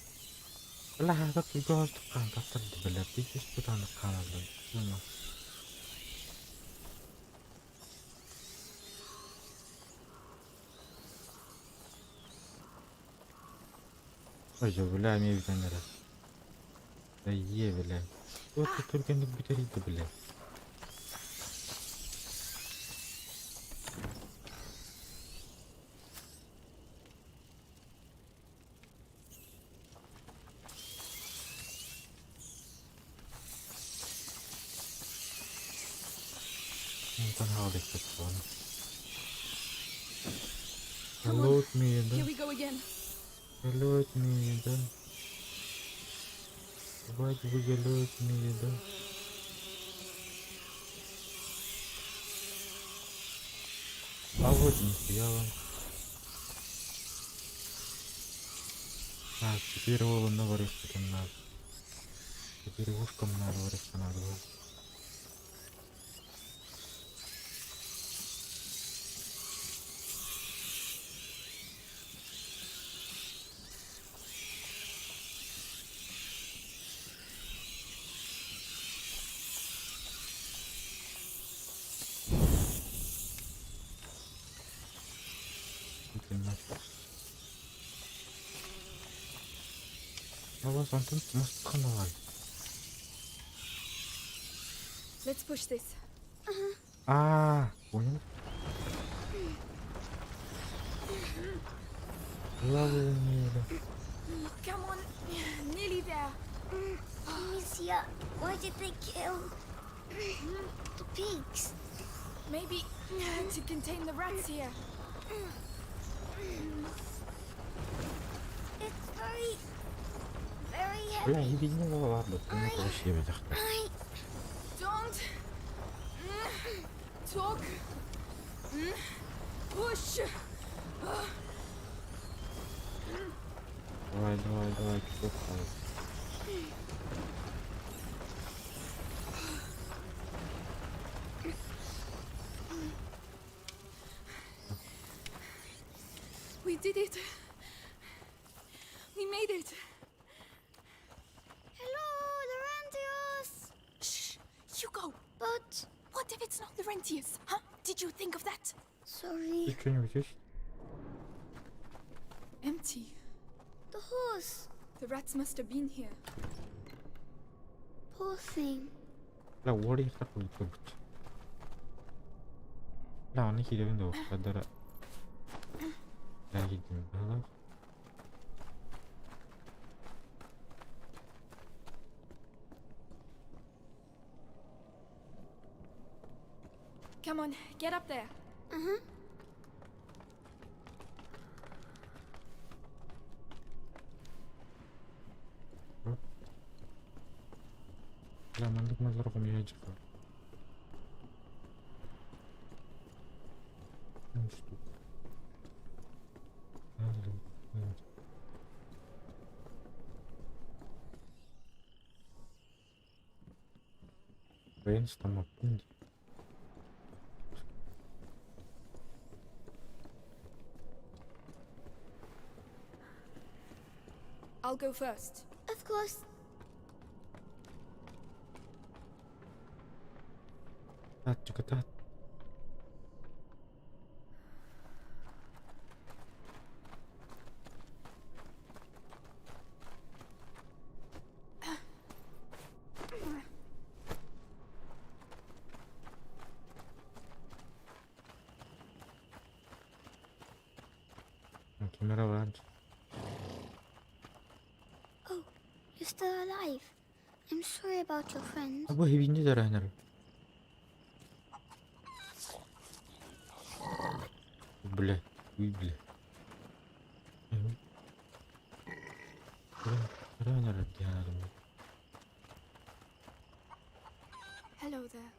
Бля, как гостукан таттарды, блядь, ты чувствуешь, каналды. Ну. Ой, бля, мне видно раз. Да е, бля. Вот ты только не бутериты, бля. Come on. Load me, да? Here we go again. Load me, да? Ебать, вы load me, да? А вот нихуя вам. Так, теперь ол онно барыахпытын наада. Теперь ушком надо барыахха наада буолла. Алас онтон мастханалай. Let's push this. А, понял. Главное. Come on. Nearly there. Amicia, why did they kill the pigs? Maybe to contain the rats here. It's very, very Бля, heavy. ебени ладно, ну вообще бедах. I Don't talk. Push. Давай, давай, давай, чё там? We did it. We made it. Hello, Laurentius. Shh. Hugo. But What if it's not Laurentius? Huh? Did you think of that? sorry, Тут что-нибудь есть? Empty. the horse. The rats must have been here. Poor thing. Бля, уолли такой курт. Бля, он хилевин до кадара. Да, едем, да. Come on, get up there. Uh-huh. Бля, мандык мазаргом я жыка. Ну что? Brainstorm. I'll go first. Of course. Так, Камера раньше. Oh, you're still alive. I'm sorry about your friends. Абы хибинде дарайнар. Бля, уй, бля. Раннер дианарым. Hello there.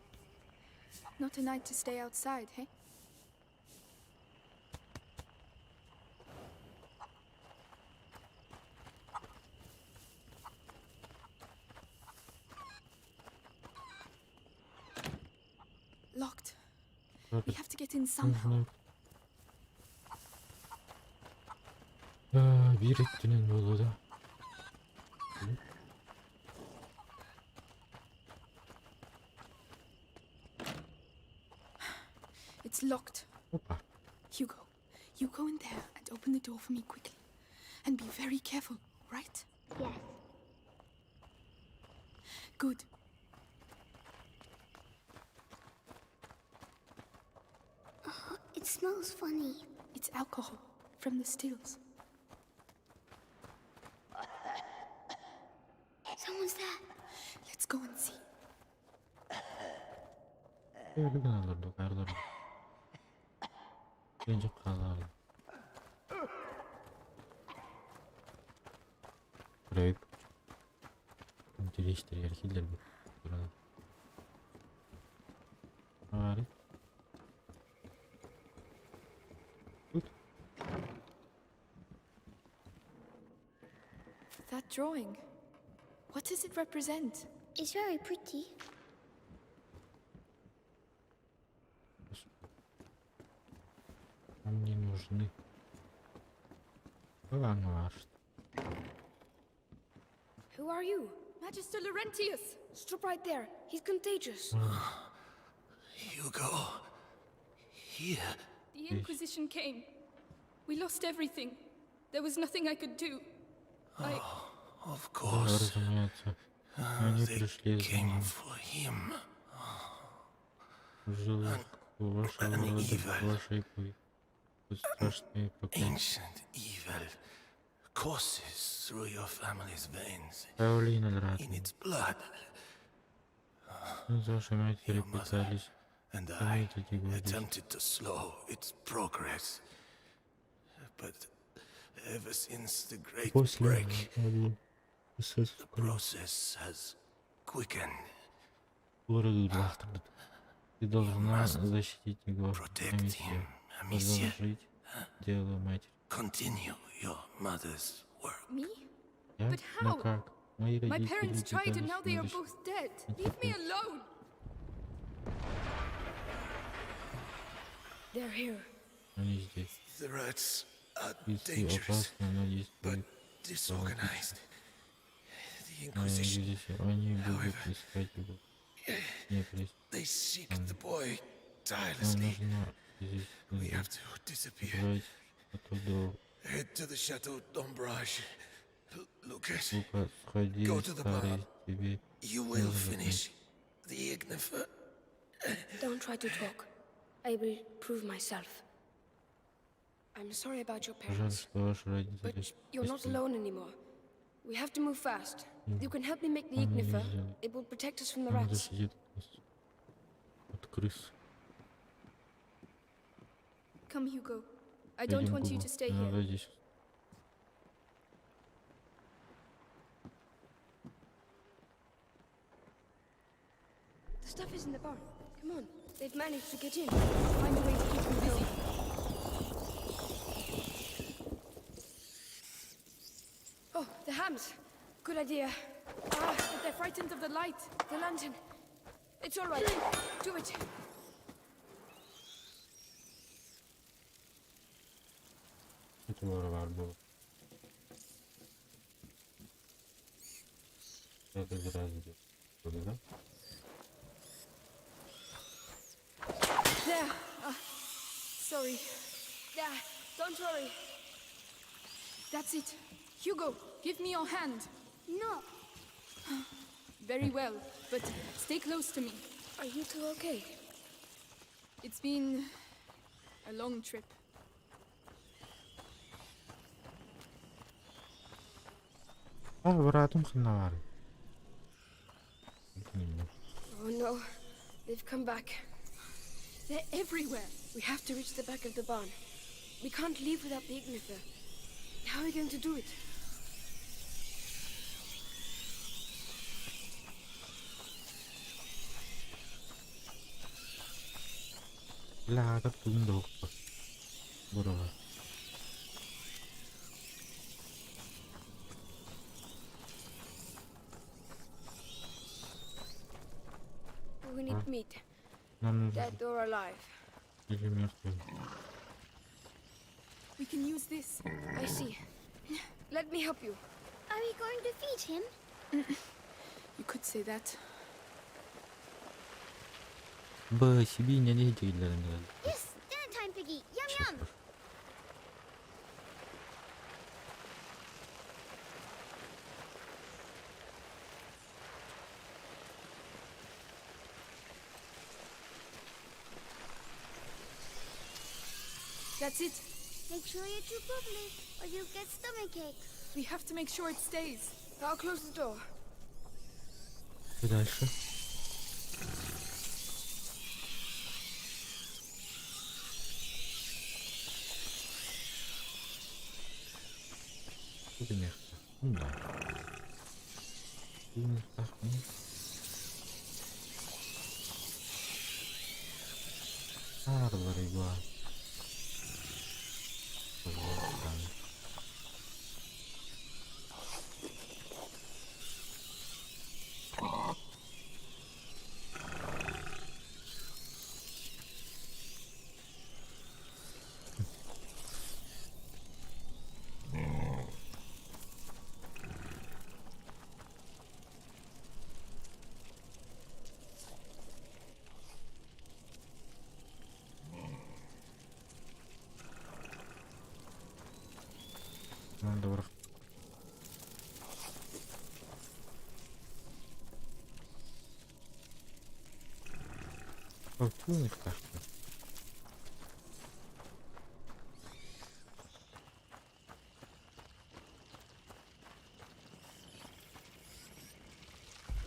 Not a night to stay outside, hey? Locked. We have to get in somehow. Bir ettinin yolu da. It's locked. Опа. Hugo, you go in there and open the door for me quickly. And be very careful, right? Yes. Good. It smells funny. It's alcohol from the stills. Someone's there. Let's go and see. Öyle alırdı, karlarım. Önce kalardı. Burayı değiştir yerler bir. Burada. Bari. Tut. drawing. What does it represent? It's very pretty. Нам не нужны. Ваш. Who are you? Magister Laurentius! Stop right there. He's contagious. Hugo. Here. The Inquisition came. We lost everything. There was nothing I could do. I. Of Да, course. разумеется. Они They пришли за came ним. for him. Желудок вашего an рода, evil. вашей крови. Страшные проклятия. Ancient evil courses through your family's veins. Паулина In Ратман. its blood. Мы с вашей матерью Your mother пытались and I заметить его здесь. attempted to slow its progress. But ever since the Great После Break, того, the process has quickened. городу Ты должна защитить его, Protect Амисия. him, Amicia. Продолжить дело матери. Continue your mother's work. Me? Я? But Но how? как? Мои My родители parents tried and пытались now they are защитить both dead. Leave me alone! They're here. Они здесь. The rats are Весы dangerous, опасны, но but действуют. disorganized. The Но Inquisition, здесь они будут however, искать его. Не they seek the boy Нам tirelessly. нужно здесь We have to disappear. убрать оттуда Head to the Chateau d'Ombrage. Lucas, Лука, сходи, Go to the старый, barn. тебе you will нужно finish the Ignifer. Don't try to talk. I will prove myself. I'm sorry about your Жаль, parents, что ваши родители but you're not спасли. alone anymore. We have to move fast. You can help me make the Она не ignifer. сделает. It will protect us from the Она rats. защитит нас от крыс. Come, Hugo. I don't Пойдем, want you Гуго. to stay Не here. надо здесь. The stuff is in the barn. Come on. They've managed to get in. Find a way to keep them busy. Oh, the hams. Good idea. Ah, but they're frightened of the light. The lantern. It's all right. Do it. Это var bu. Это зря да? There. Ah, sorry. Yeah, don't worry. That's it. Hugo, give me your hand. No. Very well, but stay close to me. Are you two okay? It's been a long trip. А, братом ханавар. Oh no. They've come back. They're everywhere. We have to reach the back of the barn. We can't leave without the ignifer. How are we going to do it? Бля, как тундок. Здорово. We need meat. Нам нужно Dead or alive. или мертвый. We can use this. I see. Let me help you. Are we going to feed him? You could say that. Б, себе не для Yes, dinner time, Piggy. Yum yum. That's it. Make sure you chew properly, or you'll get stomachache. We have to make sure it stays. I'll close the door. И дальше. Это мягко. Ну да. Арвар игла. Туппуйуохтаахпын.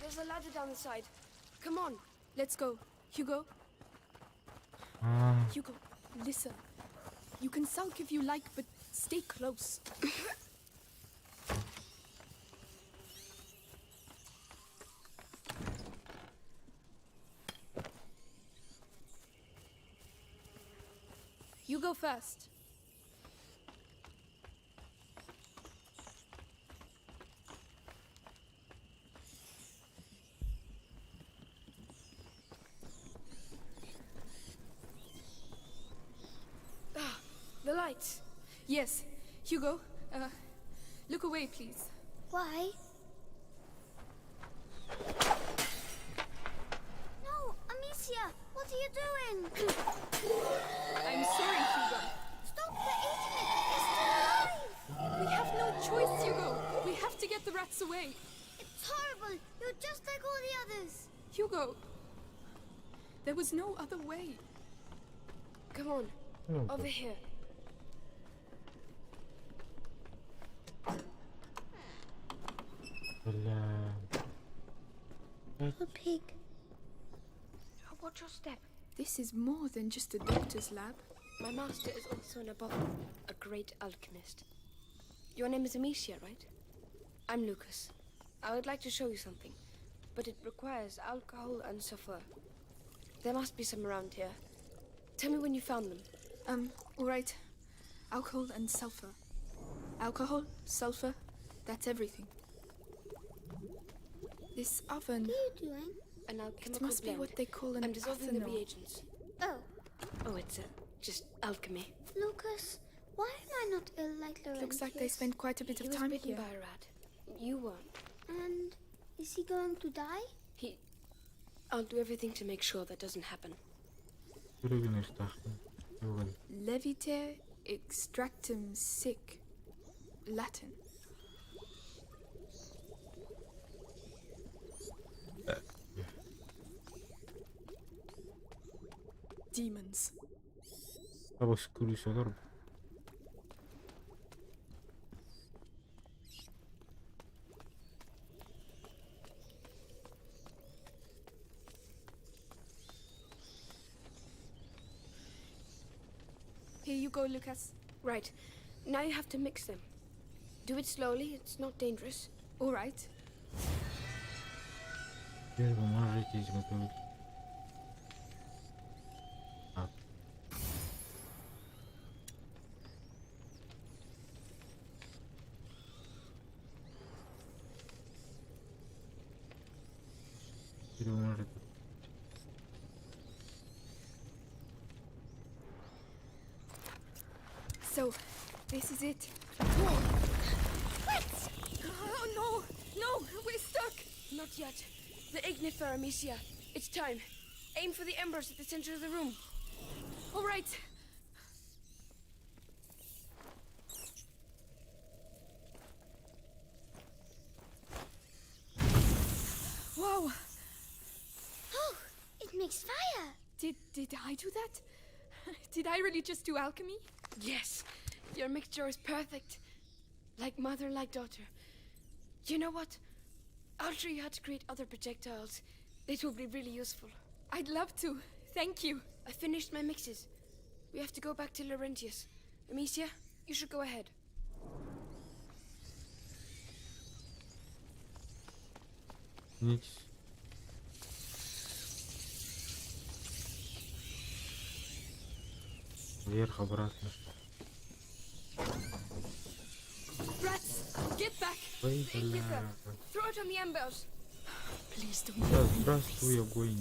There's a ladder down the side. Come on. Let's go. Hugo, Аа, Hugo, listen. You can sulk if you like, but stay close. You go first. Ah, the lights. Yes, Hugo, look away, please. Why? No, Amicia, what are you doing? I'm sorry, Hugo. Stop, they're eating it. It's still alive. We have no choice, Hugo. We have to get the rats away. It's horrible. You're just like all the others. Hugo, there was no other way. Come on. ну, Over here. Бля. A pig. Oh, watch your step. This is more than just a doctor's lab. My master is also an apothecary, a great alchemist. Your name is Amicia, right? I'm Lucas. I would like to show you something, but it requires alcohol and sulfur. There must be some around here. Tell me when you found them. All right. Alcohol and sulfur. Alcohol, sulfur, that's everything. This oven, What are you doing? An it alchemical must be blend. what they call an I'm dissolving the athanor. reagents. Oh, Oh, it's just alchemy. Lucas, why am I not ill like Laurentius? Looks like they spent quite a bit He of was time bitten here. by a rat. You weren't. And is he going to die? He. I'll do everything to make sure that doesn't happen. Түрэгнэхтаахпын. Юу вэ? Levite extractum sic. Latin. Demons. Абас күрүсөлөр. Here you go, Lucas. Right. Now you have to mix them. Do it slowly, it's not dangerous. All right. Теперь вы можете изготовить. А. Теперь вы можете. So, this is it. What? Oh no! No! We're stuck! Not yet. The ignifer, Amicia. It's time. Aim for the embers at the center of the room. All right. Whoa! Oh, it makes fire. Did I do that? Did I really just do alchemy? Yes, your mixture is perfect. Like mother, like daughter. You know what? I'll show you how to create other projectiles. It will be really useful. I'd love to. Thank you. I finished my mixes. We have to go back to Laurentius. Amicia, you should go ahead. Nic. Вверх, обратно. Rats, get back! Ой, The ignifer. бля. Throw it on the embers. Please don't. Да, здравствуй, огонь.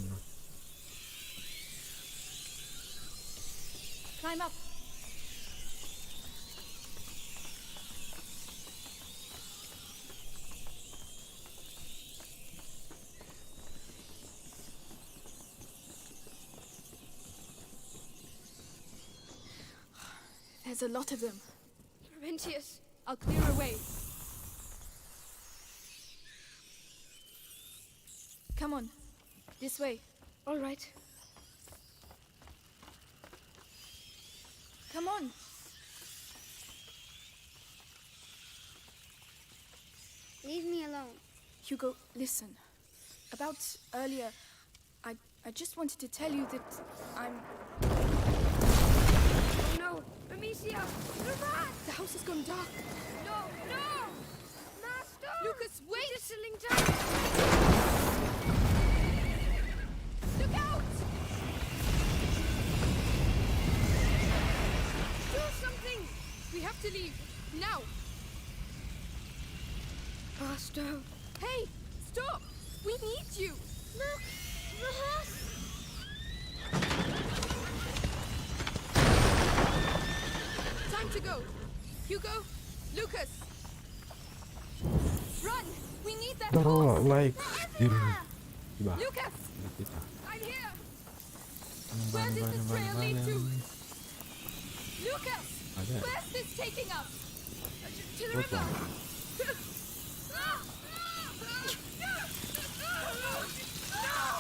Climb up. There's a lot of them. Laurentius. I'll clear a way. Come on. This way. All right. Come on. Leave me alone. Hugo, listen. About earlier, I I just wanted to tell you that I'm. Oh no! Amicia! The rat! The house has gone dark. No! No! Master! Lucas, wait! Distilling down! Look out! Do something! We have to leave now. Master! Hey, stop! We need you. Look! The horse! Time to go. Hugo, Lucas. Run! We need that Здорово, horse. лайк, держи. Спасибо. Lucas, Никита. I'm here. Ну, Where валим, does валим, this trail валим, lead to? валим. Lucas, Ага. where's this taking us? To the Вот river! он.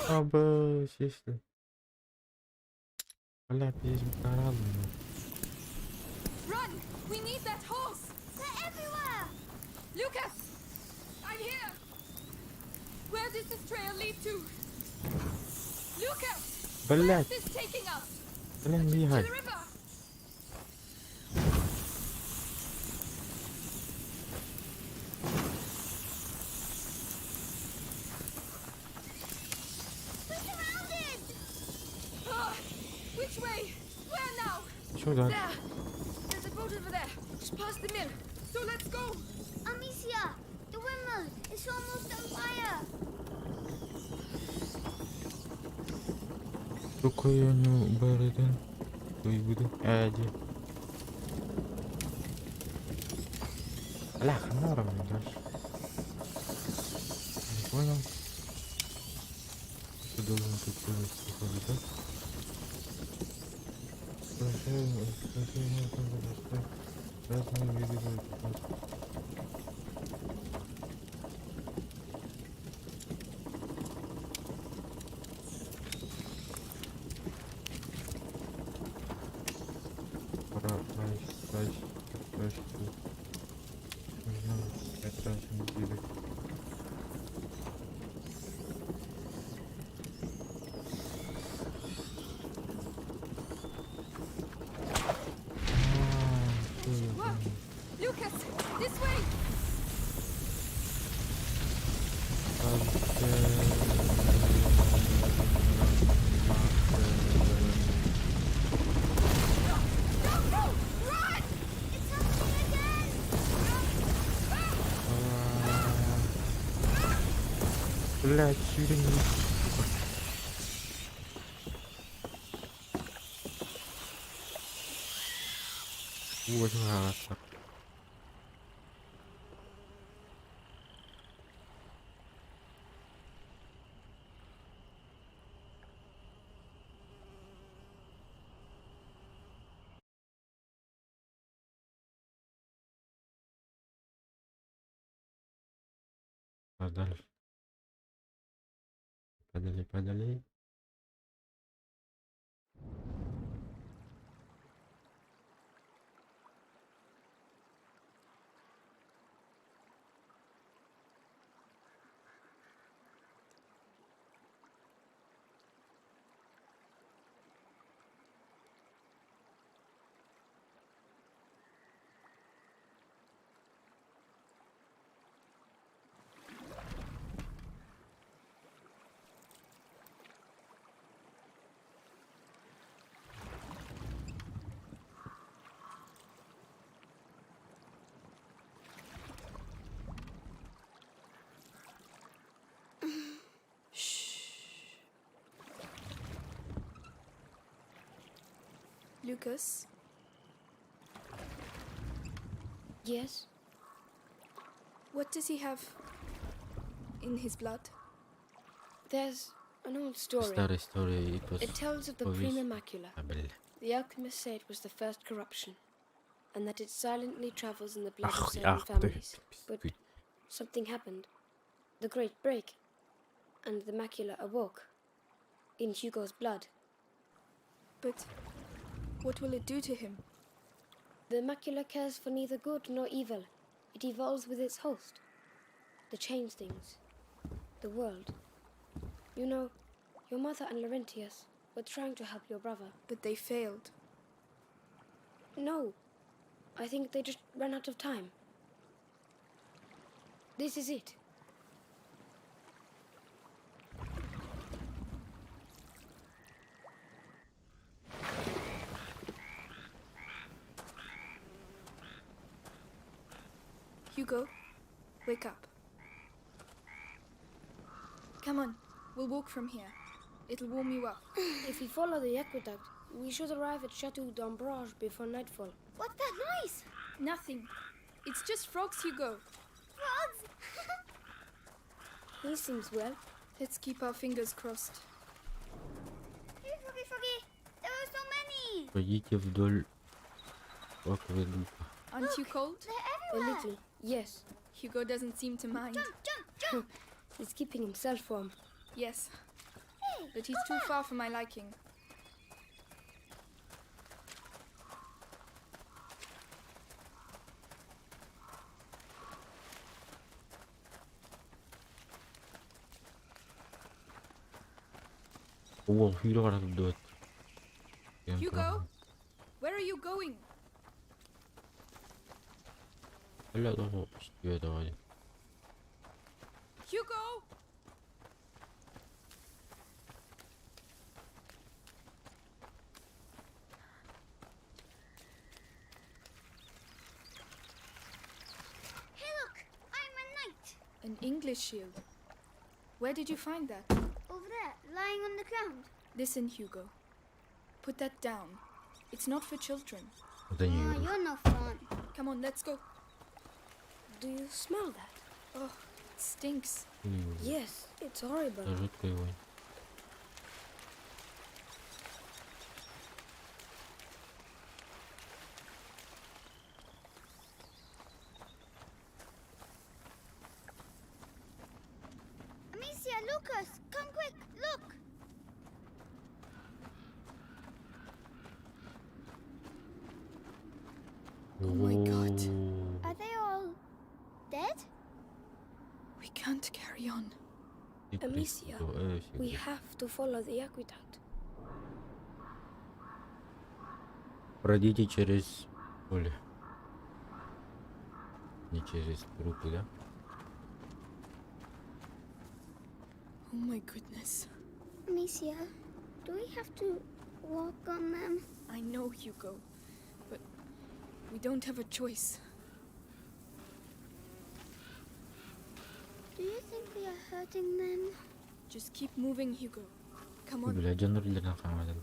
Абы, если... Бля, пиздец, корабль. Run! We need that horse. They're everywhere! Lucas, I'm here. Where does this trail lead to? Lucas, where's Блять, this taking us? блин, To бегай. the river. We're surrounded! Ah, which way? Where now? Сюда. There! There's a boat over there, just past the mill. So let's go. Amicia! The windmill is almost on fire! Рукою не береден. Той буду. Эди. Бляха, норм, дальше. Не понял. Что должен тут делать, походу, да? Разные виды боеприпасов. Пора прочь, прочь, прочь. Нужно 5 раз в неделю. А, всё, я Work. понял. Lucas, this way. Go, go! Run! It's happening again! Блять, сюрень. Вот граната. А дальше. Подали, подали. Lucas, Yes? what does he have in his blood? There's an old story. Старая история и пос... It tells of the повесть. prima macula. А, бля. The alchemists say it was the first corruption, and that it silently travels in the blood of Ах, certain ах, ты. families. But пи- something happened. The great break, and the macula awoke. In Hugo's blood. But what will it do to him? The macula cares for neither good nor evil. It evolves with its host. The change things. The world. You know, your mother and Laurentius were trying to help your brother. But they failed. No. I think they just ran out of time. This is it. Hugo, wake up. Come on, we'll walk from here. It'll warm you up. If we follow the aqueduct, we should arrive at Chateau d'Ombrage before nightfall. What's that noise? Nothing. It's just frogs, Hugo. Frogs! He seems well. Let's keep our fingers crossed. Hey, Froggy, Froggy! There are so many! Пойдите вдоль акведука. Aren't you cold? They're A everywhere! little, yes. Hugo doesn't seem to mind. Jump, jump, jump! He's keeping himself warm. Yes, Hey, but he's go too back. far for my liking. О, Hugo тут. Hugo? Where are you going? Бля, давай, давай. Hugo! Hey, look! I'm a knight! An English shield. Where did you find that? Over there, lying on the ground. Listen, Hugo. Put that down. It's not for children. Это не Oh, игрушка. you're no fun. Come on, let's go. Do you smell that? Oh, it stinks. М, Yes, it's horrible. Да, жуткая вонь. Amicia, Lucas, come quick, look! Oh my God. О, Are they all dead? We can't carry on. ты Amicia, прикол, We всегда. have to follow the aqueduct. Пройдите через поле. Не через трупы, да? Oh my goodness. Amicia, do we have to walk on them? I know, Hugo, but we don't have a choice. Do you think we are hurting them? Just keep moving, Hugo. Come on. Бля, дьон үрдүнэн хааман.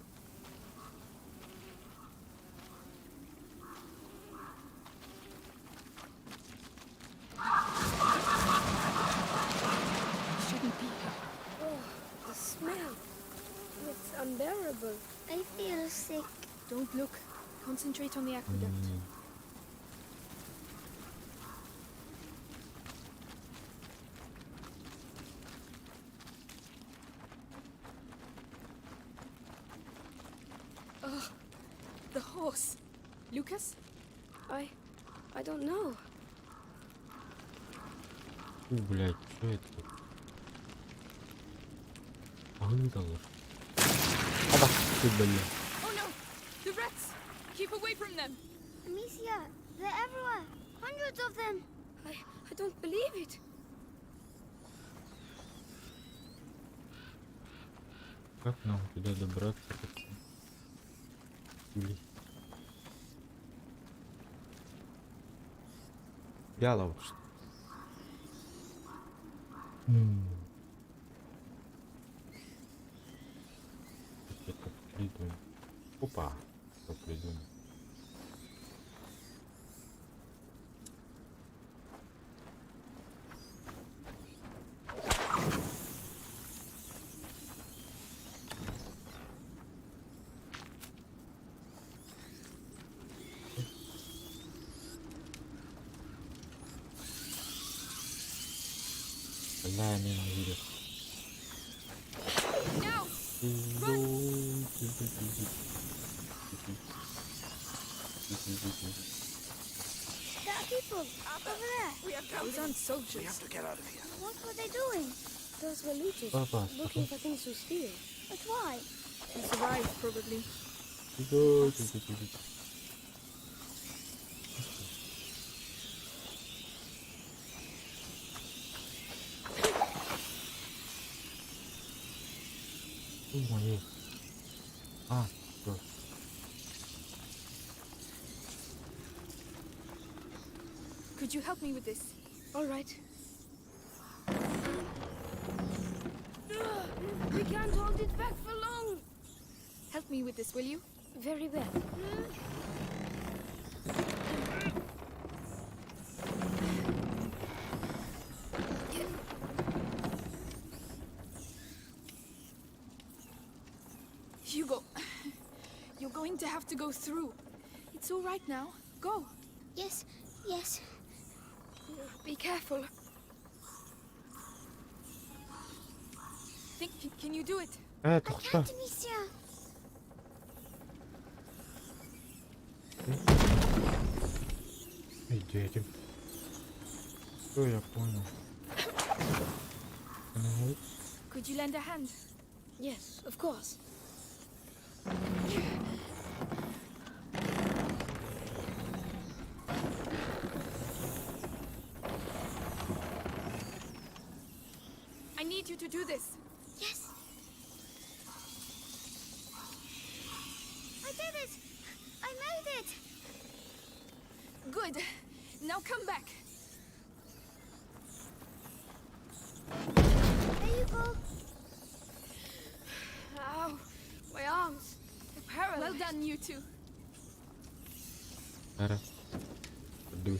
We shouldn't be here. Oh, the smell. It's unbearable. I feel sick. Don't look. Concentrate on the aqueduct. М, Ugh, the horse. Lucas? I don't know. Фу, блядь, что это? Ангелов. Аба, ты, бля. Oh no! The rats! Keep away from them! Amicia, they're everywhere. Hundreds of them. I don't believe it. Как нам туда добраться? пацаны? Или... Вяло что. М. Это придумал. Опа, что придумал. Бля, меня не видят. Now! Run! Over there. We are Those aren't soldiers. We have to get out of here. What were they doing? Those were looters, Papa, looking for things to steal. But why? To survive, probably. Go, go, go, go, go. Ой, А, всё. Could you help me with this? All right. We can't hold it back for long. Help me with this, will you? Very well. Hugo, you're going to have to go through. It's all right now. Go. Yes, yes. Be careful. Think, can you do it? Э, I тохтоо. can't, Amicia. Эй, дядя. Всё, я понял. Can I help? Could you lend a hand? Yes, of course. I need you to do this. Yes. I did it! I made it! Good. Now come back. There you go. Ow, my arms. They're paralyzed. Well done, you two. Tara. Aduh.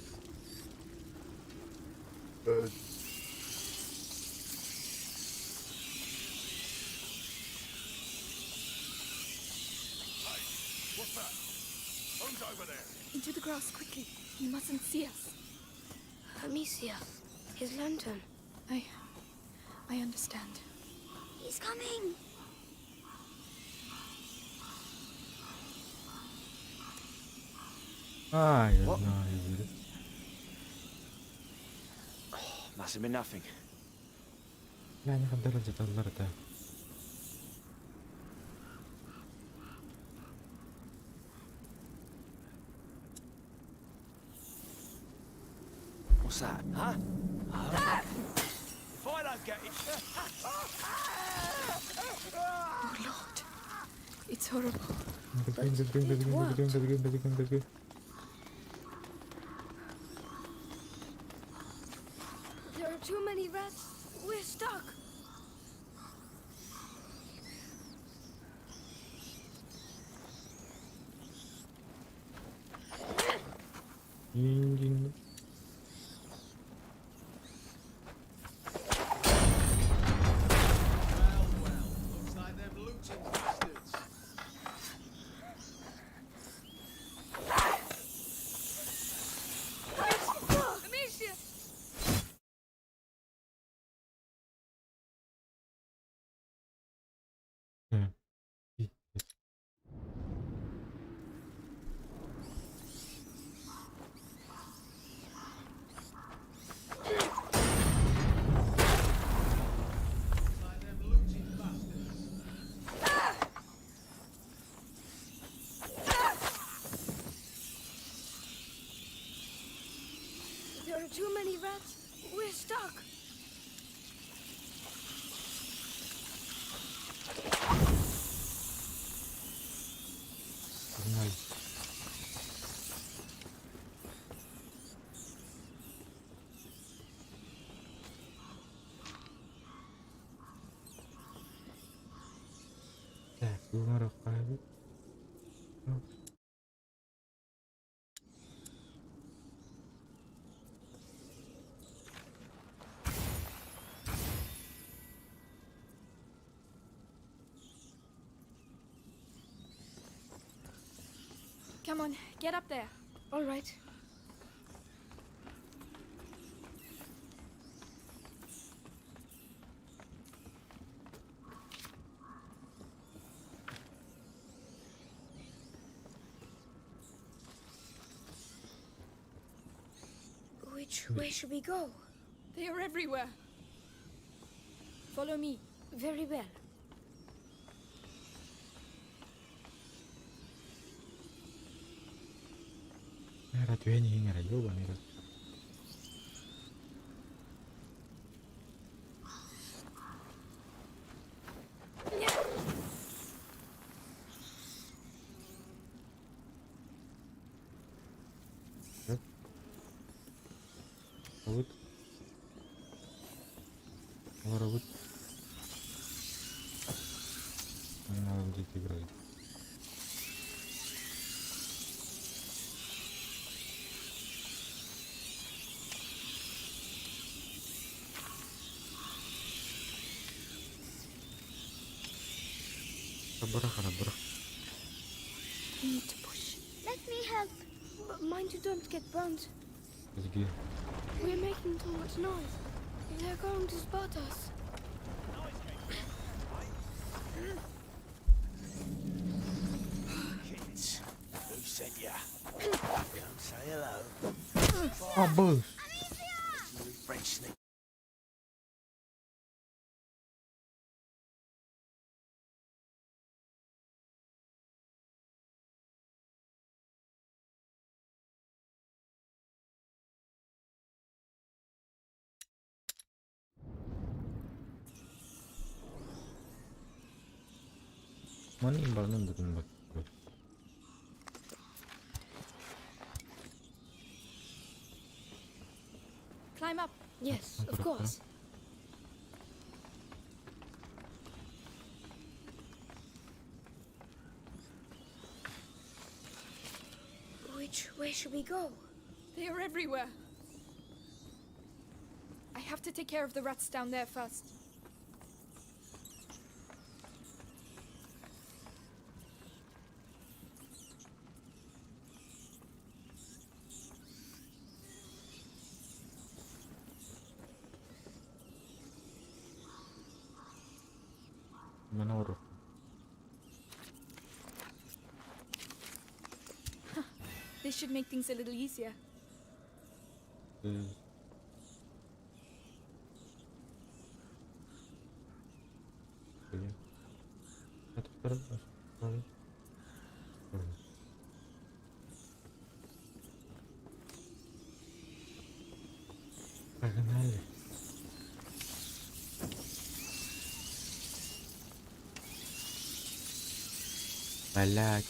Hey, what's that? Who's over there? Into the grass quickly. He mustn't see us. Amicia, his lantern. I understand. He's coming. А, я What? знаю. говорю. Must have been nothing. Я не хотел деталлар да. What's that? Huh? Huh? If I don't get it. Oh, Lord. It's horrible. It worked. There are too many rats. We're stuck. Дин-дин. Well, well. Looks like them looting bastards. Amicia! Пиздец. Looks like them looting bastards. There are too many rats. We're stuck. Погнали. Так, Гулнара қайда? Ну. Come on, get up there. All right. Which way should we go? They are everywhere. Follow me. Very well. Эрэ түһэн иһиҥ эрэ, ёбаный рот. Олоробут. Олоробут. Надо будет играть. Бырах, ара, бырах. We need to push. Let me help. But mind you don't get burnt. Бізге We're making too much noise. They're going to spot us. Kids, who sent ya? Come say hello. Абы! You French sneak. Маны барнын дедим бak. Climb up. Yes, of course. Which way should we go? They are everywhere. I have to take care of the rats down there first. Мен ору. This should make things a little easier. Погнали. Блять.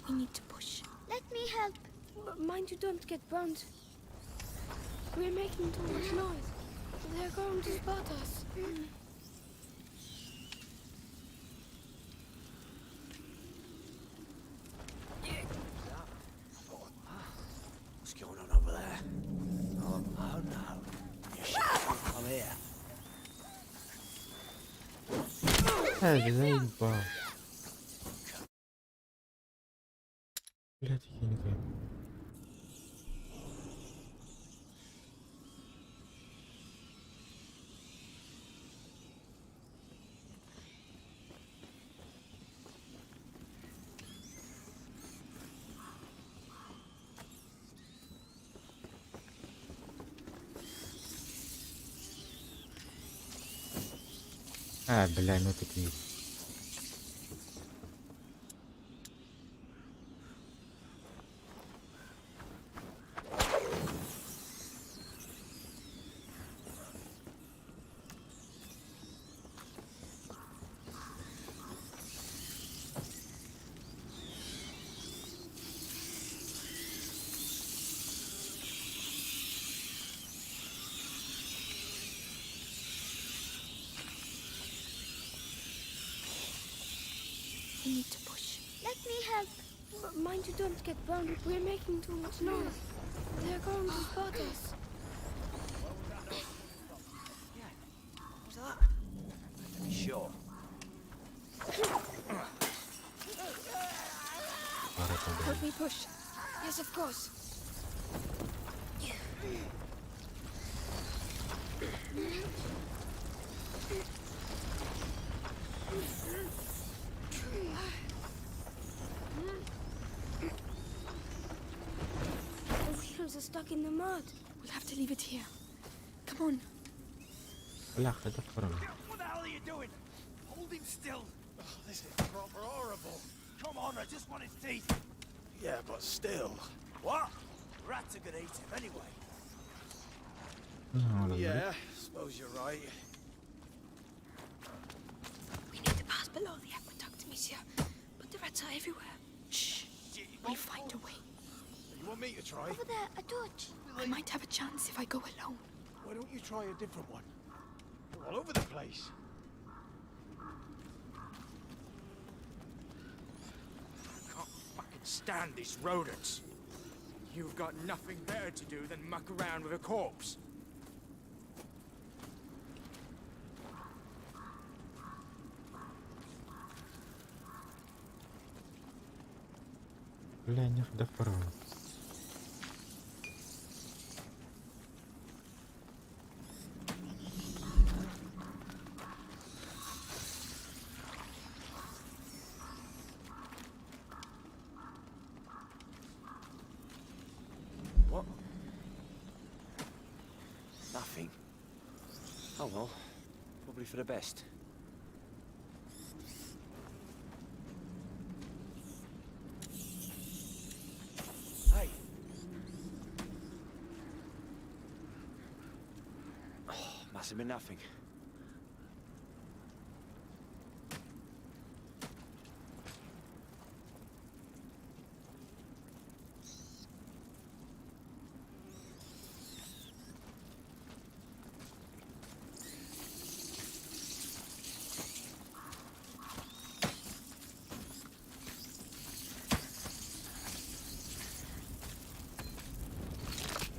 We need to push. Let me help. But mind you don't get burnt. We're making too much noise. They're going to spot us. What's going on over there? Oh, oh no. You should come here. Эй, заебал. Блять, я не знаю. А, бля, ну такие. Mind you don't get burned. We're making too much noise. They're going to spot us. What was that? Better be sure. Help me push. Yes, of course. The wheels are stuck in the mud. We'll have to leave it here. Come on. Бля, хайдах барабын? What the hell are you doing? Hold him still. Oh, this is proper horrible. Come on, I just want his teeth. Yeah, but still. What? Rats are gonna eat him anyway. Ну, Yeah, suppose you're right. We need to pass below the aqueduct, Amicia. But the rats are everywhere. Shh. We'll find a way. You want me to try? Over there, a torch. I might have a chance if I go alone. Why don't you try a different one? They're all over the place. Can't fucking stand these rodents. You've got nothing better to do than muck around with a corpse. Бля, не хайдах барабын? What? Nothing. Oh well, probably for the best. Hey. Oh, must have been nothing.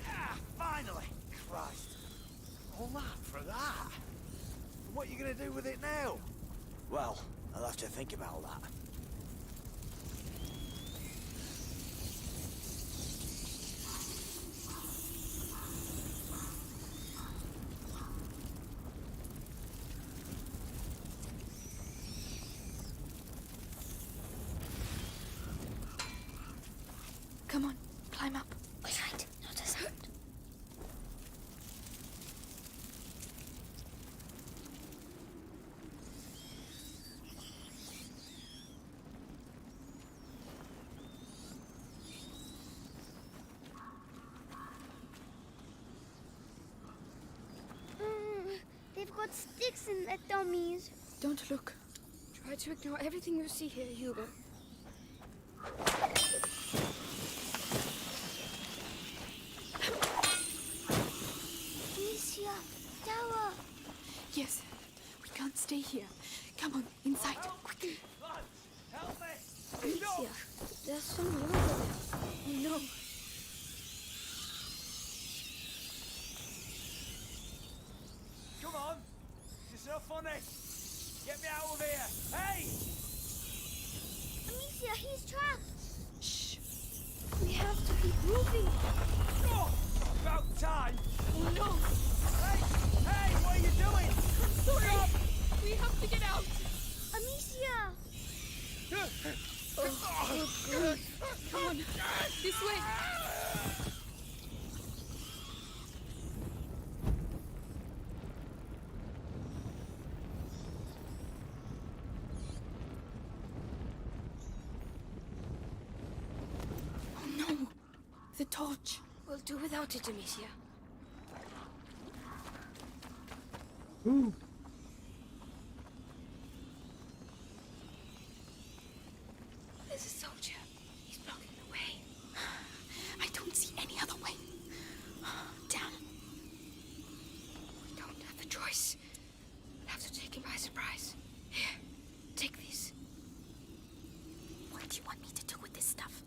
Ah, finally! Christ. All that for that? And what are you gonna do with it now? Well, I'll have to think about that. Come on. Climb up. All right, not a sound. They've got sticks in their tummies. Don't look. Try to ignore everything you see here, Hugo. Amicia, tower. Yes. We can't stay here. Come on, inside, quickly. Help me! Amicia, there's someone over there. Oh no. Come on! This is not funny! Get me out of here! Hey! Amicia, he's trapped. Shh. We have to keep moving. Oh, about time! Oh no. Hey! Hey! What are you doing? I'm sorry. We have to get out. Amicia! Oh, Come on. This way. Oh no. The torch. We'll do without it, Amicia. There's a soldier. He's blocking the way. I don't see any other way. Damn. We don't have a choice. We'll have to take him by surprise. Here, take this. What do you want me to do with this stuff?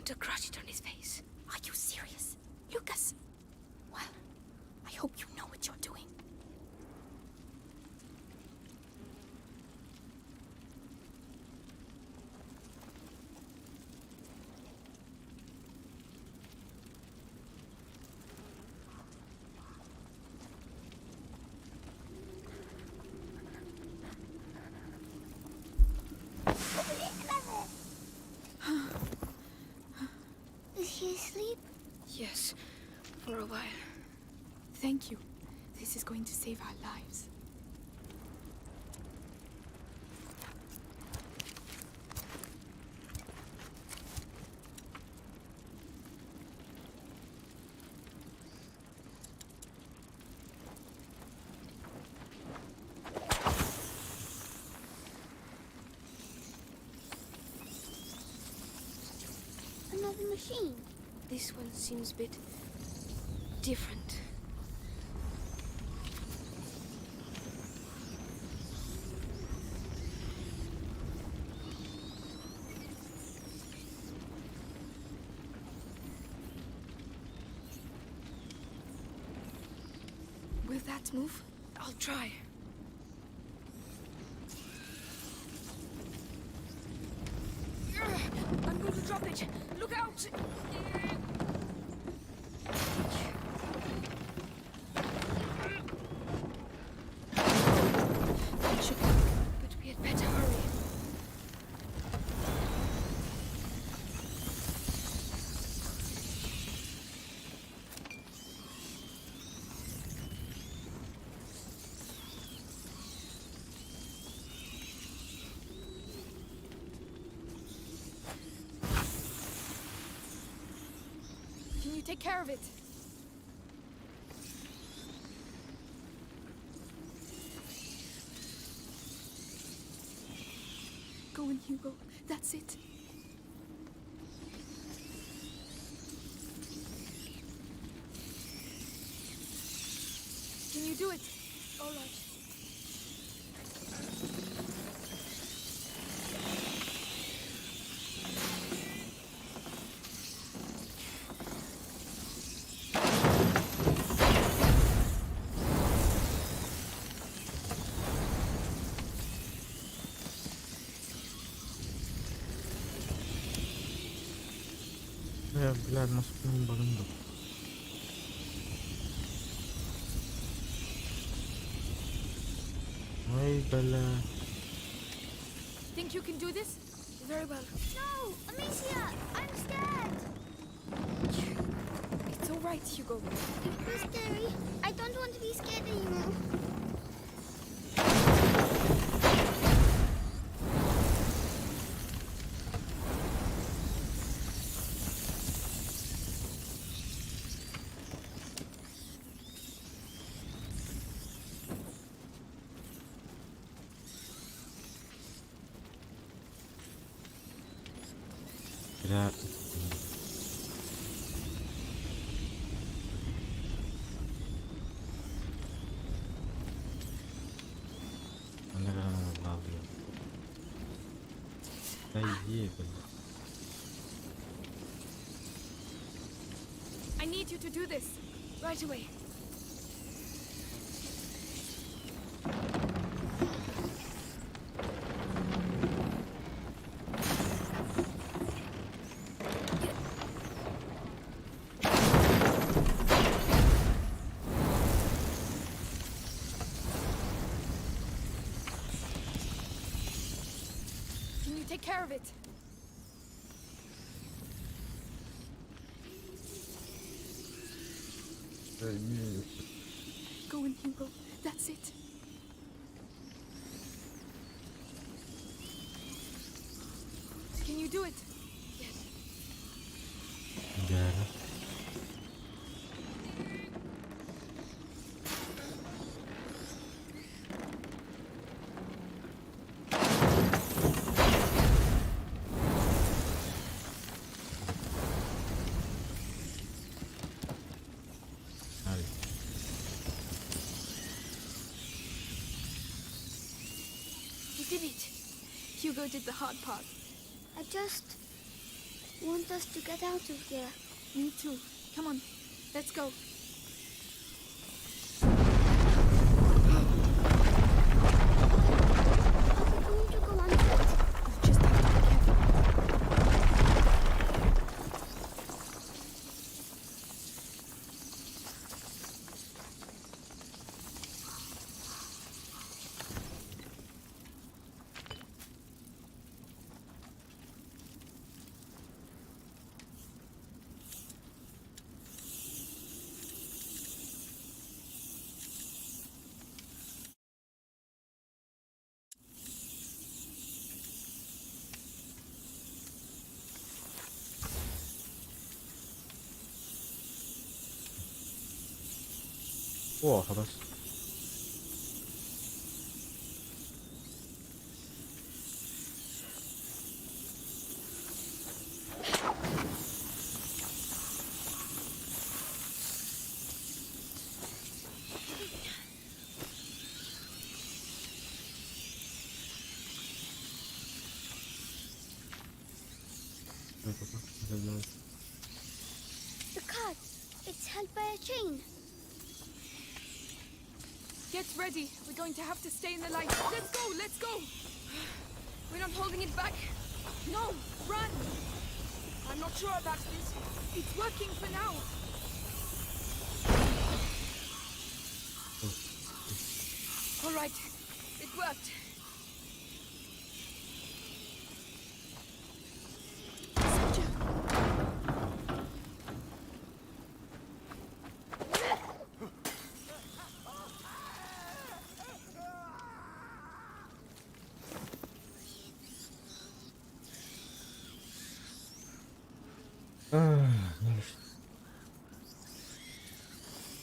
to crush it on his face. Are you serious? Lucas? Well, I hope you know what you're doing. Is he asleep? Yes, for a while. Thank you. This is going to save our lives. Another machine. This one seems a bit different. Will that move? I'll try. I'm going to drop it. Look out! That should work, but we had better hurry. Can you take care of it? Go on, Hugo. That's it. Can you do it? All right. Э, бля, на спину барынды. Ой, бля. Think you can do this? Very well. No! Amicia! I'm scared! It's all right, Hugo. It was scary. I don't want to be scared anymore. Бля. Да иди, бля. I need you to do this. Right away. Can you take care of it? Go on, Hugo. That's it. Can you do it? Yes. Бля. Ай. You did it. Hugo did the hard part. I just want us to get out of here. Me too. Come on, let's go. Are we going to go under it? We'll just have to be careful. О, хабас. The cart. It's held by a chain. Get ready. We're going to have to stay in the light. Let's go, let's go. We're not holding it back. No, run. I'm not sure about this. It's working for now. All right, it worked. Soldier.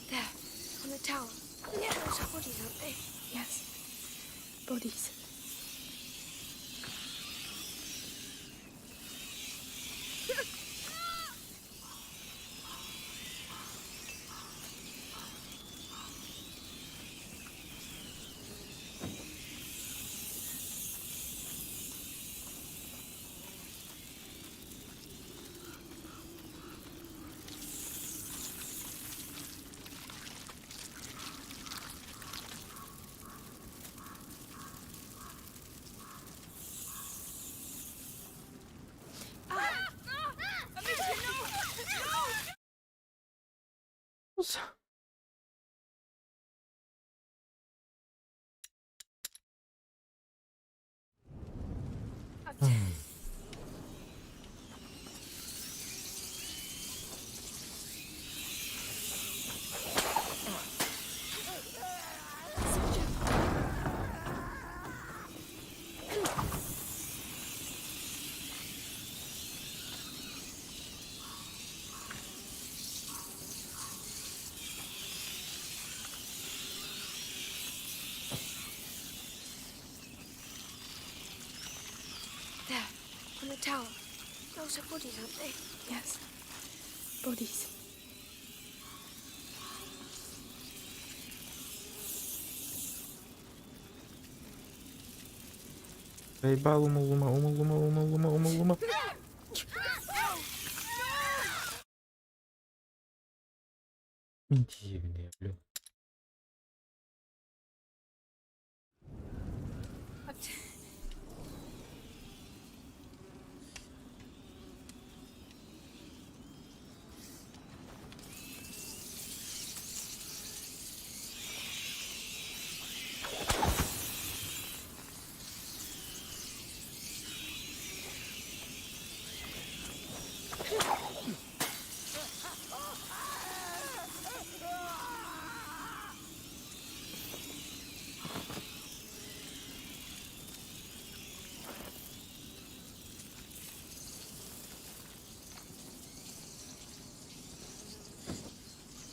There, on the tower. Those are bodies, aren't they? Yes. Bodies. Ah! Amicia, no! No! Soldier. There, on the tower. Those are bodies, aren't they? Yes. Bodies. Заебал, ума, лума, ума, лума, ума, лума, ума, лума. Интимные, блин.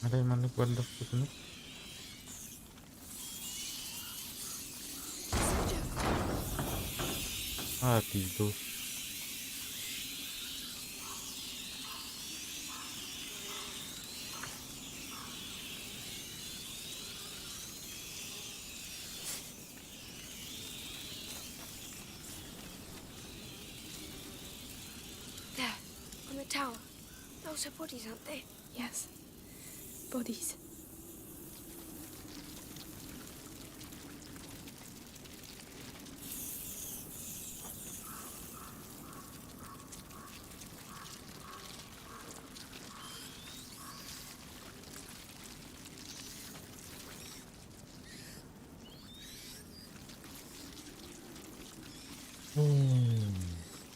Арай маннык бардахпытына А, пизду. There, tower. Those are bodies, aren't they? Yes. Bodies.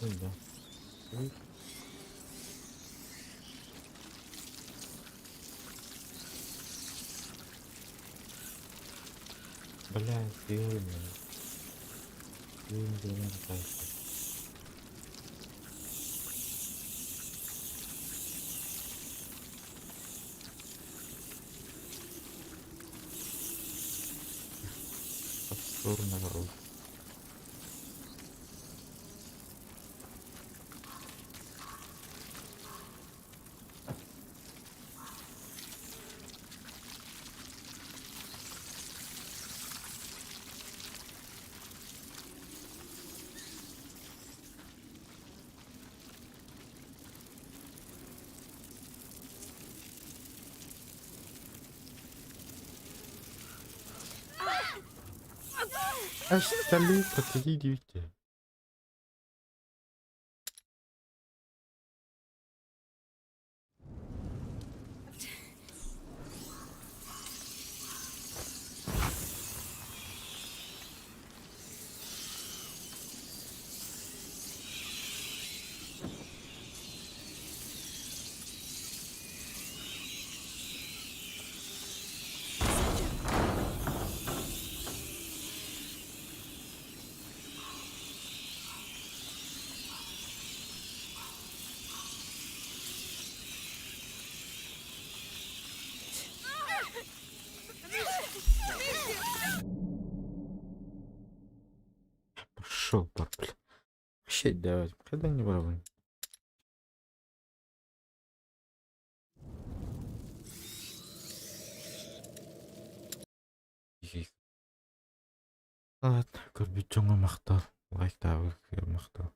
Да. Блядь, ё-моё. Блин, кайф. Повторно роль. Остальные подойдите. Пошел, бля. Вообще давать. Когда не воровать. Ладно, көрбүт дьоҥҥо махтал. Лайктаабыт махтал.